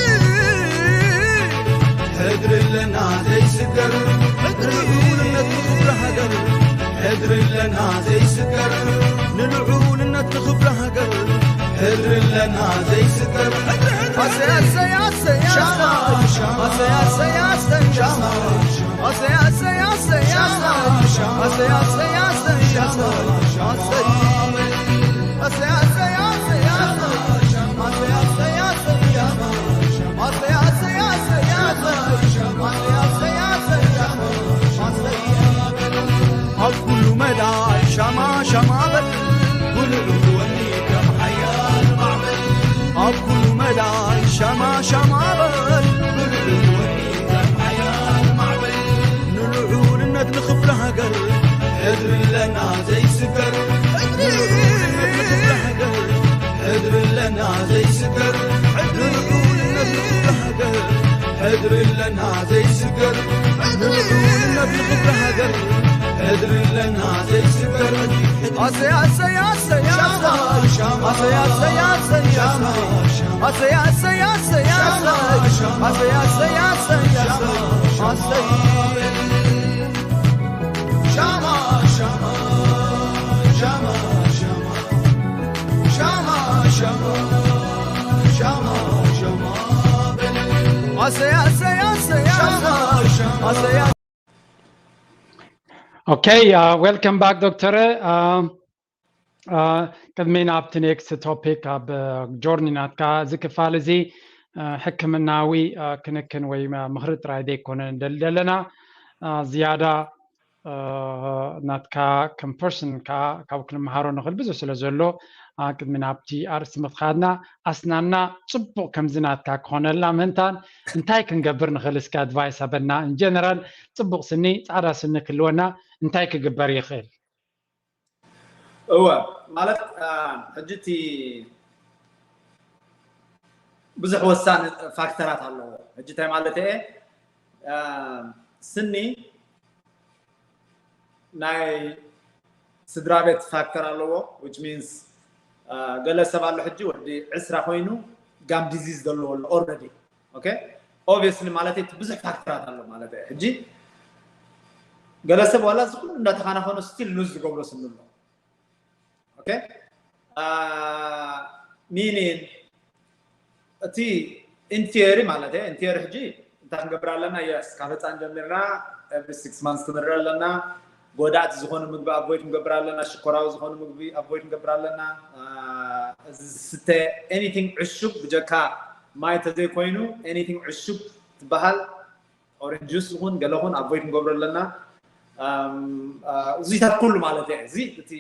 ሕድሪ ኣለና ዘይስገር ሕድሪ ንልዑልነት ንኽብሪ ሃገር ሕድሪ ኣለና ዘይስገር ንልዑልነት ንኽብሪ ሃገር ሕድሪ ኣለና ዘይስገር ኣሰይ ኣሰይ ኣሰይ ኣሰይ ኣሰይ ኣሰይ ኣሰይ ኣሰይ ኣሰይ ኣሰይ ኣሰይ ኣሰይ ኣሰይ ኣሰይ ኣሰይ ኣሰይ ኣብ ኩሉ መዳይ ሻማ ሻማ በል ብልዑል ወኒ ከም ሓያል ማዕበል ኣብ ኩሉ መዳይ ሻማ ሻማ በል ብልዑል ወኒ ከም ሓያል ማዕበል ንልዑልነት ንኽብሪ ሃገር ሕድሪ ኣለና ዘይስገር ንልዑልነት ንኽብሪ ሃገር ሕድሪ ኣለና ዘይስገር ንልዑልነት ንኽብሪ ሃገር ሕድሪ ኣለና ዘይስገር ንልዑልነት ንኽብሪ ሃገር ሕድሪ ኣለና ዘይስገር ኣሰይ ኣሰይ ኣሰይ ኣሰይ ኣሰይ ኣሰይ ኣሰይ ኣሰይ ኣሰይ ኣሰይ ኣሰይ ኣሰይ ኣሰይ ኣሰይ ኣሰይ ኣሰይ ሻማ ሻማ ሻማ ሻማ ሻማ ሻማ ሻማ ሻማ በል ኣሰይ ኣሰይ ኣሰይ ኣሰይ ኣሰይ Okay, uh, welcome back, ዶክተር። Uh, uh, ቅድሚ ናብቲ ኔክስት ቶፒክ ኣብ ጆርኒ ናትካ እዚ ክፋል እዚ ሕክምናዊ ክንክን ወይ ምኽሪ ጥራይ ዘይኮነ ንደሊ ዘለና ዝያዳ ናትካ ከም ፐርሰን ከዓ ካብኡ ክንመሃሮ ንኽእል ብዙሕ ስለ ዘሎ ቅድሚ ናብቲ ኣርእስቲ ምኽኻድና ኣስናና ፅቡቕ ከምዚ ናትካ ክኾነልና ምህንታን እንታይ ክንገብር ንኽእል እስኪ ኣድቫይስ ኣበና ኢንጀነራል ፅቡቕ ስኒ ፃዕዳ ስኒ ክህልወና እንታይ ክግበር ይኽእል እወ ማለት ሕጂ እቲ ብዙሕ ወሳኒ ፋክተራት ኣለዎ ሕጂ እንታይ ማለት እየ ስኒ ናይ ስድራ ቤት ፋክተር ኣለዎ which means ገለ ሰብ ኣሎ ሕጂ ወዲ ዕስራ ኮይኑ ጋም ዲዚዝ ዘለዎ ኣሎ already okay obviously ማለት እቲ ብዙሕ ፋክተራት ኣሎ ማለት እዩ ሕጂ ገለ ሰብ ዋላ እዚ ኩሉ እንዳተኻናኸኖ still lose ዝገብሮ ስኒ ኣሎ okay meaning እቲ in theory ማለት እየ in theory ሕጂ እንታይ ክንገብር ኣለና yes ካብ ህፃን ጀሚርና every six months ክንርኢ ኣለና ጎዳእቲ ዝኾኑ ምግቢ avoid ክንገብር ኣለና ሽኮራዊ ዝኾኑ ምግቢ avoid ክንገብር ኣለና እዚ ዝስተ anything ዕሹግ ብጀካ ማይ ተዘይኮይኑ anything ዕሹግ ትበሃል orange juice ይኹን ገለ ኹን avoid ክንገብሮ ኣለና እዚታት ኩሉ ማለት እየ እዚ እቲ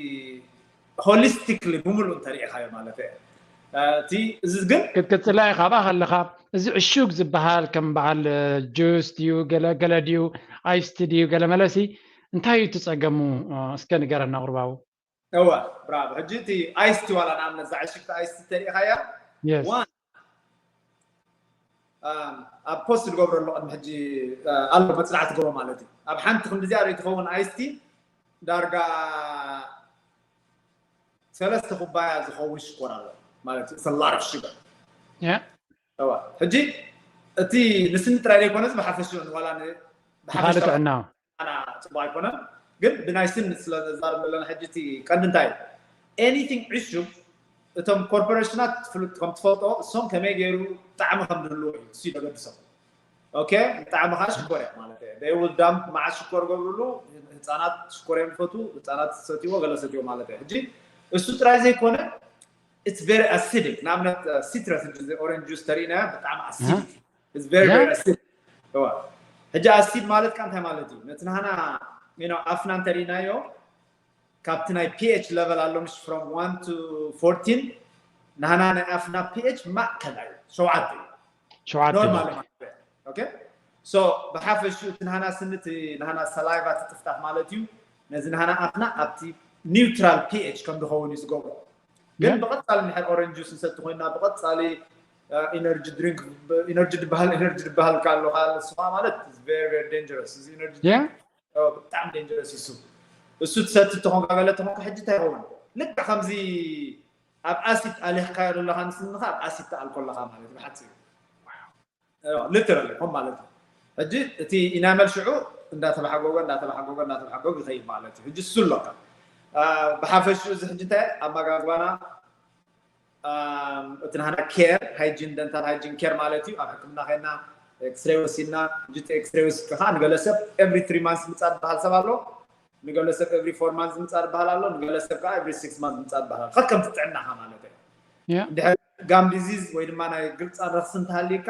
holistically ብምሉእ እንተሪኢኻዮ ማለት እየ እቲ እዚ ግን ክትቅፅላ ኢኻ ኣብኣ ከለኻ እዚ ዕሹግ ዝበሃል ከም በዓል ጁስ ድዩ ገለ ገለ ድዩ ኣይስቲ ድዩ ገለ መለሲ እንታይ እዩ ትፀገሙ እስከ ንገረና ቁርባቡ እወ ብራቮ ሕጂ እቲ ኣይስቲ ዋላ ንኣብነት እዛ ዕሽግቲ ኣይስቲ ተሪኢኻያ Yes. ዋን ኣብ ፖስት ዝገብረሉ ቅድሚ ሕጂ ኣሎ መፅናዕቲ ገቦ ማለት እዩ ኣብ ሓንቲ ክንዲዚኣ ርኢ ትኸውን ኣይስቲ ዳርጋ ሰለስተ ኩባያ ዝኸውን ሽኮር ኣሎ ማለት እዩ it's a lot of sugar Yeah. እዋ ሕጂ እቲ ንስኒ ጥራይ ዘይኮነስ ብሓፈሽኡ ንዋላ ን- ንኻልእ ጥዕና ኣና ፅቡቅ ኣይኮነን ግን ብናይ ስኒ ስለ ዘዛርብ ዘለና ሕጂ እቲ ቀንዲ እንታይ እዩ anything ዕሹግ እቶም ኮርፖሬሽናት ፍሉጥ ከም ትፈልጦ እሶም ከመይ ገይሩ ጣዕሚ ከም ዝህልዎ እዩ እሱ ደገድሶም okay ጣዕሚ ከዓ ሽኮር እያ ማለት እዩ they will dump መዓት ሽኮር ገብርሉ ህፃናት ሽኮር እዮም ዝፈትዉ ህፃናት ሰትዎ ገለ ሰትዎ ማለት እዩ ሕጂ እሱ ጥራይ ዘይኮነ it's very acidic ንኣብነት citrus orange juice ተሪእና ብጣዕሚ acidic it's very very acidic እዋ ሕጂ acid ማለት ካ እንታይ ማለት እዩ ነቲ ናህና you know ኣፍና እንተሪእናዮ ካብቲ ናይ pH level ኣሎ ምሽ from one to fourteen፣ ንሃና ናይ ኣፍና pH ማእከላይ ሸውዓተ እዩ። ሸውዓተ ኖርማል ማለት እዩ። ኦኬ፣ so ብሓፈሽኡ እቲ ንሃና ስኒ እቲ ንሃና saliva ትጥፍጣፍ ማለት እዩ። ነዚ ንሃና ኣፍና ኣብቲ neutral pH ከም ዝኸውን እዩ ዝገብሮ። ግን ብቐጻሊ ንድሕር ኦረንጅ ጁስ ንሰቲ ኮይና ብቐጻሊ energy drink፣ energy ዝበሃል energy ዝበሃል ካሎ ንስኻ ማለት very very dangerous። እዚ energy Yeah. ብጣዕሚ dangerous እዩ። እሱ ትሰቲ ተኾንካ ገለ ተኾንካ ሕጂ እንታይ ይኸውን? ልክዕ ከምዚ ኣብ ኣሲድ ኣሊኽካዮ ዘለኻ ንስንኻ ኣብ ኣሲድ ትኣልኮ ኣለኻ ማለት እዩ ብሓፂሩ። ሊተራሊ ከም ማለት እዩ። ሕጂ እቲ ኢናመል ሽዑ እንዳተባሓጎገ እንዳተባሓጎገ እንዳተባሓጎገ ይኸይድ ማለት እዩ። ሕጂ እሱ ኣለካ። ብሓፈሽኡ እዚ ሕጂ እንታይ ኣመጋግባና እቲ ናህና care hygiene፣ dental hygiene care ማለት እዩ። ኣብ ሕክምና ከይና ኤክስሬ ወሲድና፣ ሕጂ ኤክስሬ ወሲድካ ከዓ ንገለ ሰብ every three months ምፃእ ዝበሃል ሰብ ኣሎ፣ ንገለ ሰብ every four months ምፃእ ዝበሃል ኣሎ፣ ንገለ ሰብ ከዓ every six months ምፃእ ዝበሃል ኣሎ። ከከምቲ ጥዕናኻ ማለት እዩ። Yeah. እንድሕር ጋም ዲዚዝ ወይ ድማ ናይ ግልፃን ረኽሲ እንተሃልዩካ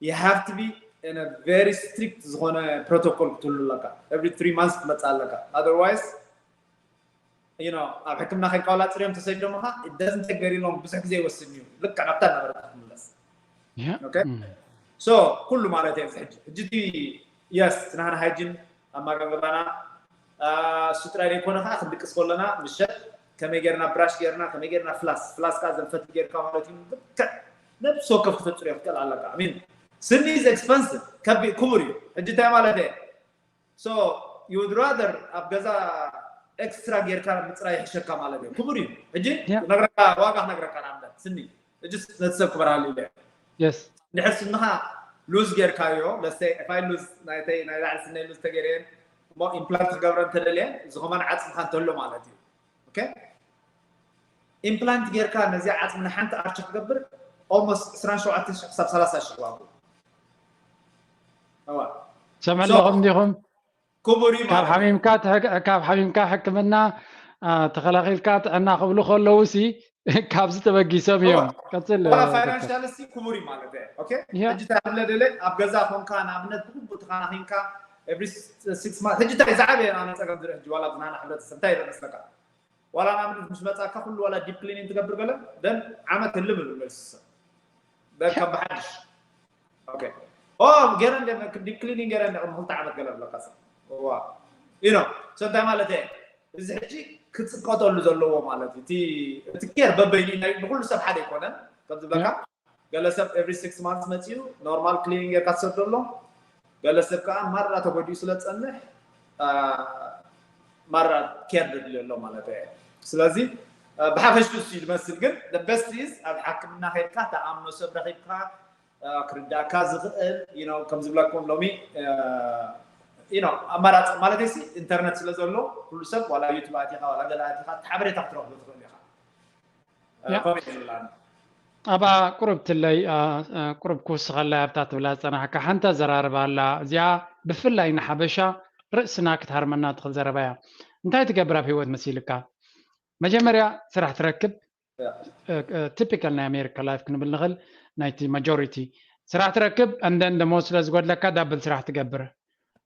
you have to be in a very strict ዝኾነ ፕሮቶኮል ክትህሉ ኣለካ። Every three months ክትመፅእ ኣለካ። Otherwise you know ኣብ ሕክምና ከይድካ ዋላ ፅርዮም ተሰዲዶምኻ it doesn't take very long፣ ብዙሕ ግዜ ይወስድ እዩ። ልክዕ ናብታ ነበረካ ክትምለስ። Yeah. Okay? Mm. So ኩሉ ማለት እዩ። ኣብዚ ሕጂ ሕጂ እቲ yes ናህና ሃይጂን ኣመጋግባና እሱ ጥራይ ዘይኮነ ከዓ ክንድቅስ ከለና ምሸት ከመይ ጌርና ብራሽ ጌርና ከመይ ጌርና ፍላስ ፍላስ ከዓ ዘንፈት ጌርካ ማለት እዩ። ልክዕ ነብሲ ወከፍ ክተፅርዮ ክትክእል ኣለካ። I mean ስኒ is expensive፣ ከቢ ክቡር እዩ። ሕጂ እንታይ ማለት እየ? So you would rather ኣብ ገዛ ኤክስትራ ጌርካ ምፅራይ ይሕሸካ ማለት እዩ። ክቡር እዩ። ሕጂ Yeah. ክነግረካ ዋጋ ክነግረካ ንኣብነት ስኒ ሕጂ ነቲ ሰብ ክበርሃሉ ኢለ Yes. እንድሕር ስንኻ ሉዝ ጌርካዮ let's say if I lose ናይተይ ናይ ላዕሊ ስነይ ሉዝ ተገይረየን እሞ ኢምፕላንት ክገብረ እንተደልየ ዝኸመን ዓፅምካ እንተሎ ማለት እዩ። ኦኬ ኢምፕላንት ጌርካ ነዚ ዓፅሚ ንሓንቲ ኣርች ክገብር almost ዕስራን ሸውዓተን ሽሕ ክሳብ ሰላሳ ሽሕ ዋጉ እዋ ሰምዕ So- ኣለኹም ዲኹም? ክቡር እዩ ካብ ማለት እዩ። ሓሚምካ ትሕክ- ካብ ሓሚምካ ሕክምና አ፣ ተኸላኺልካ ጥዕና ክብሉ ከለዉ ሲ ካብዚ ተበጊሶም እዮም። ቀፅል ዋላ ዶክተር። ፋይናንሻል ሲ ክቡር እዩ ማለት እዩ። ኦኬ ያ። ሕጂ እንታይ ክብለ ደለ ኣብ ገዛ ኮንካ ንኣብነት ብግቡእ ተኻናኺንካ every six months ሕጂ እንታይ ዝዓበየ ኣነ ፀገም ዝርኢ ሕጂ ዋላ ዝናና ሕብረተሰብ እንታይ ይረአ መስለካ? ዋላ ንኣብነት ምስ መፃካ ኩሉ ዋላ ዲፕ ክሊኒንግ ትገብር ገለ ደን ዓመት ህልም ይብል መልሲ ሰብ ደን ከም ብሓድሽ ኦኬ ኦ ገረ እንደ ዲፕ ክሊኒንግ ገረ እንደ ክልተ ዓመት ገለ ኣለካ ሰብ ዋ you know so እንታይ ማለት እየ እዚ ሕጂ ክፅቀጠሉ ዘለዎ ማለት እዩ። እቲ እቲ ኬር በበይኑ ናይ ብኩሉ ሰብ ሓደ ኣይኮነን ከም ዝብለካ ገለ ሰብ every six months መፂኡ ኖርማል ክሊኒንግ ጌርካ ትሰዶ ኣሎ። ገለ ሰብ ከዓ ማራ ተጎዲኡ ስለ ዝፀንሕ አ፣ ማራ ኬር ደድልዮ ኣሎ ማለት እዩ። ስለዚ አ፣ ብሓፈሽኡ እሱ እዩ ዝመስል ግን the best is ኣብ ሓክምና ከድካ ተኣምኖ ሰብ ረኪብካ አ፣ ክርዳእካ ዝኽእል you know ከም ዝብለኩም ሎሚ አ፣ you know ኣማራፂ ማለት ሲ ኢንተርነት ስለ ዘሎ ኩሉ ሰብ ዋላ ዩቱብ ኣቲኻ ዋላ ገለ ኣቲኻ እቲ ሓበሬታ ክትረክቦ ትኽእል ኢኻ። አ፣ ያ። ከምኡ እዩ ዝብላኒ። ኣብኣ ቁሩብ ትለይ አ፣ አ፣ ቁሩብ ክውስኸላ ኣብታ ትብላ ዝፀናሕካ ሓንቲ ኣዘራርባ ኣላ። እዚኣ ብፍላይ ንሓበሻ ርእስና ክትሃርመና ትኽእል ዘረባ እያ። እንታይ ትገብር ኣብ ህይወት መሲልካ? መጀመርያ ስራሕ ትረክብ። ያ። ቲፒካል ናይ ኣሜሪካ ላይፍ ክንብል ንኽእል ናይቲ ማጆሪቲ ስራሕ ትረክብ and then ደሞዝ ስለ ዝጎድለካ ዳብል ስራሕ ትገብር።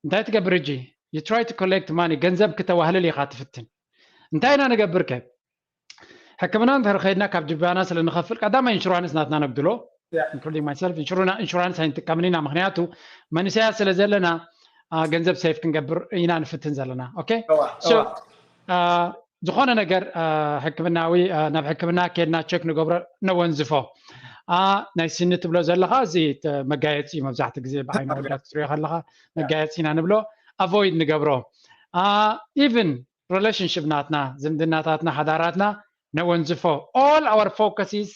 እንታይ ትገብር ሕጂ? You try to collect money፣ ገንዘብ ክተዋህልል ኢኻ ትፍትን። እንታይ ኢና ንገብር ከ? ሕክምና እንድሕር ከይድና ካብ ጅባና ስለ ንኸፍል ቀዳማይ ኢንሹራንስ ናትና ነጉድሎ። ያ። Including myself ኢንሹራንስ ኣይንጥቀምን ኢና። ምክንያቱ መንእሰያት ስለ ዘለና አ፣ ገንዘብ ሴፍ ክንገብር ኢና ንፍትን ዘለና። ኦኬ እዋ፣ So እዋ። አ፣ ዝኾነ ነገር አ፣ ሕክምናዊ አ፣ ናብ ሕክምና ከድና ቸክ ንገብሮ ነወንዝፎ። አ፣ ናይ ስኒ ትብሎ ዘለኻ እዚ ተ- መጋየፂ እዩ። መብዛሕትኡ ግዜ ብዓይኒ ኣወዳት ክትሪኦ ከለኻ መጋየፂ ኢና ንብሎ። ኣቮይድ ንገብሮ። ኢቭን ሪሌሽንሽፕ ናትና ዝምድናታትና ሓዳራትና ነወንዝፎ። All our focus is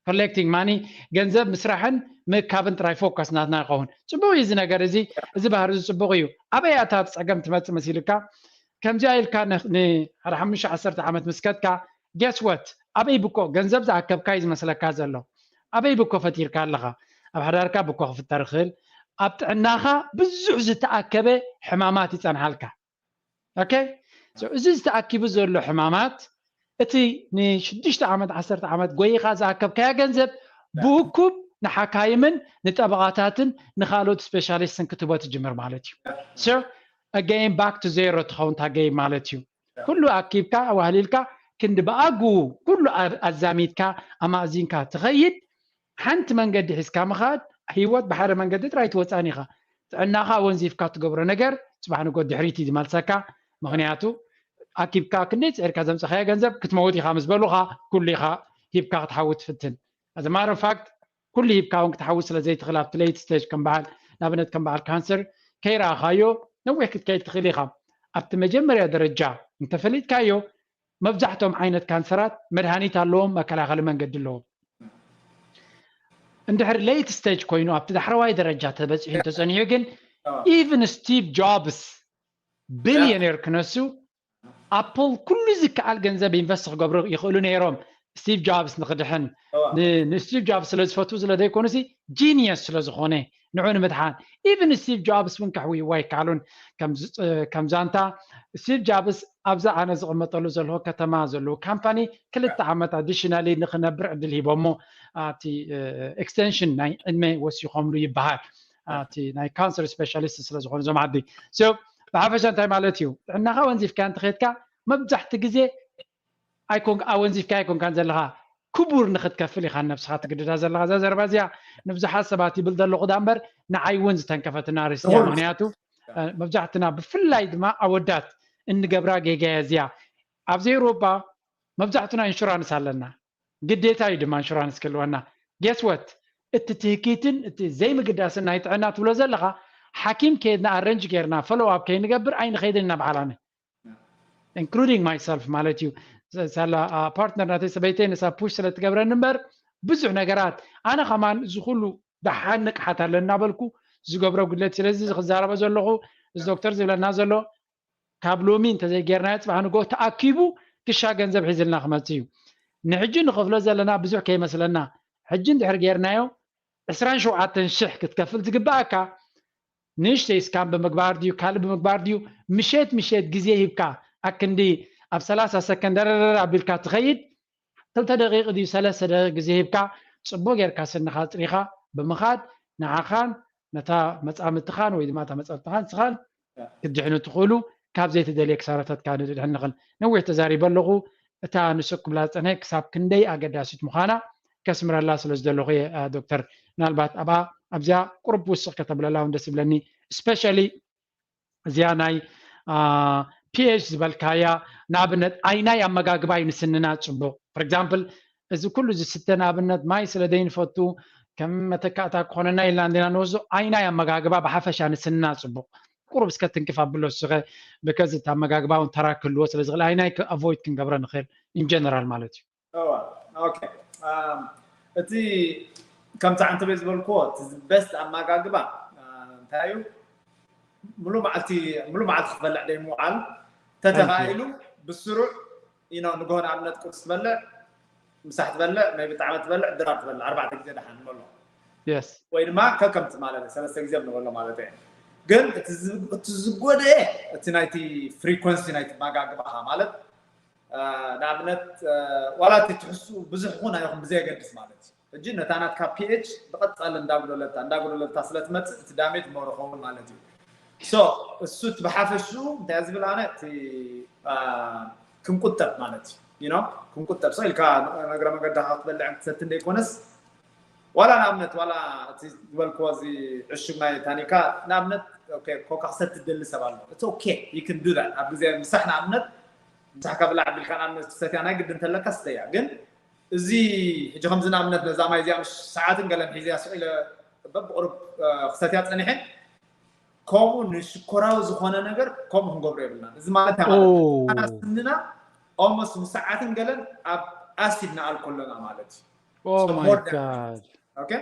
collecting money፣ ገንዘብ ምስራሕን ምእካብን ጥራይ ፎከስ ናትና ይኸውን። ፅቡቅ እዩ እዚ ነገር እዚ። እዚ ባህሪ እዚ ፅቡቅ እዩ። ኣበይ ኣታ ፀገም ትመፅእ መሲልካ? ከምዚኣ ኢልካ ን- ንሓደ ሓሙሽተ ዓሰርተ ዓመት ምስ ከድካ guess what? ኣበይ ብኮ ገንዘብ ዝኣከብካ እዩ ዝመስለካ ዘሎ። ኣበይ ብኮ ፈጢርካ ኣለኻ? ኣብ ሓዳርካ ብኮ ክፍጠር ይኽእል። ኣብ ጥዕናኻ ብዙሕ ዝተኣከበ ሕማማት ይፀንሓልካ። ኦኬ So እዚ ዝተኣኪቡ ዘሎ ሕማማት እቲ ንሽዱሽተ ዓመት ዓሰርተ ዓመት ጎይኻ ዝኣከብካያ ገንዘብ ብውኩብ ንሓካይምን ንጠበቓታትን ንኻልኦት ስፔሻሊስትን ክትቦ ትጅምር ማለት እዩ። So again back to zero ትኸውን ታገይ ማለት እዩ። ኩሉ ኣኪብካ ኣዋህሊልካ ክንዲ ብኣግኡ ኩሉ ኣዛሚድካ ኣማእዚንካ ትኸይድ። ሓንቲ መንገዲ ሒዝካ ምኻድ፣ ህይወት ብሓደ መንገዲ ጥራይ ትወፅኣን ኢኻ። ጥዕናኻ ወንዚፍካ ትገብሮ ነገር ፅባሕ ንጎ ድሕሪት እዩ ዝመልሰካ። ምክንያቱ ኣኪብካ ክንደይ ፅዒርካ ዘምፀኻዮ ገንዘብ ክትመውት ኢኻ ምስ በሉኻ ኩሉ ኢኻ ሂብካ ክትሓዊ ትፍትን። ኣዘማረ ፋክት ኩሉ ሂብካ እውን ክትሓዊ ስለ ዘይትኽእል ኣብቲ ሌት ስቴጅ ከም በዓል ንኣብነት ከም በዓል ካንሰር ከይረኣኻዮ ነዊሕ ክትከይድ ትኽእል ኢኻ። ኣብቲ መጀመርያ ደረጃ እንተፈሊጥካዮ መብዛሕቶም ዓይነት ካንሰራት መድሃኒት ኣለዎም፣ መከላኸሊ መንገዲ ኣለዎም። እንድሕር ሌት ስቴጅ ኮይኑ ኣብቲ ዳሕረዋይ ደረጃ ተበፂሑ እንተፀኒሑ ግን ኢቭን ስቲቭ ጆብስ ቢልዮኔር ክነሱ ኣፕል ኩሉ ዝከኣል ገንዘብ ኢንቨስት ክገብሩ ይኽእሉ ነይሮም። ስቲቭ ጆብስ ንክድሕን ንስቲቭ ጆብስ ስለ ዝፈትዉ ስለ ዘይኮኑሲ ጂኒየስ ስለ ዝኾነ ንዑ ንምድሓን ኢቭን ስቲቭ ጆብስ እውን ከሕውይዎ ኣይከኣሉን። ከም ዛንታ ስቲቭ ጆብስ ኣብዛ ኣነ ዝቕመጠሉ ዘለኹ ከተማ ዘለዉ ካምፓኒ ክልተ ዓመት ኣዲሽናሊ ንክነብር ዕድል ሂቦሞ ኣብቲ ኤክስቴንሽን ናይ ዕድመ ወሲኾምሉ ይበሃል። ኣብቲ ናይ ካንሰር ስፔሻሊስት ስለ ዝኾኑ እዞም ዓዲ ብሓፈሻ እንታይ ማለት እዩ? ጥዕናኻ ወንዚፍካ እንተኸድካ መብዛሕቲ ግዜ ኣይኮን ኣወንዚፍካ ኣይኮንካን ዘለኻ ክቡር ንክትከፍል ኢኻ ነብስኻ ትግድዳ ዘለኻ። እዛ ዘረባ እዚኣ ንብዙሓት ሰባት ይብል ዘለኹ ዳ እምበር ንዓይ እውን ዝተንከፈትና ርእሲ እያ። ምክንያቱ መብዛሕትና ብፍላይ ድማ ኣወዳት እንገብራ ጌጋ እያ እዚኣ። ኣብዚ ኤውሮጳ መብዛሕትና ኢንሹራንስ ኣለና፣ ግዴታ እዩ ድማ ኢንሹራንስ ክህልወና። ጌስወት እቲ ትህኪትን እቲ ዘይምግዳስን ናይ ጥዕና ትብሎ ዘለኻ ሓኪም ከየድና ኣረንጅ ጌርና ፎሎው ኣፕ ከይንገብር ኣይንኸይድን ኢና በዓል ኣነ ኢንክሉዲንግ ማይሰልፍ ማለት እዩ። ሳላ ፓርትነር ናተይ ሰበይተይ ንሳ ፑሽ ስለ ትገብረኒ እምበር ብዙሕ ነገራት ኣነ ከማን እዚ ኩሉ ደሓን ንቕሓት ኣለና በልኩ ዝገብሮ ጉድለት። ስለዚ እዚ ክዛረቦ ዘለኹ እዚ ዶክተር ዝብለና ዘሎ ካብ ሎሚ እንተዘይጌርናዮ ፅባሕ ንጎ ተኣኪቡ ክሻ ገንዘብ ሒዝልና ክመፅእ እዩ። ንሕጂ ንኸፍሎ ዘለና ብዙሕ ከይመስለና ሕጂ እንድሕር ጌርናዮ ዕስራን ሸውዓተን ሽሕ ክትከፍል ዝግበኣካ ንእሽተይ ስካን ብምግባር ድዩ ካልእ ብምግባር ድዩ ምሸት ምሸት ግዜ ሂብካ ኣክንዲ ኣብ ሰላሳ ሰከንድ ደረረር ኣቢልካ ትኸይድ ክልተ ደቂቕ ድዩ ሰለስተ ደቂቕ ግዜ ሂብካ ፅቡቅ ጌርካ ስንኻ ኣፅሪኻ ብምኻድ ንዓኻን ነታ መፃምትኻን ወይ ድማ እታ መፀብትኻን ንስኻን ክትድሕኑ ትኽእሉ። ካብ ዘይተደልየ ክሳራታት ከዓ ንድሕን ንኽእል። ነዊሕ ተዛሪበ ኣለኹ። እታ ንሱ ክብላ ዝፀንሐ ክሳብ ክንደይ ኣገዳሲት ምዃና ከስምረላ ስለ ዝደለኹ እየ ዶክተር። ምናልባት ኣብኣ ኣብዚኣ ቁሩብ ውስኽ ከተብለላ እውን ደስ ይብለኒ። ስፔሻሊ እዚኣ ናይ ፒኤች ዝበልካያ ንኣብነት ኣይናይ ኣመጋግባ እዩ ንስንና ፅቡቕ። ፎር ኤግዛምፕል እዚ ኩሉ ዝስተ ንኣብነት ማይ ስለ ዘይንፈቱ ከም መተካእታ ክኾነና ኢልና እንዲና ንወስዶ ኣይናይ ኣመጋግባ ብሓፈሻ ንስንና ፅቡቕ። ቁሩብ እስከ ትንክፍ ኣብሎ እስኸ ብከዚ እቲ ኣመጋግባ እውን ተራ ክህልዎ ስለ ዝኽእል ኣይናይ ኣቮይድ ክንገብረ ንኽእል ኢን ጀነራል ማለት እዩ። ኦኬ እቲ ከምቲ ዓንተበይ ዝበልክዎ እቲ በስት ኣመጋግባ እንታይ እዩ? ሙሉ መዓልቲ ሙሉ መዓልቲ ክትበልዕ ደይ ምውዓል ተተኻኢሉ ብስሩዕ you know ንግሆ ንኣብነት ቁርሲ ትበልዕ ምሳሕ ትበልዕ maybe ጣዕመ ትበልዕ ድራር ትበልዕ ኣርባዕተ ግዜ ደሓን ንበሎ ወይ ድማ ከከምቲ ማለት እዩ ሰለስተ ግዜ ንበሎ ማለት እዩ። ግን እቲ ዝጎደኤ እቲ ናይቲ ፍሪኮንሲ ናይቲ ኣመጋግባኻ ማለት ንኣብነት ዋላ እቲ ትሕስኡ ብዙሕ ይኹን ኣይኹን ብዘየገድስ ማለት እዩ። ሕጂ ነታ ናትካ ፒኤች ብቐጻሊ እንዳጉደለታ እንዳጉደለታ ስለ ትመጽእ እቲ ዳሜጅ ሞር ይኸውን ማለት እዩ። so እሱ እቲ ብሓፈሽኡ እንታይ ዝብል ኣነ እቲ ክንቁጠብ ማለት እዩ you know ክንቁጠብ so ኢልካ እግረ መገድኻ ክትበልዕን ክትሰትን ዘይኮነስ ዋላ ንኣብነት ዋላ እቲ ዝበልክዎ እዚ ዕሹግ ናይ ታኒካ ንኣብነት ኮካ ክሰቲ ትደሊ ሰብ ኣሎ it's okay you can do that ኣብ ግዜ ምሳሕ ንኣብነት ምሳሕካ ብላዕ ኣቢልካ ንኣብነት ትሰትያ ናይ ግዲ እንተለካ ስተያ ግን እዚ ሕጂ ከምዚ ንኣብነት ነዛ ማይ እዚኣ ምስ ሰዓትን ገለን ሒዘያ ስቕ ኢለ በብቕሩብ ክሰትያ ፀኒሐ ከምኡ ንሽኮራዊ ዝኾነ ነገር ከምኡ ክንገብሮ የብልናን እዚ ማለት እያ ማለት ስንና almost ምስ ሰዓትን ገለን ኣብ ኣሲድ ንኣልኮ ኣለና ማለት እዩ Oh my god. Okay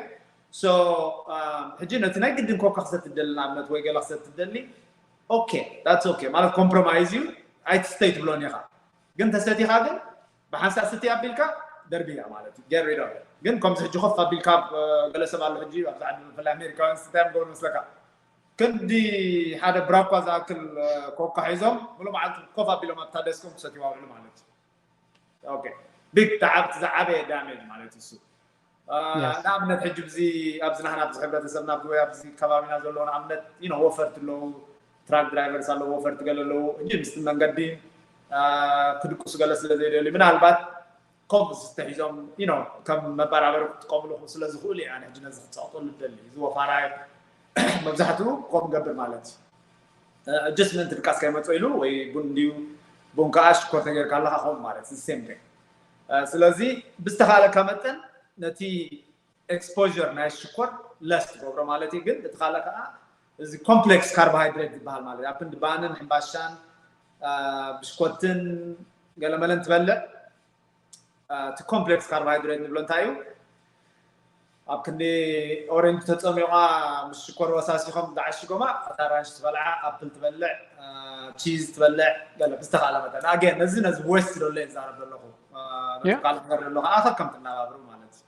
so ሕጂ ነቲ ናይ ግድን ኮካ ክሰቲ ትደሊ ንኣብነት ወይ ገለ ክሰቲ ትደሊ okay that's okay ማለት ኮምፕሮማይዝ እዩ ኣይትስተይ ትብሎን ኢኻ ግን ተሰቲኻ ግን ብሓንሳእ ስቲ ኣቢልካ ደርብያ ማለት እዩ get rid of it ግን ከምዚ ሕጂ ኮፍ ኣቢልካ ገለ ሰብ ኣሎ ሕጂ ኣብዚ ዓዲ ብፍላይ ኣሜሪካውያን እንታይ እዮም ገብሩ መስለካ ክንዲ ሓደ ብራኳ ዝኣክል ኮካ ሒዞም ሙሉ መዓልቲ ኮፍ ኣቢሎም ኣብታ ደስኮም ክሰትዩ ኣውዕሉ ማለት እዩ big ተዓብቲ ዝዓበየ ዳሜጅ ማለት እዩ ንኣብነት ሕጂ ብዚ ኣብዚ ናህና ኣብዚ ሕብረተሰብና ኣብዚ ወይ ኣብዚ ከባቢና ዘለዎ ንኣብነት ወፈርቲ ኣለዉ ትራክ ድራይቨርስ ኣለዉ ወፈርቲ ገለ ኣለዉ ሕጂ ምስቲ መንገዲ ክድቅሱ ገለ ስለ ዘይደልዩ ምናልባት ኮምስ ተሒዞም ከም መበራበሪ ክጥቀምሉ ስለ ዝኽእሉ እየ ኣነ ሕጂ ነዚ ክፀቕጠሉ ደሊ እዚ ወፋራይ መብዛሕትኡ ከም ገብር ማለት እዩ just ምእንቲ ድቃስ ከይመፀ ኢሉ ወይ ቡን ድዩ ቡን ከዓ ሽኮር ተገይርካ ኣለካ ከምኡ ማለት እዩ same thing ስለዚ ብዝተኻለካ መጠን ነቲ exposure ናይ ሽኮር less ትገብሮ ማለት እዩ ግን እቲ ካልእ ከዓ እዚ complex carbohydrate ዝበሃል ማለት እዩ ኣብ ክንዲ ባንን ሕምባሻን ብሽኮትን ገለመለን ትበልዕ እቲ complex carbohydrate ንብሎ እንታይ እዩ ኣብ ክንዲ orange ተፀሚቋ ምስ ሽኮር ወሳሲኾም ዝዓሽጎማ ኣራንሽ ትበልዓ apple ትበልዕ cheese ትበልዕ ገለ ብዝተኻለ መጠን again ነዚ ነዚ waste ዘሎ ይዛረብ ዘለኹ ካልእ ነገር ዘሎ ከዓ ከም ትናባብሩ ማለት እዩ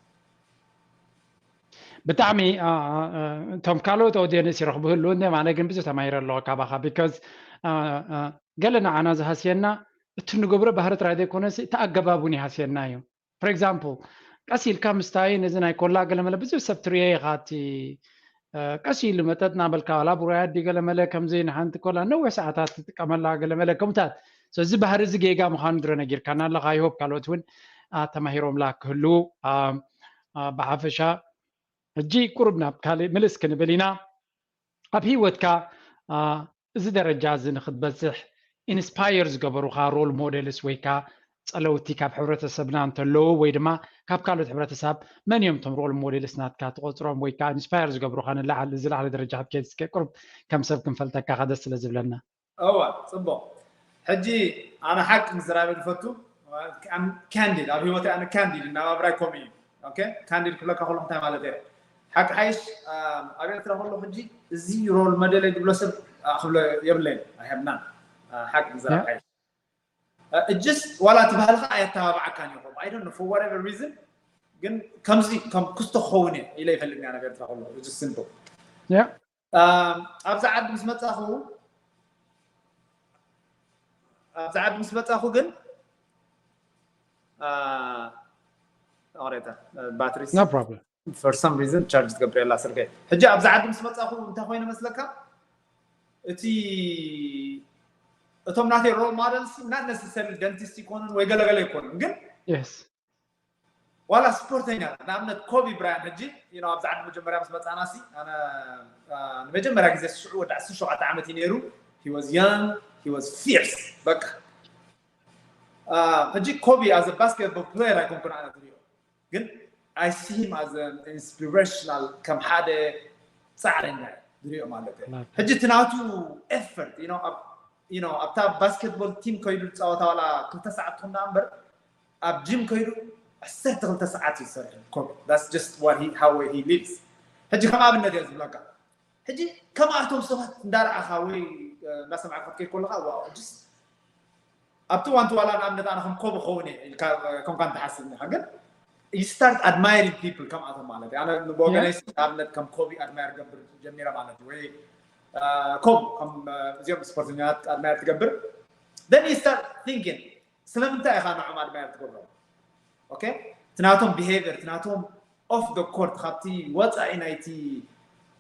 ብጣዕሚ እቶም ካልኦት audience ይረኽቡ ህልው እንደ ኣነ ግን ብዙ ተማሂረ ኣለኹ ካባኻ because ገለ ንዓና ዝሃስየና እቲ ንገብሮ ባህሪ ጥራይ ዘይኮነሲ እቲ ኣገባብ እውን ይሃስየና እዩ for example ቀስ ኢልካ ምስታይ ነዚ ናይ ኮላ ገለመለ ብዙ ሰብ ትሪኦ ኢኻ እቲ ቀስ ኢሉ መጠጥ ናበልካ ዋላ ብሩያት ድዩ ገለመለ ከምዚ ንሓንቲ ኮላ ነዊሕ ሰዓታት ትጥቀመላ ገለመለ ከምታት እዚ ባህሪ እዚ ጌጋ ምዃኑ ድሮ ነጊርካና ኣለኻ ይሆብ ካልኦት እውን ተማሂሮምላ ክህልው ብሓፈሻ ሕጂ ቁሩብ ናብ ካልእ ምልስ ክንብል ኢና ኣብ ህይወትካ እዚ ደረጃ እዚ ንክትበፅሕ inspire ዝገበሩካ role models ወይ ከዓ ፀለውቲ ካብ ሕብረተሰብና እንተለዉ ወይ ድማ ካብ ካልኦት ሕብረተሰብ መን እዮም እቶም role models ናትካ ትቆፅሮም ወይ ከዓ inspire ዝገብሩካ ንላዕሊ ዝላዕሊ ደረጃ ክትከይድ እስከ ቁሩብ ከም ሰብ ክንፈልጠካ ከደስ ስለ ዝብለና እዋ ፅቡቅ ሕጂ ኣነ ሓቂ ምዝራብ ዝፈቱ candid ኣብ ህይወተይ ኣነ candid እናባብራይ ከምኡ እዩ candid ክብለካ ከሎ እንታይ ማለት እየ ሓቂ ሓይሽ ኣብ ኤርትራ ከሎ ሕጂ እዚ role model ዝብሎ ሰብ ክብሎ የብለይን ኣይሃብናን ሓቂ ምዝራብ ሓይሽ just ዋላ እቲ ባህልካ ኣየተባብዓካን ይኹም I don't know for whatever reason ግን ከምዚ ከም ክስቶ ክኸውን እየ ኢለ ይፈልጥ እያ ነገር ተኸሎ just simple ኣብዚ ዓዲ ምስ መጻኹ ኣብዚ ዓዲ ምስ መጻኹ ግን ሬታ ባትሪ no problem for some reason charge ትገብር የላ ስልከይ ሕጂ ኣብዚ ዓዲ ምስ መጻኹ እንታይ ኮይነ መስለካ እቲ እቶም ናተይ role models not necessarily dentist ይኮኑን ወይ ገለገለ ይኮኑን ግን yes ዋላ ስፖርተኛ ንኣብነት ኮቢ ብራያን ሕጂ ኣብዚ ዓዲ መጀመርያ ምስ መፃና ሲ ኣነ ንመጀመርያ ግዜ ሽዑ ወዲ ዓሰርተ ሸውዓተ ዓመት እዩ ነይሩ he was young he was fierce በቃ ሕጂ ኮቢ as a basketball player ኣይኮንኩን ኣነ ትሪኦ ግን I see him as an inspirational ከም ሓደ ፃዕረኛ ዝሪኦ ማለት ሕጂ እቲ ናቱ effort ኣብታ basketball team ከይዱ ዝፃወታ ዋላ ክልተ ሰዓት ትኹን ዳኣ እምበር ኣብ gym ከይዱ ዓሰርተ ክልተ ሰዓት እዩ ዝሰርሕ ኮቢ that's just what he how he lives ሕጂ ከም ኣብነት እየ ዝብለካ ሕጂ ከማኣቶም ሰባት እንዳረኣኻ ወይ እንዳሰማዕካ ክትከይድ ከለካ just ኣብቲ ዋንቲ ዋላ ንኣብነት ኣነ ከም ኮቢ ኸውን እየ ኢልካ ከምካ እንትሓስብ ኢኻ ግን you start admiring people ከምኣቶም ማለት እዩ ኣነ ብወገነይ ንኣብነት ከም ኮቢ admire ገብር ጀሚረ ማለት እዩ ወይ ኮም ከም እዚኦም ስፖርተኛታት admire ትገብር then you start thinking ስለምንታይ ኢኻ ንዖም admire ትገብሮም okay ትናቶም behavior ትናቶም off the court ካብቲ ወፃኢ ናይቲ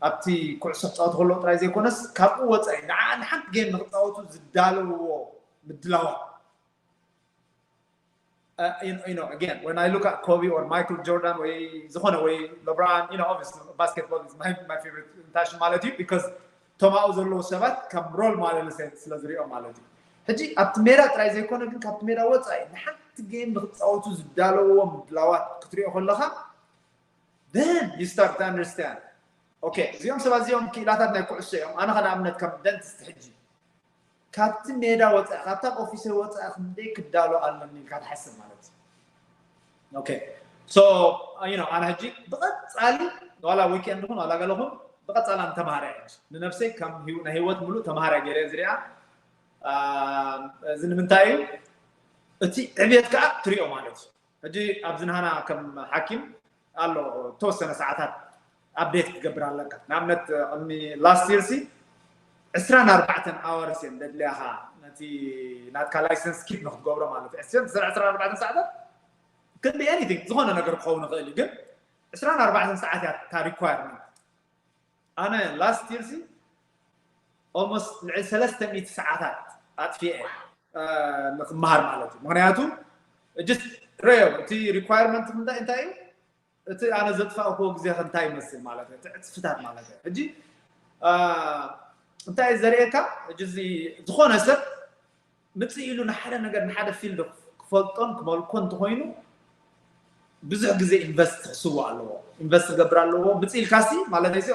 ኣብቲ ኩዕሶ ክፃወቱ ከለዉ ጥራይ ዘይኮነስ ካብኡ ወፃኢ ንዓ ንሓንቲ game ንክፃወቱ ዝዳለውዎ ምድላዋት you know, again, when I look at Kobe or Michael Jordan ወይ ዝኾነ ወይ LeBron, you know, obviously basketball is my, my favorite ታሽ ማለት እዩ because ቶማኡ ዘለዉ ሰባት ከም role model ስለ ዝሪኦ ማለት እዩ ሕጂ ኣብቲ ሜዳ ጥራይ ዘይኮነ ግን ካብቲ ሜዳ ወፃኢ ንሓንቲ game ንክፃወቱ ዝዳለውዎ ምድላዋት ክትሪኦ ከለካ then you start to understand okay እዚኦም ሰባት እዚኦም ክኢላታት ናይ ኩዕሶ እዮም ኣነ ከንኣብነት ከም dentist ሕጂ ካብቲ ሜዳ ወፃኢ ካብታ ኦፊሰ ወፃኢ ክንደይ ክዳሎ ኣለኒ ኢልካ ትሓስብ ማለት እዩ okay so you know ኣነ ሕጂ ብቐፃሊ ዋላ weekend ኹን ዋላ ገለኹን ብቐፃሊ ኣነ ተማሃራይ ሕጂ ንነብሰይ ከም ናይ ህይወት ሙሉእ ተማሃራይ ገይረ ዝሪኣ እዚ ንምንታይ እዩ እቲ ዕብየት ከዓ ትሪኦ ማለት እዩ ሕጂ ኣብዚ ንሃና ከም ሓኪም ኣሎ ተወሰነ ሰዓታት update ክትገብር ኣለካ ንኣብነት ቅድሚ last year ሲ ዕስራን ኣርባዕተን hours እየን ደድልያኻ ነቲ ናትካ license keep ንክትገብሮ ማለት እዩ ዕስራን ኣርባዕተን ሰዓታት could be anything ዝኾነ ነገር ክኸውን ይኽእል እዩ ግን ዕስራን ኣርባዕተን ሰዓት እያ እታ requirement ኣነ last year ሲ almost ልዕሊ ሰለስተ ሚእቲ ሰዓታት ኣጥፊኤ ንክመሃር ማለት እዩ። ምክንያቱ just ረዮ እቲ requirement እንታይ እንታይ እዩ፣ እቲ ኣነ ዘጥፋእክዎ ግዜ እንታይ ይመስል ማለት እዩ፣ እቲ ዕፅፍታት ማለት እዩ። ሕጂ እንታይ ዘርእየካ፣ ሕጂ እዚ ዝኾነ ሰብ ምፅእ ኢሉ ንሓደ ነገር ንሓደ field ክፈልጦን ክመልኮ እንተኮይኑ ብዙሕ ግዜ invest ክስዎ ኣለዎ፣ invest ክገብር ኣለዎ። ምፅእ ኢልካሲ ማለት እዩ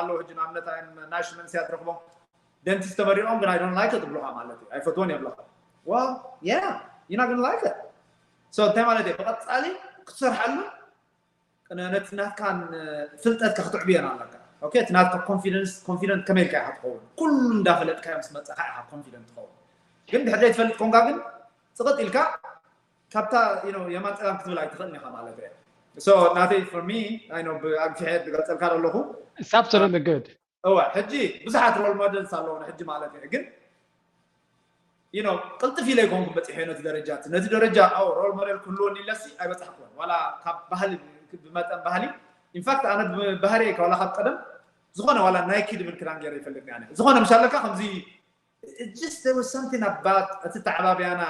ኣለዎ። ሕጂ ንኣብነት ናሽመንስ እያ ትረክቦም፣ dentist ተመሪቆም ግን I don't like it ትብሉካ ማለት እዩ፣ ኣይፈትዎን የብለካ። Well yeah, you're not gonna like it። So እንታይ ማለት እዩ፣ ብቀፃሊ ክትሰርሓሉ ነቲ ናትካ ፍልጠትካ ክትዕብዮን ኣለካ። Okay፣ እቲ ናትካ confidence፣ confident ከመይ ኢልካ ኢካ ትኸውን? ኩሉ እንዳፈለጥካ ምስ መፀካ ኢካ confident ትኸውን። ግን ድሕሪ ትፈልጥ ኮንካ ግን ፅቕጥ ኢልካ ካብታ የማን ፀጋም ክትብል ኣይትኽእልን ኢኻ ማለት እዩ። So ናተይ for me፣ ኣግፊሐ ዝገልፀልካ ዘለኹ። It's absolutely good። እወ፣ ሕጂ ብዙሓት role models ኣለዉ ሕጂ ማለት እዩ። ግን you know ቅልጥፍ ኢለ ይኮንኩ በፂሐ ነቲ ደረጃ፣ ነቲ ደረጃ ኣው role model ክህልወኒ ኢለሲ ኣይበፃሕኩን። ዋላ ካብ ባህሊ፣ ብመጠን ባህሊ፣ in fact ኣነ ብባህሪ ዋላ ካብ ቀደም ዝኾነ ዋላ ናይኪ ድብል ክዳን ገይረ ይፈልጥኒ ኣነ። ዝኾነ ምሽ ኣለካ ከምዚ just there was something about እቲ ተዓባብያና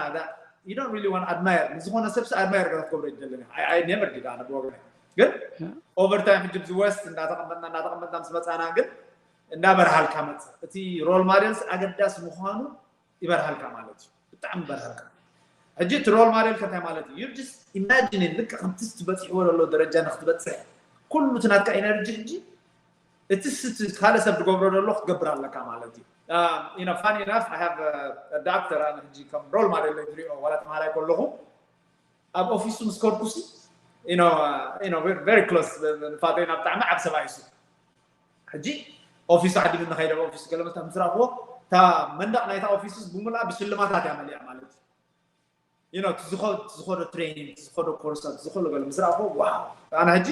you don't really want admire፣ ንዝኾነ ሰብ admire ገለ ክትገብሮ ይደለኒ። I never did ኣነ ብወገነ። ግን over time ሕጂ ብዚ west እንዳተቐመጥና እንዳተቐመጥና ምስ መፃና ግን እንዳበርሃልካ መፅ። እቲ role models ኣገዳሲ ምዃኑ ይበርሃልካ ማለት እዩ። ብጣዕሚ ይበርሃልካ። ሕጂ እቲ role model ከ እንታይ ማለት እዩ? You're just imagining ልክዕ ከምቲ ትበፅሕዎ ዘሎ ደረጃ ንክትበፅሕ ኩሉ እቲ ናትካ energy ሕጂ እቲ ካልእ ሰብ ዝገብሮ ዘሎ ክትገብር ኣለካ ማለት እዩ። Funny enough I have a doctor፣ ኣነ ሕጂ ከም role model ዝሪኦ ዋላ ተምሃራይ ከለኹ ኣብ ኦፊሱ ምስ ከድኩሲ very close ንፋተይና ብጣዕሚ ዓብ ሰብኣይ እሱ። ሕጂ ኦፊሱ ዓዲሉ ንኸይደ ኦፊሱ ገለ መስታ ምስ ረኣኽዎ እታ መንደቕ ናይታ ኦፊሱስ ብምሉኣ ብሽልማታት እያ መሊኣ ማለት እዩ። ዝኸዶ training፣ ዝኸዶ ኮርሳት፣ ዝኸዶ ገለ ምስ ረኣኽዎ ዋው፣ ኣነ ሕጂ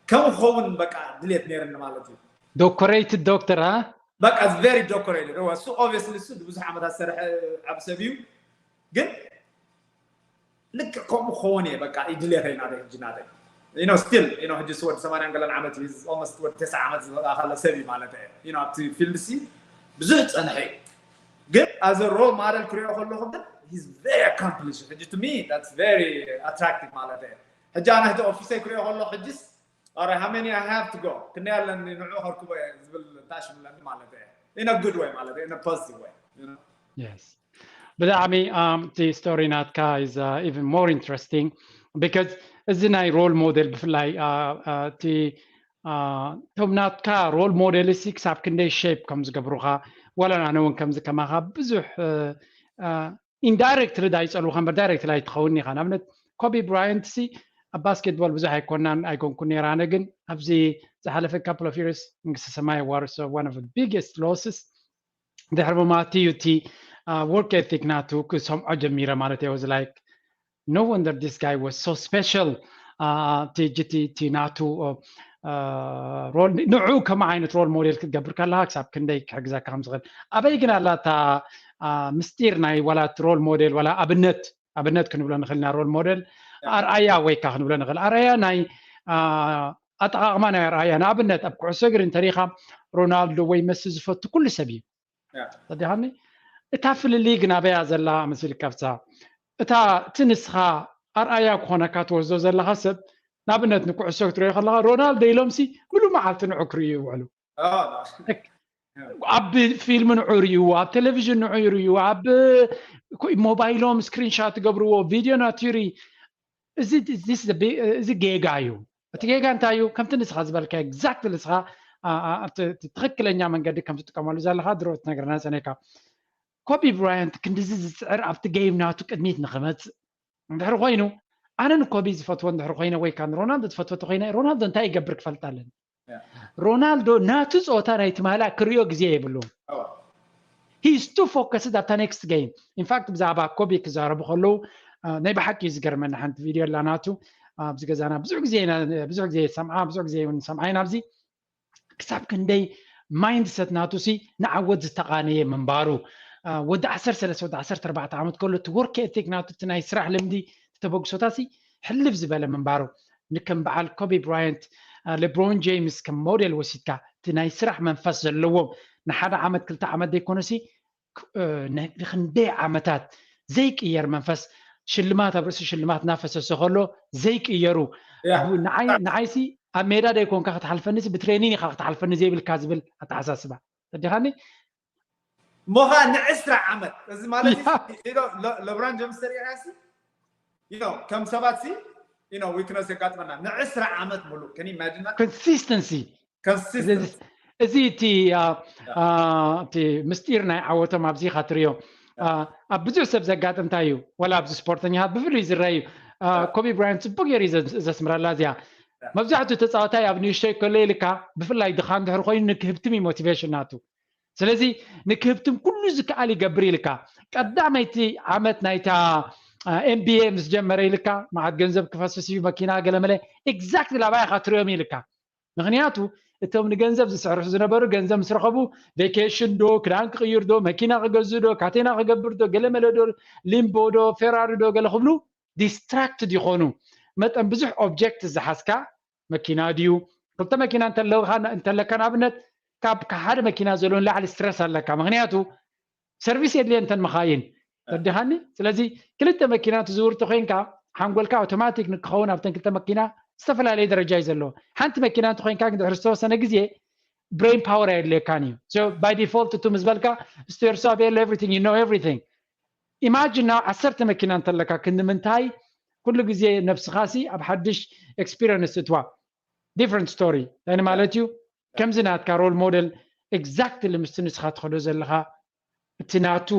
ከምኡ ክኸውን በቃ ድሌት ነይርኒ ማለት እዩ። Decorated doctor ኣ በቃ very decorated። እሱ obviously እሱ ብዙሕ ዓመታት ዝሰርሐ ዓብ ሰብ እዩ። ግን ልክዕ ከምኡ ክኸውን እየ በቃ ድሌተይ ናተይ ሕጂ ናተይ። Still ሕጂ እሱ ወዲ ሰማንያን ገለን ዓመት እዩ፣ almost ወዲ ተስዓ ዓመት ዝኸለ ሰብ እዩ ማለት እዩ። ኣብቲ field ሲ ብዙሕ ዝፀንሐ እዩ። ግን as a role model ክሪኦ ከለኹ ግን he's very accomplished። ሕጂ to me that's very attractive ማለት እዩ። ሕጂ ኣነ ሕጂ ኦፊሰይ ክሪኦ ከለኹ ሕጂስ ኣረ how many I have to go፣ ክንደይ ኣለኒ ንዑ ከርክቦ እየ ዝብል ታሽምለኒ ማለት እዩ። In a good way ማለት እዩ፣ in a positive way። Yes። ብጣዕሚ እቲ story ናትካ is even more interesting because እዚ ናይ role model ብፍላይ እቲ እቶም ናትካ role model ሲ ክሳብ ክንደይ shape ከም ዝገብሩኻ፣ ዋላ ኣነ እውን ከምዚ ከማኻ ብዙሕ indirectly ዳይፀልውካ እምበር directly ኣይትኸውን ኢኻ። ንኣብነት ኮቢ ብራያንት ሲ ኣብ ባስኬትቦል ብዙሕ ኣይኮናን ኣይኮንኩ ነይረ። ኣነ ግን ኣብዚ ዝሓለፈ couple of years መንግስተ ሰማይ ዋርሶ one of the biggest losses ድሕሪ ምማቲ እዩ እቲ work ethic ናቱ ክሰምዖ ጀሚረ ማለት እዩ። Like no wonder this guy was so special። እቲ ናቱ ንዑ ከም ዓይነት role model ክትገብር ከለካ ክሳብ ክንደይ ክሕግዘካ ከም ዝኽእል። ኣበይ ግን ኣላ እታ ምስጢር ናይ ዋላ role model ዋላ ኣብነት ኣብነት ክንብሎ ንኽእል ኢና role model ኣርኣያ ወይ ካ ክንብሎ ንኽእል ኣርኣያ ናይ ኣጠቓቕማ ናይ ኣርኣያ። ንኣብነት ኣብ ኩዕሶ እግሪ እንተሪኻ ሮናልዶ ወይ መሲ ዝፈቱ ኩሉ ሰብ እዩ። ተዲኻኒ እታ ፍልልይ ግን ኣበያ ዘላ መሲልካ ብዛ እታ እቲ ንስኻ ኣርኣያ ክኾነካ ትወስዶ ዘለኻ ሰብ ንኣብነት ንኩዕሶ ክትሪኦ ከለኻ ሮናልዶ ኢሎምሲ ሙሉ መዓልቲ ንዑ ክርእዩ ይውዕሉ። ኣብ ፊልም ንዑ ይርእይዎ፣ ኣብ ቴሌቪዥን ንዑ ይርእይዎ፣ ኣብ ሞባይሎም screenshot ይገብርዎ፣ ቪድዮ ናቱ ይርኢ። እዚ ጌጋ እዩ። እቲ ጌጋ እንታይ እዩ? ከምቲ ንስኻ ዝበልካ exactly ንስኻ ትኽክለኛ መንገዲ ከም ትጥቀመሉ ዘለኻ ድሮ ትነግረና ጸኒሕካ። ኮቢ ብራያንት ክንድዚ ዝፅዕር ኣብቲ game ናቱ ቅድሚት ንኽመፅእ እንድሕር ኮይኑ ኣነ ንኮቢ ዝፈትዎ እንድሕር ኮይነ ወይ ከዓ ንሮናልዶ ዝፈትዎ እንተኮይነ ሮናልዶ እንታይ ይገብር ክፈልጥ ኣለኒ። ሮናልዶ ናቱ ፀወታ ናይ ትማላ ክሪኦ ግዜ የብሉን። He's too focused ኣብታ next game። In fact ብዛዕባ ኮቢ ክዛረቡ ከለዉ ናይ ብሓቂ እዩ ዝገርመኒ። ሓንቲ ቪድዮ ኣላ ናቱ ኣብዚ ገዛና ብዙሕ ግዜ ብዙሕ ግዜ ሰምዓ ብዙሕ ግዜ እውን ሰምዓ ኢና ኣብዚ ክሳብ ክንደይ mindset ናቱ ሲ ንዓወት ዝተቓነየ ምንባሩ ወዲ ዓሰርተ ሰለስተ ወዲ ዓሰርተ ኣርባዕተ ዓመት ከሎ እቲ work ethic ናቱ እቲ ናይ ስራሕ ልምዲ ተበግሶታ ሲ ሕልፍ ዝበለ ምንባሩ ንከም በዓል ኮቢ ብራያንት ሌብሮን ጄምስ ከም ሞዴል ወሲድካ እቲ ናይ ስራሕ መንፈስ ዘለዎም ንሓደ ዓመት ክልተ ዓመት ዘይኮነ ሲ ንክንደይ ዓመታት ዘይቅየር መንፈስ፣ ሽልማት ኣብ ርእሲ ሽልማት እናፈሰሰ ከሎ ዘይቅየሩ። ንዓይሲ ኣብ ሜዳ ደይኮንካ ክትሓልፈኒ፣ ብትሬኒን ኢካ ክትሓልፈኒ ዘይብልካ ዝብል ኣተሓሳስባ ተዲኻኒ። ሞኻ ንዕስራ ዓመት እዚ ማለት ለብራን ጀምስ ተሪኢኻሲ ከም ሰባት ሲ ዊክነስ የጋጥመና ንዕስራ ዓመት ሙሉእ ከን ኢማጂና ኮንሲስተንሲ ኮንሲስተንሲ እዚ እቲ እቲ ምስጢር ናይ ዓወቶም ኣብዚ ኢካ ትሪኦ። ኣብ ብዙሕ ሰብ ዘጋጥም እንታይ እዩ፣ ወላ ኣብዚ ስፖርተኛታት ብፍሉይ ዝረአ እዩ። ኮቢ ብራያንት ጽቡቅ ገይሩ ዘስምረላ እዚኣ። መብዛሕትኡ ተፃዋታይ ኣብ ንእሽተይ ከሎ ኢልካ፣ ብፍላይ ድኻ እንድሕር ኮይኑ ንክህብትም እዩ ሞቲቬሽን ናቱ። ስለዚ ንክህብትም ኩሉ ዝከኣል ይገብር ኢልካ፣ ቀዳመይቲ ዓመት ናይታ ኤምቢኤ ምስ ጀመረ ኢልካ፣ መዓት ገንዘብ ክፈስስ እዩ፣ መኪና ገለመለ፣ ኤግዛክትሊ ኣባይ ኢካ ትሪኦም ኢልካ። ምክንያቱ እቶም ንገንዘብ ዝስርሑ ዝነበሩ ገንዘብ ምስ ረኸቡ ቬኬሽን ዶ፣ ክዳን ክቕይር ዶ፣ መኪና ክገዝእ ዶ፣ ካቴና ክገብር ዶ፣ ገለመለ ዶ፣ ሊምቦ ዶ፣ ፌራሪ ዶ ገለ ክብሉ ዲስትራክትድ ይኾኑ። መጠን ብዙሕ ኦብጀክት ዝሓዝካ መኪና ድዩ? ክልተ መኪና እንተለካ ንኣብነት ካብ ሓደ መኪና ዘሎ ንላዕሊ ስትረስ ኣለካ። ምክንያቱ ሰርቪስ የድልየ እንተን መኻይን ተዲኻኒ። ስለዚ ክልተ መኪና ትዝውር ተኮይንካ ሓንጎልካ ኣውቶማቲክ ንክኸውን ኣብተን ክልተ መኪና ዝተፈላለየ ደረጃ እዩ ዘለዎ። ሓንቲ መኪና እንተኮይንካ ግን ድሕሪ ዝተወሰነ ግዜ ብሬን ፓወር ኣየድልየካን እዩ። ባይ ዲፎልት እቱ ምስ በልካ ስቴርሱ ኣበየሎ ኤቭሪቲንግ ዩ ኖ ኤቭሪቲንግ። ኢማጂን ናው ዓሰርተ መኪና እንተለካ ክንዲ ምንታይ ኩሉ ግዜ ነብስኻሲ ኣብ ሓድሽ ኤክስፒሪንስ እትዋ ዲፍረንት ስቶሪ እንታይ ማለት እዩ? ከምዚ ናትካ ሮል ሞዴል ኤግዛክትሊ ምስቲ ንስኻ ትኸዶ ዘለኻ እቲ ናቱ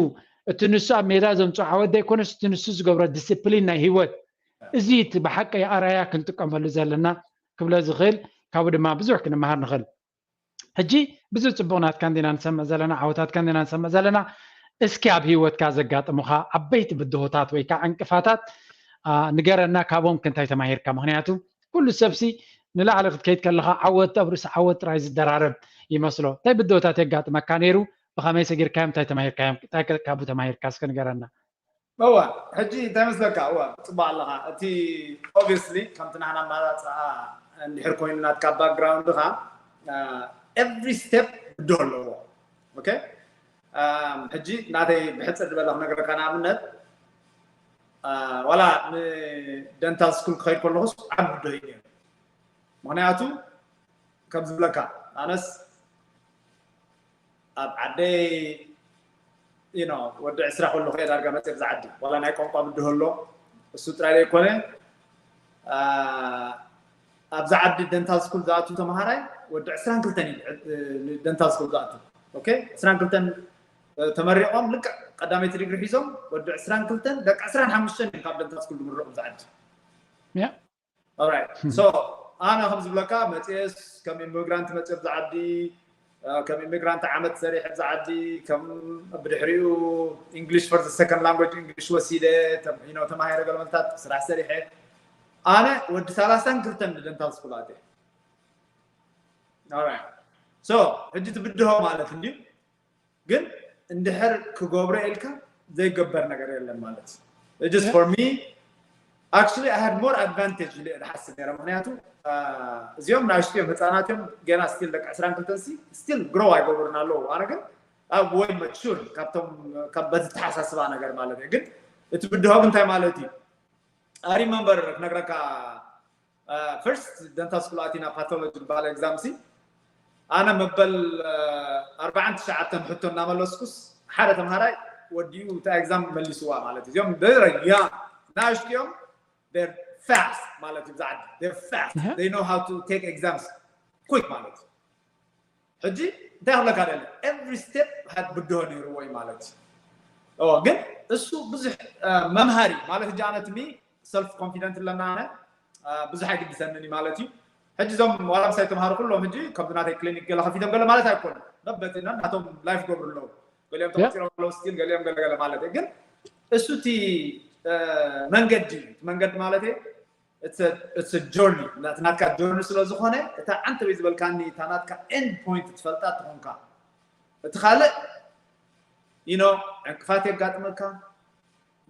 እቲ ንሱ ኣብ ሜዳ ዘምፅኦ ዓወት ዘይኮነስ እቲ ንሱ ዝገብሮ ዲስፕሊን ናይ ህይወት እዚ እቲ ብሓቂ ኣርኣያ ክንጥቀመሉ ዘለና ክብሎ ዝኽእል ካብኡ ድማ ብዙሕ ክንመሃር ንኽእል። ሕጂ ብዙሕ ፅቡቕ ናትካ እንዲና ንሰምዕ ዘለና ዓወታትካ እንዲና ንሰምዕ ዘለና። እስኪ ኣብ ህይወትካ ዘጋጥሙኻ ዓበይቲ ብድሆታት ወይ ከዓ ዕንቅፋታት ንገረና፣ ካብኦም ክንታይ ተማሂርካ? ምክንያቱ ኩሉ ሰብሲ ንላዕሊ ክትከይድ ከለካ ዓወት ኣብ ርእሲ ዓወት ጥራይ ዝደራረብ ይመስሎ። እንታይ ብድሆታት የጋጥመካ ነይሩ? ብከመይ ሰጊርካዮም? እንታይ ተማሂርካዮም? እንታይ ካብኡ ተማሂርካ? እስኪ ንገረና። እዋ ሕጂ እንታይ መስለካ? እዋ ጽቡቅ ኣለካ። እቲ ኦብቪስሊ ከምቲ ናህና ኣማራጽኣ እንድሕር ኮይኑ ናትካ ባክግራውንድካ ኤቭሪ ስቴፕ ብድሆ ኣለዎ። ኦኬ ሕጂ ናተይ ብሕጽር ዝበለ ክነግረካ ንኣብነት ዋላ ንደንታል ስኩል ክኸይድ ከለኹስ ዓቢ ብድሆ እዩ ነይሩ። ምክንያቱ ከም ዝብለካ ኣነስ ኣብ ዓደይ you know ወዲ ዕስራ ከለኹ እየ ዳርጋ መፅእ ብዛ ዓዲ ዋላ ናይ ቋንቋ ብድሆ ኣሎ እሱ ጥራይ ዘይኮነ ኣብዛ ዓዲ ደንታል ስኩል ዝኣቱ ተምሃራይ ወዲ ዕስራን ክልተን እዩ ደንታል ስኩል ዝኣቱ okay ዕስራን ክልተን ተመሪቖም ልክዕ ቀዳመይቲ ዲግሪ ሒዞም ወዲ ዕስራን ክልተን ደቂ ዕስራን ሓሙሽተን እዮም ካብ ደንታል ስኩል ዝምረቑ ብዛ ዓዲ Yeah. Alright so ኣነ ከም ዝብለካ መፅኤስ ከም ኢሚግራንት መፅእ ብዛ ዓዲ ከም ኢሚግራንት ዓመት ሰሪሐ ብዛ ዓዲ ከም ብድሕሪኡ English for the second language English ወሲደ ተማሂረ ገለመልታት ስራሕ ሰሪሐ ኣነ ወዲ ሰላሳን ክልተን ንደንታል ስኩል ኣትየ so ሕጂ ትብድሆ ማለት እንድዩ ግን እንድሕር ክገብሮ ኢልካ ዘይገበር ነገር የለን ማለት just for me actually I had more advantage ኢለ ዝሓስብ ነረ ምክንያቱ እዚኦም ናሽቲ እዮም ህፃናት እዮም ገና still ደቂ ዕስራን ክልተን ሲ still grow ኣይገብሩን ኣለዉ ኣነ ግን ኣብ ወይ mature ካብቶም በዚ ተሓሳስባ ነገር ማለት እዩ ግን እቲ ብድሆ እንታይ ማለት እዩ I remember ክነግረካ first ደንታል ስኩል ኣቲና ፓቶሎጂ ዝበሃል exam ሲ ኣነ መበል ኣርባዓን ትሽዓተን ሕቶ እናመለስኩስ ሓደ ተምሃራይ ወዲኡ እታ exam መሊስዋ ማለት እዩ እዚኦም very young ናእሽቱ እዮም they're fast ማለት እዩ ብዛዕዲ they're fast they know how to take exams quick ማለት እዩ ሕጂ እንታይ ክብለካ ደለ every step had ብድሆ ነይርዎ እዩ ማለት እዩ ግን እሱ ብዙሕ መምሃሪ ማለት ሕጂ ኣነ ትሚ self confident ኣለና ኣነ ብዙሕ ኣይግድሰንን እዩ ማለት እዩ ሕጂ እዞም ዋላ ምሳይ ተምሃሩ ኩሎም ሕጂ ከምዚ ናተይ ክሊኒክ ገለ ከፊቶም ገለ ማለት ኣይኮኑ በበቲ ናቶም life ገብሩ ኣለዉ ገሊኦም ተቆፂሮም ኣለዉ still ገሊኦም ገለገለ ማለት እዩ ግን እሱ እቲ መንገዲ መንገዲ ማለት እዩ it's a journey ናትካ journey ስለ ዝኾነ እታ ዓንተበይ ዝበልካኒ እታ ናትካ end point ትፈልጣ ትኾንካ እቲ ካልእ you know ዕንቅፋት የጋጥመካ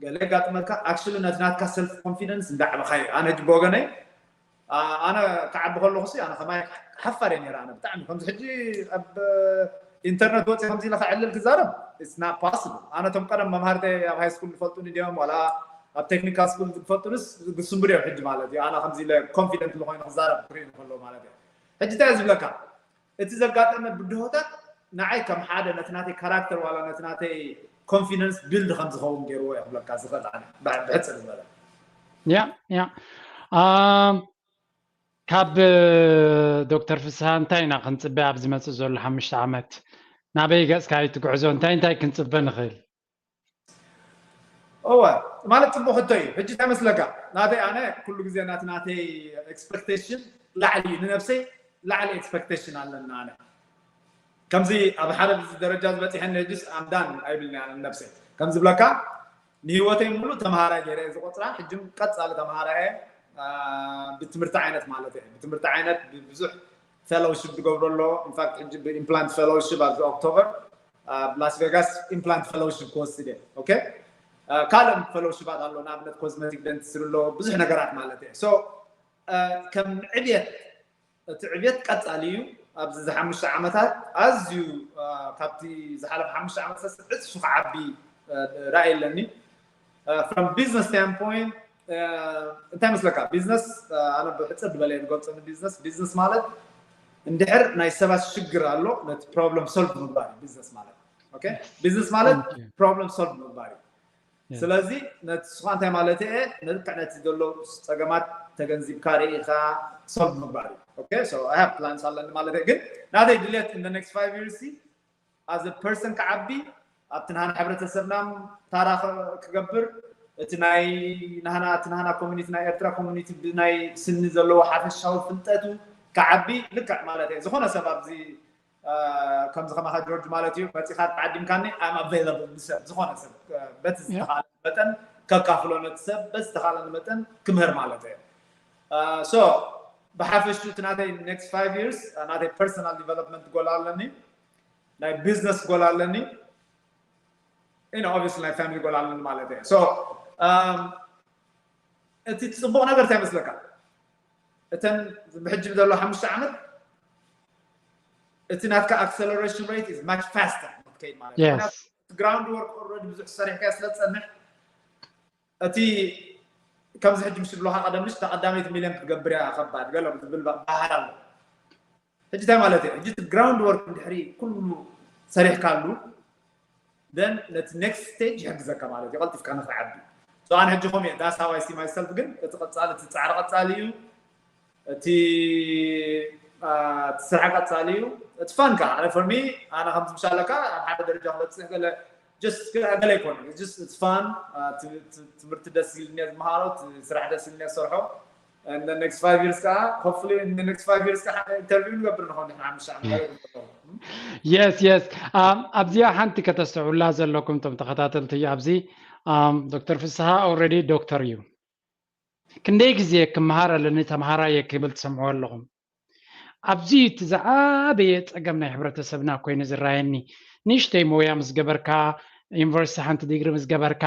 ገለ የጋጥመካ actually ነቲ ናትካ self confidence እንዳዕበኻ እዩ ኣነ ሕጂ ብወገነይ ኣነ ክዓቢ ከለኹ ሲ ኣነ ከማይ ሓፋር እየ ነረ ኣነ ብጣዕሚ ከምዚ ሕጂ ኣብ ኢንተርነት ወፂ ከምዚ ኢለ ክዕልል ክዛረብ it's not possible። ኣነ ቶም ቀደም መምሃርተ ኣብ ሃይ ስኩል ዝፈልጡኒ ድዮም ዋላ ኣብ ቴክኒካል ስኩል ዝፈልጡንስ ግስንቡ ድዮም ሕጂ ማለት እዩ። ኣነ ከምዚ ኢለ ኮንፊደንት ዝኾይኑ ክዛረብ ክርኢ ከሎ ማለት እዩ። ሕጂ እንታይ ዝብለካ እቲ ዘጋጠመ ብድሆታት ንዓይ ከም ሓደ ነቲ ናተይ ካራክተር ዋላ ነቲ ናተይ ኮንፊደንስ ቢልድ ከም ዝኸውን ገይርዎ እየ ክብለካ ዝኽእል ኣነ ብሕፅር ዝበለ ያ ያ ካብ ዶክተር ፍስሃ እንታይ ኢና ክንፅበ ኣብ ዝመፅእ ዘሎ ሓሙሽተ ዓመት ናበይ ገፅካ እዩ ትጉዕዞ እንታይ እንታይ ክንፅበ ንኽእል እወ ማለት ፅቡቅ ሕቶ እዩ። ሕጂ እንታይ መስለካ ናተይ ኣነ ኩሉ ግዜ ናቲ ናተይ ኤክስፐክቴሽን ላዕሊ እዩ ንነብሰይ ላዕሊ ኤክስፐክቴሽን ኣለና ኣነ ከምዚ ኣብ ሓደ ደረጃ ዝበፂሐኒ ሕጅስ ኣምዳን ኣይብልን ኣነ ንነብሰይ ከምዚ ብለካ ንህይወተይ ሙሉእ ተምሃራይ ገይረ ዝቆፅራ ሕጅም ቀፃሊ ተምሃራይ ብትምህርቲ ዓይነት ማለት እዩ ብትምህርቲ ዓይነት ብዙሕ ፌሎውሽፕ ዝገብሮ ኣሎ ኢንፋክት ሕጂ ብኢምፕላንት ፌሎውሽፕ ኣብዚ ኦክቶበር ኣብ ላስ ቬጋስ ኢምፕላንት ፌሎውሽፕ ክወስድ እየ ኦኬ ካልእ ፌሎውሽፓት ኣሎ ንኣብነት ኮዝመቲክ ደንቲስት ኣሎ ብዙሕ ነገራት ማለት እየ ሶ ከም ዕብየት እቲ ዕብየት ቀፃሊ እዩ ኣብዚ ዝሓሙሽተ ዓመታት ኣዝዩ ካብቲ ዝሓለፈ ሓሙሽተ ዓመት ሰስብ ዕፅፊ ክዓቢ ራእይ ኣለኒ from business standpoint እንታይ መስለካ ቢዝነስ ኣነ ብሕፅር ዝበለ ዝገልፆ ንቢዝነስ ቢዝነስ ማለት እንድሕር ናይ ሰባት ሽግር ኣሎ ነቲ ፕሮብለም ሶልቭ ምግባር እዩ ቢዝነስ ማለት ቢዝነስ ማለት ፕሮብለም ሶልቭ ምግባር እዩ ስለዚ ነቲ ስኻ እንታይ ማለት እየ ንልክዕ ነቲ ዘሎ ፀገማት ተገንዚብካ ርኢኻ ሶልቭ ምግባር እዩ ፕላንስ ኣለኒ ማለት ግን ናተይ ድልየት in the next five years as a person ክዓቢ ኣብቲ ናህና ሕብረተሰብና ታራ ክገብር እቲ ናይ ናህና እቲ ናህና ኮሚኒቲ ናይ ኤርትራ ኮሚኒቲ ብናይ ስኒ ዘለዎ ሓፈሻዊ ፍልጠቱ ክዓቢ ልክዕ ማለት እየ ዝኾነ ሰብ ኣብዚ ከምዚ ከማኻ ጆርጅ ማለት እዩ መፂኻ ተዓዲምካኒ I'm available ንሰብ ዝኾነ ሰብ በቲ ዝተኻለ መጠን ከካፍሎ ነቲ ሰብ በቲ ዝተኻለኒ መጠን ክምህር ማለት እየ so ብሓፈሽቱ እቲ ናተይ next five years ናተይ personal development ጎል ኣለኒ ናይ ቢዝነስ ጎል ኣለኒ ኦብስ ናይ ፋሚሊ ጎል ኣለኒ ማለት እየ እቲ ፅቡቅ ነገር እንታይ መስለካ እተን ብሕጂ ዘሎ ሓሙሽተ ዓመት እቲ ናትካ acceleration rate is much faster ክትከይድ ማለት እዩ ground work already ብዙሕ ሰሪሕካ ስለ ዝፀንሕ እቲ ከምዚ ሕጂ ምስ ብሎካ ቀደምሽ ተቀዳመይቲ ሚልዮን ክትገብር እያ ከባድ ገለ ዝብል ባህል ኣሎ ሕጂ እንታይ ማለት እዩ ሕጂ ground work እንድሕሪ ኩሉ ሰሪሕካሉ then ነቲ next stage ይሕግዘካ ማለት እዩ ቀልጢፍካ ንክትዓቢ ኣነ ሕጂ ከምኡ እየ that's how I see myself ግን እቲ ቀፃሊ እቲ ፃዕሪ ቀፃሊ እዩ እቲ ስራሕ ቀፃሊ እዩ እቲ ፋን ከዓ ኣነ for me ኣነ ከምዚ ምሻለካ ኣብ ሓደ ደረጃ ክበፅሕ ገለ just ገለ ኣይኮነ just it's fun ትምህርቲ ደስ ኢልኒ ዝመሃሮ ስራሕ ደስ ኢልኒ ዝሰርሖ and the next five years ከዓ hopefully in the next five years ከዓ interview ንገብር ንኾን ንሕና ሓሙሽተ ዓመት yes yes ኣብዚኣ ሓንቲ ከተስተውዕላ ዘለኩም ቶም ተኸታተልቲ ኣብዚ ዶክተር ፍስሃ already ዶክተር እዩ ክንደይ ግዜ ክመሃር ኣለኒ ተምሃራየ ክብል ትሰምዑ ኣለኹም ኣብዚ እቲ ዝዓበየ ፀገም ናይ ሕብረተሰብና ኮይኑ ዝረኣየኒ ንእሽተይ ሞያ ምስ ገበርካ ዩኒቨርሲቲ ሓንቲ ዲግሪ ምስ ገበርካ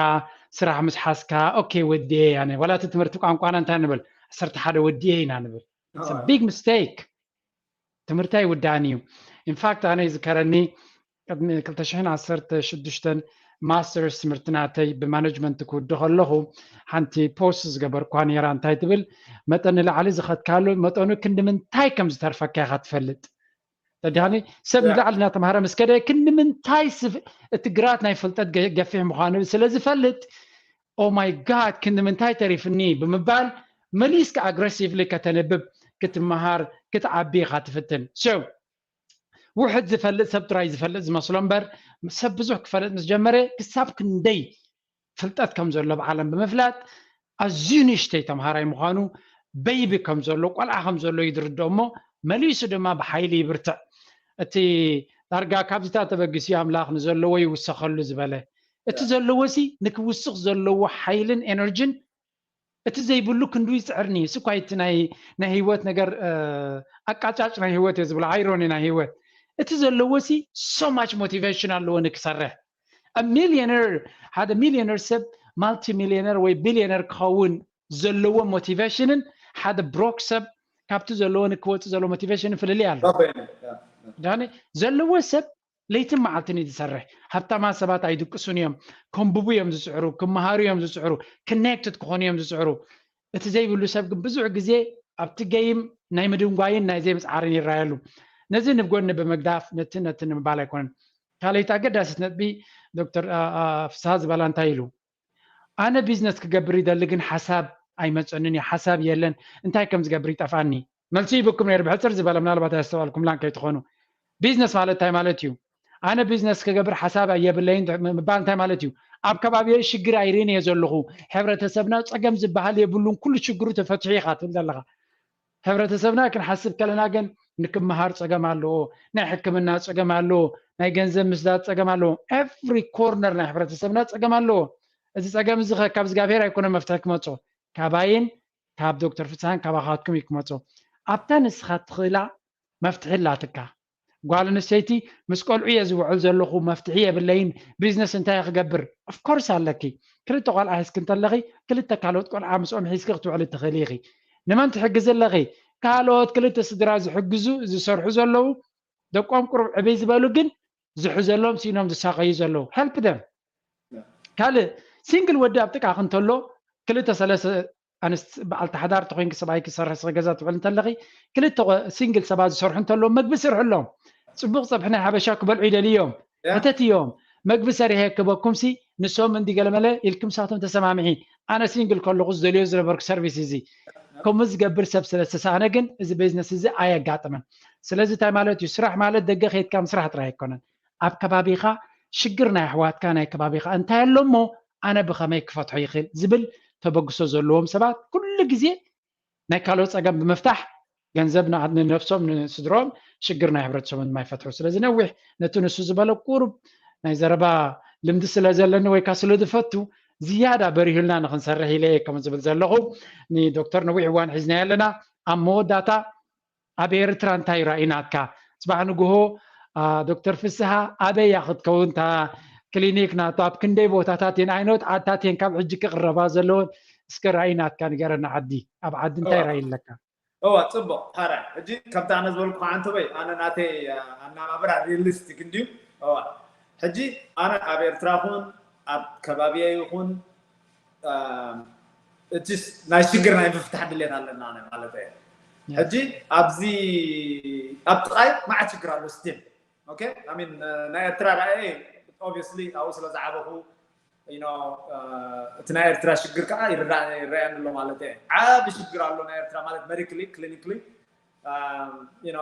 ስራሕ ምስ ሓዝካ okay ወድየ ያነ ዋላ እቲ ትምህርቲ ቋንቋና እንታይ ንብል ዓሰርተ ሓደ ወድየ ኢና ንብል big mistake ትምህርቲ ኣይውዳእን እዩ in fact ኣነ ይዝከረኒ ቅድሚ ክልተ ሽሕን ዓሰርተ ሽዱሽተን ማስተርስ ትምህርቲ ናተይ ብማነጅመንት ክውዲ ከለኹ ሓንቲ ፖስት ዝገበርኳ ነይራ እንታይ ትብል መጠን ንላዕሊ ዝኸድካሉ መጠኑ ክንዲ ምንታይ ከም ዝተርፈካ ኢኻ ትፈልጥ ተድሃኒ ሰብ ንላዕሊ እናተምሃረ ምስ ከደ ክንዲ ምንታይ እቲ ግራት ናይ ፍልጠት ገፊሕ ምዃኑ ስለ ዝፈልጥ oh my god ክንዲ ምንታይ ተሪፍኒ ብምባል መሊስካ ኣግረሲቭሊ ከተንብብ ክትመሃር ክትዓቢ ኢኻ ትፍትን so ውሕድ ዝፈልጥ ሰብ ጥራይ ዝፈልጥ ዝመስሎ እምበር ሰብ ብዙሕ ክፈልጥ ምስ ጀመረ ክሳብ ክንደይ ፍልጠት ከም ዘሎ ብዓለም ብምፍላጥ ኣዝዩ ንእሽተይ ተምሃራይ ምዃኑ በይቢ ከም ዘሎ ቆልዓ ከም ዘሎ ይድርድኦ እሞ መሊሱ ድማ ብሓይሊ ይብርትዕ እቲ ዳርጋ ካብዚታት ተበጊሱ ኣምላኽ ንዘለዎ ይውሰኸሉ ዝበለ እቲ ዘለዎ ሲ ንክውስኽ ዘለዎ ሓይልን ኤነርጂን እቲ ዘይብሉ ክንዱ ይፅዕርኒ ስኳ እቲ ናይ ናይ ህይወት ነገር ኣቃጫጭ ናይ ህይወት እየ ዝብሎ ኣይሮኒ ናይ ህይወት እቲ ዘለዎ ሲ so much motivation ኣለዎ ንክሰርሕ ሚሊዮነር ሓደ ሚሊዮነር ሰብ ማልቲ ሚሊዮነር ወይ ቢሊዮነር ክኸውን ዘለዎ ሞቲቬሽንን ሓደ ብሮክ ሰብ ካብቲ ዘለዎ ንክወፅእ ዘለዎ ሞቲቬሽንን ፍልልይ ኣሎ ዘለዎ ሰብ ለይትን መዓልትን እዩ ዝሰርሕ። ሃብታማት ሰባት ኣይድቅሱን እዮም። ከንብቡ እዮም ዝፅዕሩ፣ ክመሃሩ እዮም ዝፅዕሩ፣ connected ክኾኑ እዮም ዝፅዕሩ። እቲ ዘይብሉ ሰብ ግን ብዙሕ ግዜ ኣብቲ game ናይ ምድንጓይን ናይ ዘይምፅዓርን ይረኣየሉ። ነዚ ንጎኒ ብምግዳፍ ነቲ ነቲ ንምባል ኣይኮነን። ካልኣይቲ ኣገዳሲት ነጥቢ ዶክተር ፍስሃ ዝበላ እንታይ ኢሉ? ኣነ ቢዝነስ ክገብር ይደሊ ግን ሓሳብ ኣይመፀንን እዩ፣ ሓሳብ የለን፣ እንታይ ከም ዝገብር ይጠፍኣኒ። መልሲ ይብኩም ነይሩ ብሕፅር ዝበለ፣ ምናልባት ኣየስተዋልኩምላን ከይትኾኑ። ቢዝነስ ማለት እንታይ ማለት እዩ? ኣነ ቢዝነስ ክገብር ሓሳብ የብለይን ምባል እንታይ ማለት እዩ? ኣብ ከባቢ ሽግር ኣይርእን እየ ዘለኹ። ሕብረተሰብና ፀገም ዝበሃል የብሉን፣ ኩሉ ሽግሩ ተፈትሑ ኢኻ ትብል ዘለኻ። ሕብረተሰብና ክንሓስብ ከለና ግን ንክመሃር ፀገም ኣለዎ፣ ናይ ሕክምና ፀገም ኣለዎ፣ ናይ ገንዘብ ምስዳድ ፀገም ኣለዎ። ኤቭሪ ኮርነር ናይ ሕብረተሰብና ፀገም ኣለዎ። እዚ ፀገም እዚ ካብ እግዚኣብሔር ኣይኮነ መፍትሒ ክመፆ፣ ካባይን ካብ ዶክተር ፍስሃን ካባኻትኩም እዩ ክመፆ። ኣብታ ንስኻ ትኽእላ መፍትሒ ኣላትካ። ጓል ኣንስተይቲ ምስ ቆልዑ እየ ዝውዕል ዘለኹ፣ መፍትሒ የብለይን፣ ቢዝነስ እንታይ ክገብር? ኦፍኮርስ ኣለኪ። ክልተ ቆልዓ ሒዝኪ እንተለኺ ክልተ ካልኦት ቆልዓ ምስኦም ሒዝኪ ክትውዕሊ ትኽእሊ ኢኺ። ንመን ትሕግዚ ኣለኺ? ካልኦት ክልተ ስድራ ዝሕግዙ ዝሰርሑ ዘለዉ፣ ደቆም ቁሩብ ዕብይ ዝበሉ ግን ዝሕዘሎም ስኢኖም ዝሳቐዩ ዘለዉ፣ help them። ካልእ ሲንግል ወዲ ኣብ ጥቃ ክንተሎ ክልተ ሰለስተ ኣንስት በዓልቲ ሓዳር ተኮይንኪ ሰብኣይ ክሰርሕ ስኺ ገዛ ትውዕል እንተለኺ ክልተ ሲንግል ሰባት ዝሰርሑ እንተለዉ መግቢ ስርሕሎም። ፅቡቅ ፀብሒ ናይ ሓበሻ ክበልዑ ይደልዮም ሕተትዮም። መግቢ ሰሪሐ ክበኩም ሲ ንሶም እንዲ ገለመለ ኢልኩም ሳቶም ተሰማምዒ። ኣነ ሲንግል ከለኹ ዝደልዮ ዝነበርኩ ሰርቪስ እዚ ከምኡ ዝገብር ሰብ ስለ ዝተሳእነ ግን እዚ ቢዝነስ እዚ ኣየጋጥምን። ስለዚ እንታይ ማለት እዩ? ስራሕ ማለት ደገ ከይድካ ምስራሕ ጥራይ ኣይኮነን። ኣብ ከባቢኻ ሽግር ናይ ኣሕዋትካ ናይ ከባቢኻ እንታይ ኣሎ እሞ ኣነ ብኸመይ ክፈትሖ ይኽእል ዝብል ተበግሶ ዘለዎም ሰባት ኩሉ ግዜ ናይ ካልኦት ፀገም ብምፍታሕ ገንዘብ ንነፍሶም ንስድሮም ሽግር ናይ ሕብረተሰቦም ድማ ይፈትሑ። ስለዚ ነዊሕ ነቲ ንሱ ዝበለ ቁሩብ ናይ ዘረባ ልምዲ ስለ ዘለኒ ወይ ከዓ ስለ ዝፈቱ ዝያዳ በሪሁልና ንክንሰርሕ ኢለ እየ ከም ዝብል ዘለኹ። ንዶክተር ነዊሕ እዋን ሒዝና ኣለና። ኣብ መወዳእታ ኣብ ኤርትራ እንታይ ራእይ ናትካ? ጽባሕ ንግሆ ዶክተር ፍስሃ ኣበይ እያ ክትከውን እታ ክሊኒክ ናቱ? ኣብ ክንደይ ቦታታት እየን? ኣይኖት ዓድታት እየን ካብ ሕጂ ክቕረባ ዘለወን? እስከ ራእይ ናትካ ንገረና። ዓዲ ኣብ ዓዲ እንታይ ራእይ ኣለካ? እዋ ጽቡቕ ሓራይ። ሕጂ ከምቲ ኣነ ዝበልኩ ዓንተበይ ኣነ ናተይ ኣናባብራ ሪሊስቲክ እንድዩ። እዋ ሕጂ ኣነ ኣብ ኤርትራ ኹን ኣብ ከባቢየ ይኹን እቲ ናይ ሽግር ናይ ምፍታሕ ድሌት ኣለና ማለት እየ። ሕጂ ኣብዚ ኣብ ጥቓይ መዓት ሽግር ኣሎ ስቲል። ኦኬ ሚን ናይ ኤርትራ ራእየ ኦብቪየስሊ ኣብኡ ስለ ዝዓበኹ እቲ ናይ ኤርትራ ሽግር ከዓ ይረኣየኒ ኣሎ ማለት እየ። ዓቢ ሽግር ኣሎ ናይ ኤርትራ ማለት ሜዲክሊ ክሊኒክሊ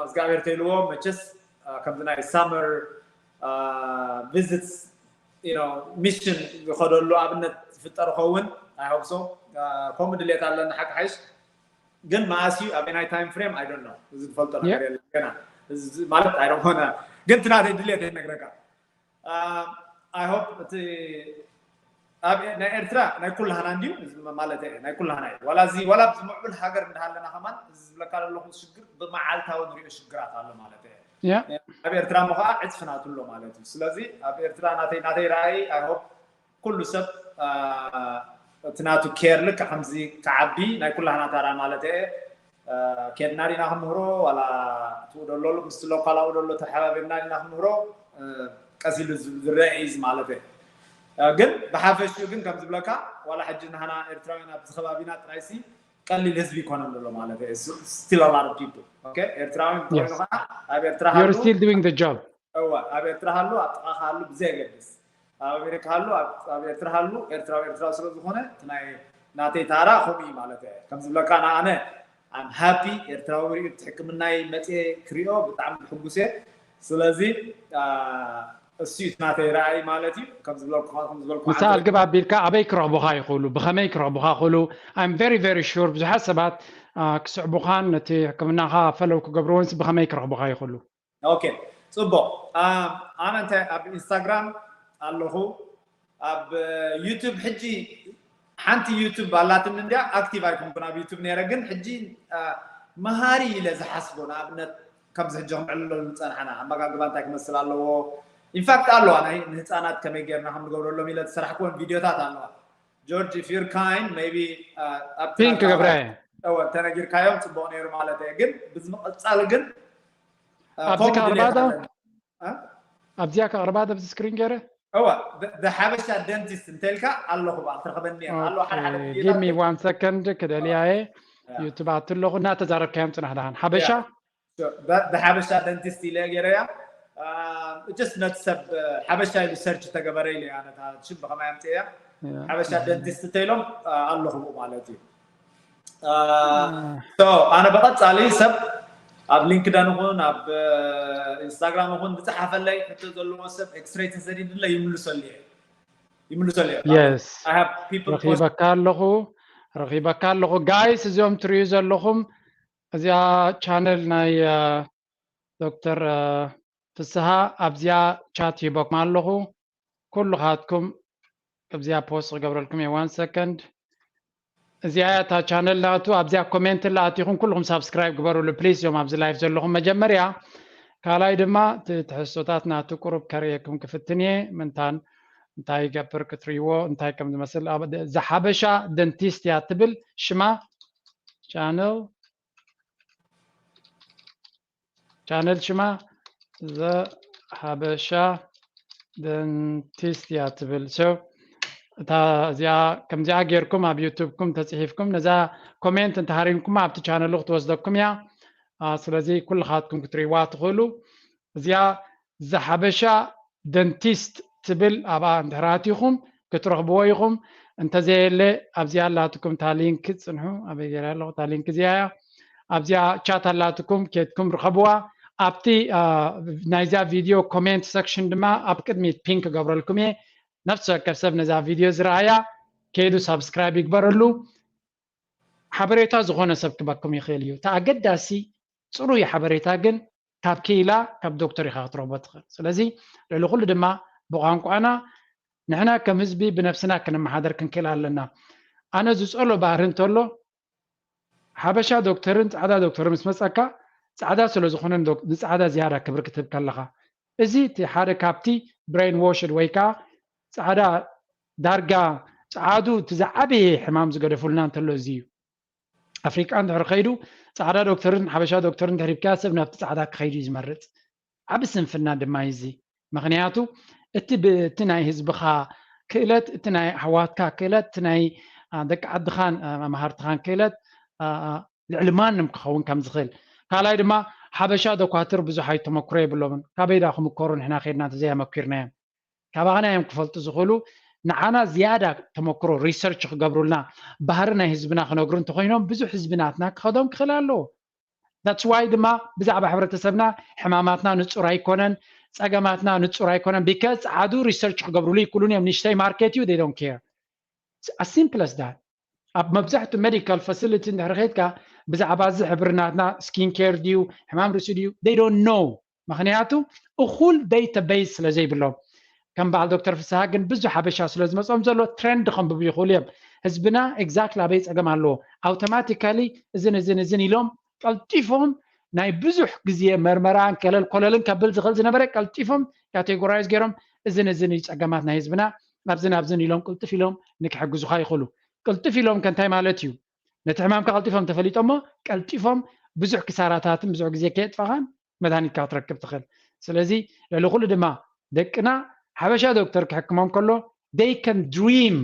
እግዚኣብሔር ተይልዎ መቸስ ከምዚ ናይ ሳመር ቪዚትስ ሚሽን ዝኸደሉ ኣብነት ዝፍጠር ኸውን ኣይሆብሶ ከምኡ ድሌት ኣለኒ ሓቂ ሓይሽ ግን መኣስ እዩ ኣበናይ ታይም ፍሬም ኣይ ዶንት ኖ እዚ ዝፈልጦ ነገር የለን ገና ማለት ኣይ ዶንት ሆነ ግን ትናተይ ድሌት ይነግረካ ኣይ ሆፕ እቲ ኣብ ናይ ኤርትራ ናይ ኩላህና እንድዩ ማለት እየ ናይ ኩላህና እዩ ዋላ እዚ ዋላ ኣብዚ ምዕቡል ሃገር እንዳሃለና ከማን እዚ ዝብለካ ዘለኹ ሽግር ብመዓልታዊ ንሪኦ ሽግራት ኣሎ ማለት እየ ኣብ ኤርትራ እሞ ከዓ ዕፅፊ ናቱ ኣሎ ማለት እዩ ስለዚ ኣብ ኤርትራ ናተይ ናተይ ረኣይ ኣይ ሆፕ ኩሉ ሰብ እቲ ናቱ ኬር ልክዕ ከምዚ ክዓቢ ናይ ኩላህና ታራ ማለት እየ ኬድና ዲና ክምህሮ ዋላ ትኡ ደሎ ምስቲ ሎካላዊ ደሎ ተሓባቢርና ዲና ክምህሮ ቀስ ኢሉ ዝረአ እዩ ማለት እየ ግን ብሓፈሽኡ ግን ከም ዝብለካ ዋላ ሕጂ ናህና ኤርትራውያን ኣብዚ ከባቢና ጥራይሲ ቀሊል ህዝቢ ይኮነን ዘሎ ማለት እየ still a lot of people okay ኤርትራውያን ኮይኑ ከዓ ኣብ ኤርትራ You're still doing the job እዋ ኣብ ኤርትራ ሃሉ ኣብ ጥቓ ሃሉ ብዘየገድስ ኣብ ኣሜሪካ ሃሉ ኣብ ኤርትራ ሃሉ ኤርትራዊ ኤርትራዊ ስለ ዝኾነ እቲ ናይ ናተይ ታራ ከምኡ እዩ ማለት እየ ከም ዝብለካ ንኣነ ኣም ሃፒ ኤርትራዊ ሪኡ እቲ ሕክምናይ መፅየ ክሪኦ ብጣዕሚ ሕጉስ እየ ስለዚ እሱ እዩ ናተይ ረኣይ ማለት እዩ ከም ዝብለኩ ከም ዝብለኩ ምሳል ግብ ኣቢልካ ኣበይ ክረኽቡኻ ይኽእሉ ብኸመይ ክረኽቡኻ ይኽእሉ I'm very very sure ብዙሓት ሰባት ክስዕቡኻን ነቲ ሕክምናኻ ፈለው ክገብርዎንስ ብኸመይ ክረኽቡኻ ይኽእሉ ኦኬ ፅቡቅ ኣነ እንታይ ኣብ ኢንስታግራም ኣለኹ ኣብ ዩቱብ ሕጂ ሓንቲ ዩቱብ ኣላትኒ እንዲያ ኣክቲቭ ኣይኮንኩን ኣብ ዩቱብ ነረ ግን ሕጂ መሃሪ ኢለ ዝሓስቦ ንኣብነት ከምዚ ሕጂ ክምዕልለሉ ዝፀናሕና ኣመጋግባ እንታይ ክመስል ኣለዎ ኢንፋክት ኣለዋ ናይ ንህፃናት ከመይ ገይርና ከም ንገብረሎም ኢለ ዝሰራሕክዎን ቪድዮታት ኣለዋ ጆርጅ if you're kind maybe ፒንክ ገብረ ተነጊርካዮም ፅቡቅ ነይሩ ማለት እየ ግን ብዝምቅፃል ግን ኣብዚ ካርባዶ ኣብዚኣ ከቕርባ ኣብዚ ስክሪን ገይረ እዋ ሓበሻ ደንቲስት እንተልካ ኣለኹ በኣ ትረኸበኒ ኣሎ ሓደ ሓደ give me one second ክደልያ እየ። ዩቱብ ኣቲ ኣለኹ እናተዛረብካዮም ፅናሕ ደሓን ሓበሻ ብሓበሻ ደንቲስት ኢለ ገይረያ just ነቲ ሰብ ሓበሻ ኢሉ ሰርች ተገበረ ኢለ እያ ነታ ሽም ብኸማይ ኣምፅእያ ሓበሻ ደንቲስት እንተኢሎም ኣለኹ ብኡ ማለት እዩ። ኣነ ብቐፃሊ ሰብ ኣብ ሊንክደን ይኹን ኣብ ኢንስታግራም ይኹን ዝፀሓፈለይ ሕቶ ዘለዎ ሰብ ኤክስሬትን ዘዲን ድለ ይምልሰሉ እየ ይምልሰሉ እየ ረኺበካ ኣለኹ ረኺበካ ኣለኹ ጋይስ እዚኦም ትርእዩ ዘለኹም እዚኣ ቻነል ናይ ዶክተር ፍስሃ ኣብዚኣ ቻት ሂበኩም ኣለኹ ኩልኻትኩም ኣብዚኣ ፖስት ክገብረልኩም እየ one second እዚኣ እታ ቻነል ናቱ ኣብዚኣ ኮሜንት ላኣቲኹም ኩልኹም ሳብስክራይብ ግበሩሉ ፕሊስ እዮም ኣብዚ ላይፍ ዘለኹም መጀመርያ ካልኣይ ድማ ትሕዝቶታት ናቱ ቁሩብ ከርእየኩም ክፍትን እየ ምንታን እንታይ ይገብር ክትርእይዎ እንታይ ከም ዝመስል ዝሓበሻ ደንቲስት እያ ትብል ሽማ ቻነል ቻነል ሽማ ዘሓበሻ ደንቲስት እያ ትብል እታ እዚኣ ከምዚኣ ጌርኩም ኣብ ዩቱብኩም ተፅሒፍኩም ነዛ ኮሜንት እንተሃሪምኩማ ኣብቲ ቻነሉ ክትወስደኩም እያ ስለዚ ኩልኻትኩም ክትርእይዋ ትኽእሉ እዚኣ ዘሓበሻ ደንቲስት ትብል ኣብኣ እንድሕር ኣቲኹም ክትረኽብዎ ኢኹም እንተዘየለ ኣብዚኣ ኣላትኩም እታ ሊንክ ፅንሑ ኣበይ ገይረ ኣለኹ እታ ሊንክ እዚኣ እያ ኣብዚኣ ቻት ኣላትኩም ኬድኩም ርከብዋ ኣብቲ ናይዛ ቪድዮ ኮሜንት ሰክሽን ድማ ኣብ ቅድሚት ፒን ክገብረልኩም እየ ነፍሲ ወከፍ ሰብ ነዛ ቪድዮ ዝረኣያ ከይዱ ሳብስክራይብ ይግበረሉ ሓበሬታ ዝኾነ ሰብ ክበኩም ይኽእል እዩ እቲ ኣገዳሲ ፅሩይ ሓበሬታ ግን ካብ ክኢላ ካብ ዶክተር ኢኻ ክትረኽቦ ትኽእል ስለዚ ልዕሊ ኩሉ ድማ ብቋንቋና ንሕና ከም ህዝቢ ብነብስና ክንመሓደር ክንክእል ኣለና ኣነ ዝፀሎ ባህሪ እንተሎ ሓበሻ ዶክተርን ፃዕዳ ዶክተር ምስ መፀካ ፃዕዳ ስለ ዝኾነ ንፃዕዳ ዝያዳ ክብሪ ክትህብ ከለኻ እዚ እቲ ሓደ ካብቲ ብሬን ዎሽድ ወይ ከዓ ፃዕዳ ዳርጋ ፀዓዱ እቲ ዝዓበየ ሕማም ዝገደፉልና እንተሎ እዚ እዩ ኣፍሪቃ እንድሕር ከይዱ ፃዕዳ ዶክተርን ሓበሻ ዶክተርን እንድሕር ሂብካያ ሰብ ናብቲ ፃዕዳ ክኸይዱ እዩ ዝመርፅ ዓቢ ስንፍና ድማ እዩ እዚ ምክንያቱ እቲ ብእቲ ናይ ህዝብኻ ክእለት እቲ ናይ ኣሕዋትካ ክእለት እቲ ናይ ደቂ ዓድኻን መሃርትኻን ክእለት ልዕሊ ማንም ክኸውን ከም ዝኽእል ካልኣይ ድማ ሓበሻ ዶኳትር ብዙሕ ኣይተመክሮ የብሎምን ካበይ ዳ ክምከሩ ንሕና ከድና እንተዘይ ኣመኪርናዮም ካባና እዮም ክፈልጡ ዝኽእሉ ንዓና ዝያዳ ተመክሮ ሪሰርች ክገብሩልና ባህሪ ናይ ህዝብና ክነግሩ እንተኮይኖም ብዙሕ ህዝቢ ናትና ክኸዶም ክኽእል ኣለዎ that's why ድማ ብዛዕባ ሕብረተሰብና ሕማማትና ንጹር ኣይኮነን ጸገማትና ንጹር ኣይኮነን because ጸዓዱ ሪሰርች ክገብሩሉ ይክእሉን እዮም ንሽተይ ማርኬት እዩ they don't care as simple as that ኣብ መብዛሕትኡ ሜዲካል ፋሲሊቲ እንድሕር ከድካ ብዛዕባ እዚ ሕብሪ ናትና ስኪን ኬር ድዩ ሕማም ርእሲ ድዩ they don't know ምክንያቱ እኹል ዴታቤዝ ስለ ዘይብሎም ከም በዓል ዶክተር ፍስሃ ግን ብዙሕ ሓበሻ ስለ ዝመፅኦም ዘሎ ትሬንድ ከንብቡ ይኽእሉ እዮም ህዝብና ኤግዛክትሊ ኣበይ ፀገም ኣለዎ ኣውቶማቲካሊ እዝን እዝን እዝን ኢሎም ቀልጢፎም ናይ ብዙሕ ግዜ መርመራን ከለል ኮለልን ከብል ዝኽእል ዝነበረ ቀልጢፎም ካቴጎራይዝ ገይሮም እዝን እዝን እዩ ፀገማት ናይ ህዝብና ኣብዝን ኣብዝን ኢሎም ቅልጥፍ ኢሎም ንክሕግዙኻ ይኽእሉ ቅልጥፍ ኢሎም ከ እንታይ ማለት እዩ ነቲ ሕማምካ ቀልጢፎም ተፈሊጦሞ ቀልጢፎም ብዙሕ ክሳራታትን ብዙሕ ግዜ ከየጥፋኻን መድሃኒትካ ክትረክብ ትኽእል ስለዚ ልዕሊ ኩሉ ድማ ደቅና ሓበሻ ዶክተር ክሕክሞም ከሎ they can dream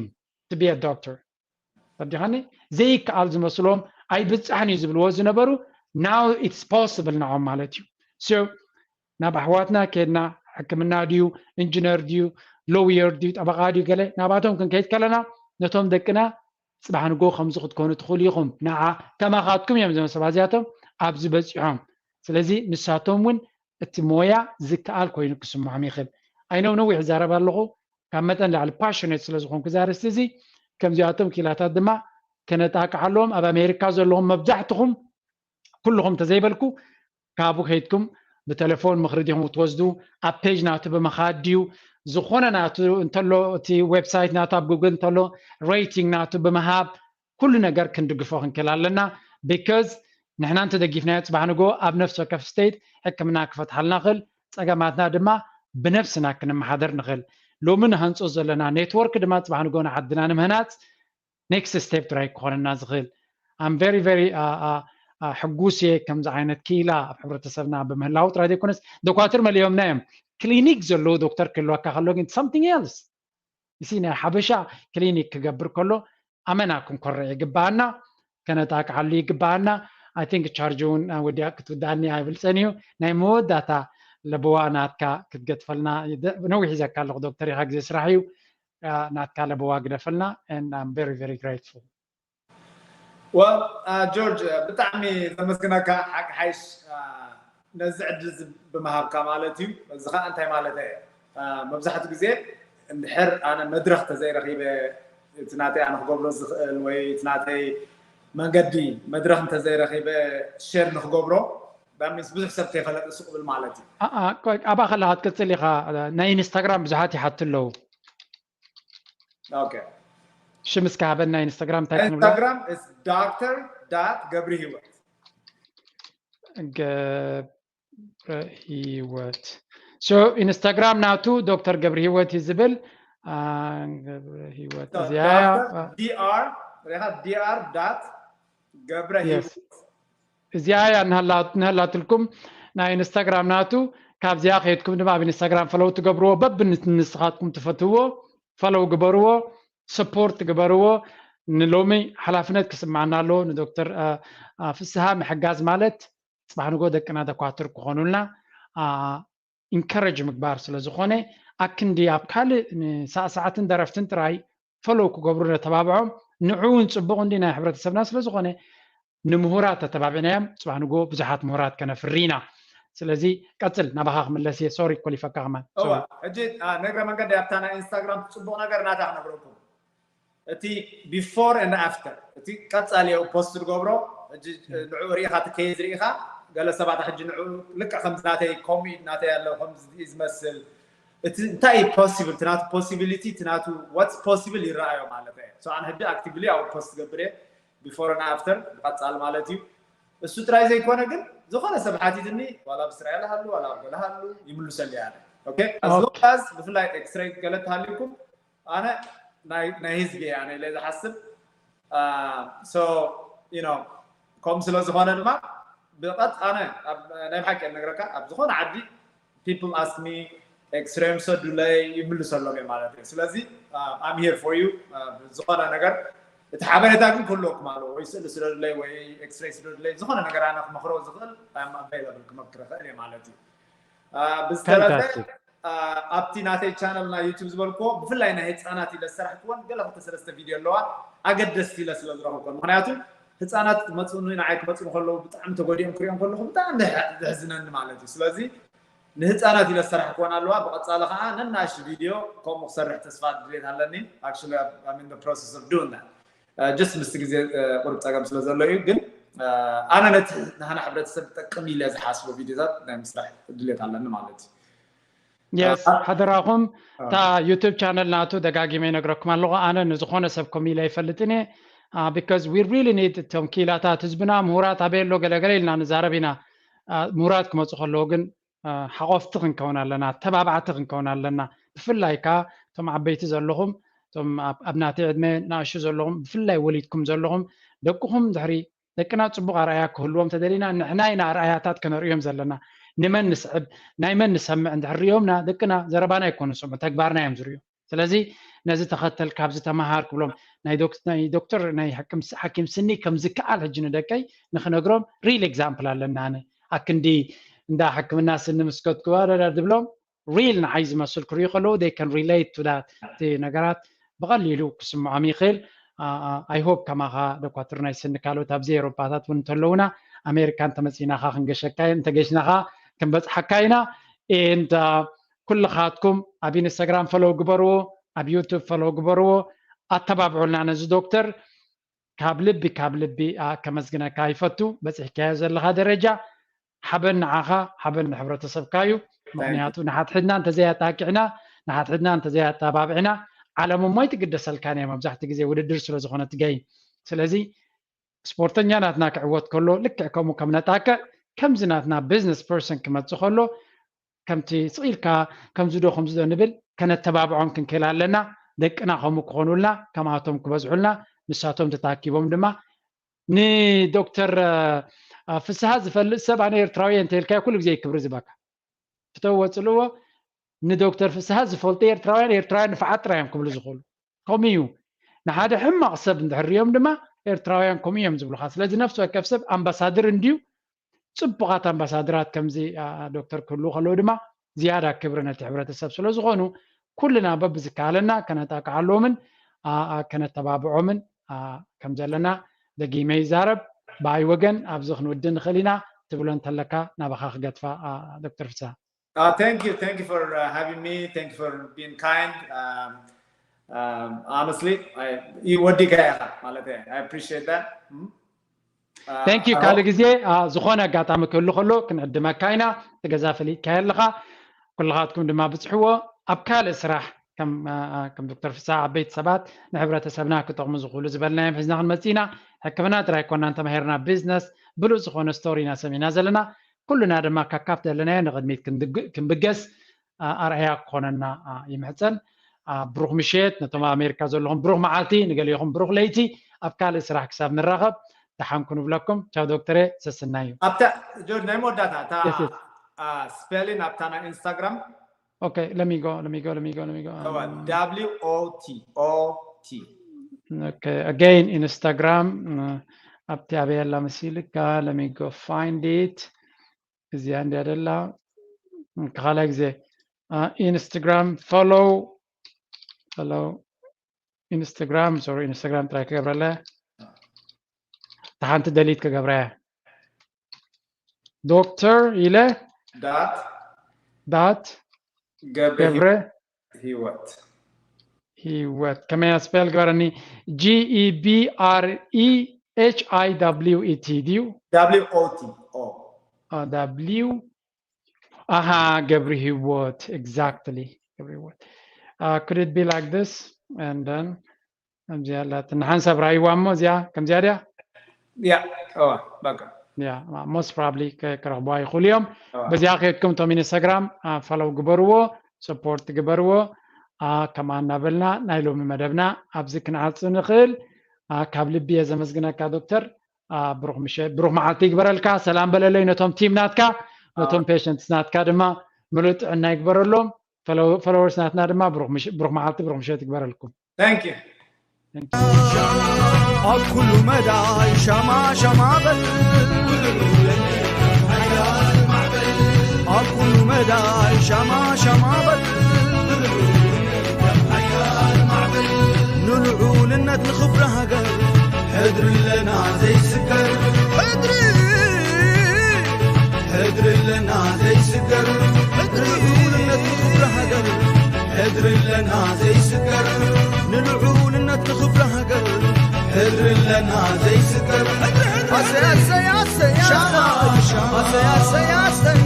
to be a doctor ተዲኻኒ ዘይከኣል ዝመስሎም ኣይብፃሕን እዩ ዝብልዎ ዝነበሩ now it's possible ንዖም ማለት እዩ so ናብ ኣሕዋትና ከድና ሕክምና ድዩ ኢንጂነር ድዩ ሎየር ድዩ ጠበቃ ድዩ ገለ ናባቶም ክንከይድ ከለና ነቶም ደቅና ፅባሕ ንጎ ከምዚ ክትኮኑ ትኽእሉ ኢኹም ንዓ ከማኻትኩም እዮም እዞም ሰባት እዚኣቶም ኣብዚ በፂሖም ስለዚ ንሳቶም እውን እቲ ሞያ ዝከኣል ኮይኑ ክስምዖም ይኽእል ኣይነው ነዊሕ ይዛረብ ኣለኹ ካብ መጠን ላዕሊ ፓሽኔት ስለ ዝኾንኩ እዚ ኣርስቲ እዚ ከምዚኣቶም ኪላታት ድማ ከነጣቅዓለዎም ኣብ ኣሜሪካ ዘለኹም መብዛሕትኹም ኩልኹም ተዘይበልኩ ካብኡ ከይድኩም ብቴሌፎን ምኽሪ ዲኹም ክትወስዱ ኣብ ፔጅ ናቱ ብምኻድ ድዩ ዝኾነ ናቱ እንተሎ እቲ ዌብሳይት ናቱ ኣብ ጉግል እንተሎ ሬቲንግ ናቱ ብምሃብ ኩሉ ነገር ክንድግፎ ክንክእል ኣለና because ንሕና እንተደጊፍናዮ ፅባሕ ንጎ ኣብ ነፍሲ ወከፍ ስቴት ሕክምና ክፈትሓልና ክእል ፀገማትና ድማ ብነብስና ክንመሓደር ንኽእል ሎሚ ንሃንፆ ዘለና ኔትወርክ ድማ ፅባሕ ንጎ ንዓድና ንምህናፅ ኔክስት ስቴፕ ጥራይ ክኾነና ዝኽእል I'm very very ሕጉስ እየ ከምዚ ዓይነት ክኢላ ኣብ ሕብረተሰብና ብምህላው ጥራይ ዘይኮነስ፣ ዶኳትር መሊኦምና እዮም። ክሊኒክ ዘለዎ ዶክተር ክህልወካ ከሎ ግን something else። እዚ ናይ ሓበሻ ክሊኒክ ክገብር ከሎ ኣመና ክንኮርዕ ይግባኣና፣ ከነጣቅዓሉ ይግባኣና። I think ቻርጅ እውን ወዲያ ክትውዳእኒ ኣይብልፀን እዩ። ናይ መወዳእታ ለበዋ ናትካ ክትገጥፈልና፣ ነዊሕ ይዘካ ኣለኹ ዶክተር፣ ኢኻ ግዜ ስራሕ እዩ። ናትካ ለበዋ ግደፈልና። And I'm very very grateful። Well, ጆርጅ፣ ብጣዕሚ ዘመስግነካ። ሓቂ ሓይሽ ነዚ ዕድል እዚ ብምሃብካ ማለት እዩ። እዚ ከዓ እንታይ ማለት እየ? መብዛሕትኡ ግዜ እንድሕር ኣነ መድረኽ ተዘይረኺበ፣ እቲ ናተይ ኣነ ክገብሮ ዝኽእል ወይ እቲ ናተይ መንገዲ መድረኽ እንተዘይረኺበ ሸር ንክገብሮ ዳሚንስ ብዙሕ ሰብ ከይፈለጠ ስቕ ብል ማለት እዩ። ኣባ ከለኻ ክትቅፅል ኢኻ። ናይ ኢንስታግራም ብዙሓት ይሓቱ ኣለዉ። ሽም እስከ ሃበና። ኢንስታግራም እንታይ ክንብሎ? ኢንስታግራም is ዶክተር ዳት ገብሪ ህይወት። ገብረ ህይወት። So ኢንስታግራም ናቱ ዶክተር ገብረ ህይወት እዩ ዝብል። ገብረ ህይወት እዚኣ ዲኣር ሪኻ ዲኣር ዳት ገብረ ህይወት እዚኣ እያ ንሃላትልኩም ናይ ኢንስታግራም ናቱ። ካብዚኣ ከይድኩም ድማ ኣብ ኢንስታግራም ፈለው ትገብርዎ። በብ ንስኻትኩም ትፈትዎ ፈለው ግበርዎ፣ ሰፖርት ግበርዎ። ንሎሚ ሓላፍነት ክስማዓና ኣለዎ። ንዶክተር ፍስሃ ምሕጋዝ ማለት ፅባሕ ንጎ ደቅና ደኳትር ክኾኑልና ኢንከረጅ ምግባር ስለ ዝኾነ፣ ኣክንዲ ኣብ ካልእ ንሳዕሳዕትን ደረፍትን ጥራይ ፈለው ክገብሩ ነተባብዖም። ንዑ እውን ፅቡቕ እንዲ ናይ ሕብረተሰብና ስለ ዝኾነ ንምሁራት ተተባቢዕናዮም ፅባሕ ንጎ ብዙሓት ምሁራት ከነፍሪ ኢና። ስለዚ ቀፅል፣ ናባኻ ክምለስ እየ። ሶሪ ኮሊፈካ ከማን። እዋ ሕጂ ነግረ መንገዲ ኣብታ ናይ ኢንስታግራም ፅቡቕ ነገር ናታ ክነግረኩም። እቲ before and after፣ እቲ ቀፃሊ ፖስት ዝገብሮ ሕጂ ንዑ ርኢኻ እቲ ኬዝ ርኢኻ ገለ ሰባት ሕጂ ንዑ ልክዕ ከምዚ ናተይ ኮሚድ ናተይ ኣሎ ከምዚ ዝመስል እቲ እንታይ እዩ possible እቲ ናቱ possibility እቲ ናቱ what's possible ይረኣዮ ማለት እየ። So ኣነ ሕጂ ኣክቲቭሊ ኣብኡ ፖስት ገብር እየ before and after ብቐፃሊ ማለት እዩ። እሱ ጥራይ ዘይኮነ ግን ዝኾነ ሰብ ሓቲትኒ ዋላ ኣብ እስራኤል ሃሉ ዋላ ኣብ ገለ ሃሉ ይምልሰሉ እየ ኣነ። Okay as long as ብፍላይ ኤክስሬይ ገለ ተሃልዩኩም ኣነ ናይ ህዝቢ እየ ኣነ ኢለ ዝሓስብ። So you know ከምኡ ስለ ዝኾነ ድማ ብቐጥ ኣነ ናይ ብሓቂ ነግረካ ኣብ ዝኾነ ዓዲ people ask me ኤክስሬይ ምሰዱለይ ይምልሰሎም እየ ማለት እዩ። ስለዚ I'm here for you። ዝኾነ ነገር እቲ ሓበሬታ ግን ክህልወኩም ኣለዎ ወይ ስእሊ ስደዱለይ ወይ ኤክስሬይ ስደዱለይ ዝኾነ ነገር ኣነ ክመኽሮ ዝኽእል I'm available ክመክር እኽእል እየ ማለት እዩ። ብዝተረፈ ኣብቲ ናተይ ቻነል ናይ ዩቱብ ዝበልክዎ ብፍላይ ናይ ህፃናት ኢለ ዝሰራሕክዎን ገለ ክልተ ሰለስተ ቪድዮ ኣለዋ ኣገደስቲ ኢለ ስለ ዝረኽብኮን ምክንያቱ ህፃናት ክመፅኡኒ ንዓይ ክመፅኡ ከለዉ ብጣዕሚ ተጎዲኦም ክሪኦም ከለኹ ብጣዕሚ ዘሕዝነኒ ማለት እዩ። ስለዚ ንህፃናት ኢለ ዝሰራሕክወን ኣለዋ። ብቐፃሊ ከዓ ነናእሽቱ ቪድዮ ከምኡ ክሰርሕ ተስፋ ድሌት ኣለኒ። Actually I'm in the process of doing that. Just ምስቲ ግዜ ቁሩብ ፀገም ስለ ዘሎ እዩ። ግን ኣነ ነቲ ንሃና ሕብረተሰብ ዝጠቅም ኢለ ዝሓስቦ ቪድዮታት ናይ ምስራሕ ድሌት ኣለኒ ማለት እዩ። የስ ሓደራኹም እታ ዩቱብ ቻነል ናቱ ደጋጊመ ይነግረኩም ኣለኹ። ኣነ ንዝኾነ ሰብ ኮም ኢለ ኣይፈልጥን እየ። Because we really need እቶም ክኢላታት ህዝብና ምሁራት ኣበይ ኣሎ ገለገለ ኢልና ንዛረብ ኢና። ምሁራት ክመፁ ከለዉ ግን ሓቆፍቲ ክንከውን ኣለና፣ ተባባዕቲ ክንከውን ኣለና። ብፍላይ ከዓ እቶም ዓበይቲ ዘለኹም እቶም ኣብ ናተይ ዕድመ ንኣሹ ዘለኹም ብፍላይ ወሊድኩም ዘለኹም ደቅኹም ድሕሪ ደቅና ፅቡቕ ኣርኣያ ክህልዎም ተደሊና ንሕና ኢና ኣርኣያታት ከነርእዮም ዘለና። ንመን ንስዕብ ናይ መን ንሰምዕ እንድሕር ርእዮምና ደቅና ዘረባና ኣይኮኑ ዝሰምዑ ተግባርና እዮም ዝርእዩ። ስለዚ ነዚ ተኸተል ካብዚ ተመሃር ክብሎም ናይ ዶክተር ናይ ሓኪም ስኒ ከም ዝከኣል ሕጂ ንደቀይ ንክነግሮም ሪል ኤግዛምፕል ኣለና። ኣነ ኣክንዲ እንዳ ሕክምና ስኒ ምስከትኩ ድብሎም ሪል ንዓይ ዝመስል ክርእዩ ከለዉ they can relate to that እቲ ነገራት ብቐሊሉ ክስምዖም ይኽእል። I hope ከማኻ ደኳትር ናይ ስኒ ካልኦት ኣብዚ ኤሮፓታት እውን እንተለውና ኣሜሪካ እንተመፂናኻ ክንገሸካ እንተገሽናኻ ክንበፅሓካ ኢና። And ኩልኻትኩም ኣብ ኢንስታግራም ፈለው ግበርዎ፣ ኣብ ዩቱብ ፈለው ግበርዎ፣ ኣተባብዑልና ነዚ ዶክተር። ካብ ልቢ ካብ ልቢ ከመስግነካ ይፈቱ። በፂሕካዮ ዘለኻ ደረጃ ሓበን ንዓኻ ሓበን ንሕብረተሰብካ እዩ። ምክንያቱ ንሓድሕድና እንተዘይኣጣቂዕና ንሓድሕድና እንተዘይኣተባብዕና ዓለም እሞ ኣይትግደሰልካን እያ። መብዛሕትኡ ግዜ ውድድር ስለዝኾነ ትገይ። ስለዚ ስፖርተኛ ናትና ክዕወት ከሎ ልክዕ ከምኡ ከም ነጣቅዕ ከምዚ ናትና ቢዝነስ ፐርሰን ክመፅእ ከሎ ከምቲ ስቕ ኢልካ ከምዚ ዶ ከምዚ ዶ ንብል ከነተባብዖም ክንክእል ኣለና። ደቅና ከምኡ ክኾኑልና ከምኣቶም ክበዝሑልና ንሳቶም ተታኪቦም ድማ ንዶክተር ፍስሃ ዝፈልጥ ሰብ ኣነ ኤርትራዊ እየ እንተልካዮ ኩሉ ግዜ ክብሪ ዝበካ ፍተዎ ፅልዎ ንዶክተር ፍስሃ ዝፈልጡ ኤርትራውያን ኤርትራውያን ንፍዓት ጥራይ እዮም ክብሉ ዝኽእሉ። ከምኡ እዩ። ንሓደ ሕማቕ ሰብ እንድሕር ሪኦም ድማ ኤርትራውያን ከምኡ እዮም ዝብሉኻ። ስለዚ ነፍሲ ወከፍ ሰብ ኣምባሳድር እንድዩ። ፅቡቓት ኣምባሳድራት ከምዚ ዶክተር ክህልዉ ከለዉ ድማ ዝያዳ ክብሪ ነቲ ሕብረተሰብ ስለ ዝኾኑ ኩልና በብዝከኣለና ከነጣቅዓሎምን ከነተባብዖምን ከም ዘለና ደጊመ ይዛረብ። ብኣይ ወገን ኣብዚ ክንውድእ ንኽእል ኢና። ትብሎ እንተለካ ናባኻ ክገድፋ ዶክተር ፍስሃ። Uh, thank you, thank you for uh, having me. Thank you for being kind. Um, um, honestly, I, you what do you ማለት I appreciate that. Thank you። ካልእ ግዜ ዝኾነ ኣጋጣሚ ክህሉ ከሎ ክንዕድመካ ኢና። እቲ ገዛ ፈሊጥካዮ ኣለኻ። ኩልኻትኩም ድማ ብፅሕዎ ኣብ ካልእ ስራሕ ከም ዶክተር ፍስሃ ዓበይቲ ሰባት ንሕብረተሰብና ክጠቕሙ ዝኽእሉ ዝበልናዮም ሒዝና ክንመፅእ ኢና። ሕክምና ጥራይ ኮናን ተማሂርና ቢዝነስ ብሉፅ ዝኾነ ስቶሪ ኢና ሰሚዕና ዘለና። ኩልና ድማ ካካብ ዘለናዮ ንቕድሚት ክንብገስ ኣርኣያ ክኾነና ይምሕፀን። ብሩኽ ምሸት ነቶም ኣብ ኣሜሪካ ዘለኹም ብሩኽ መዓልቲ፣ ንገሊኹም ብሩኽ ለይቲ። ኣብ ካልእ ስራሕ ክሳብ ንራኸብ ደሓን ኩኑ ብለኩም። ቻው ዶክተሬ ሰስናዩ። ኣብታ ጆርጅ ናይ መወዳእታ እታ ስፔሊን ኣብታ ናይ ኢንስታግራም Okay, let me go, let me go, let me go, let me go. W O T, O T. Okay, again, Instagram. ኣብቲ ኣበይ ኣላ መሲልካ? Let me go find it. እዚኣ እንድያ ደላ። ካልኣይ ግዜ ኢንስታግራም follow follow ኢንስታግራም sorry ኢንስታግራም ጥራይ ክገብረለ። እታ ሓንቲ ደሊት ክገብረያ። ዶክተር ኢለ dot dot ገብረ ገብረ ህይወት ህይወት ከመይ ስፔል ግበረኒ? G E B R E H I W E T ድዩ? W O T O W ኣሃ ገብሪ ህይወት exactly ገብሪ ህይወት could it be like this and then ከምዚኣ ኣላትኒ ሓንሳብ ራእይዋ እሞ እዚኣ ከምዚኣ ድያ? ያ እዋ በቃ ያ most probably ክረኽብዋ ይኽእሉ እዮም። በዚኣ ከድኩም እቶም ኢንስታግራም follow ግበርዎ፣ support ግበርዎ። ከምኣ እናበልና ናይ ሎሚ መደብና ኣብዚ ክንዓጽ ንኽእል። ካብ ልቢ እየ ዘመስግነካ ዶክተር። ብሩኽ ምሸት ብሩኽ መዓልቲ ይግበረልካ። ሰላም በለለይ ነቶም ቲም ናትካ ነቶም patients ናትካ ድማ ምሉእ ጥዕና ይግበረሎም። Followers ናትና ድማ ብሩኽ መዓልቲ ብሩኽ ምሸት ይግበረልኩም። Thank you። ኣብ ኩሉ መዳይ ሻማ ሻማ በል ኣብ ኩሉ መዳይ ሻማ ሻማ በል ንልዑልነት ንኽብሪ ሃገር ሕድሪ ኣለና ዘይስገር ሕድሪ ሕድሪ ኣለና ዘይስገር ንልዑልነት ንኽብሪ ሃገር ሕድሪ ኣለና ዘይስገር ንልዑልነት ንኽብሪ ሃገር ሕድሪ ኣለና ዘይስገር ኣሰይ ኣሰይ ኣሰይ ኣሰይ ኣሰይ ኣሰይ ኣሰይ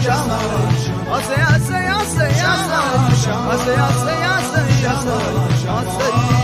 ኣሰይ ኣሰይ ኣሰይ ኣሰይ ኣሰይ ኣሰይ ኣሰይ ኣሰይ ኣሰይ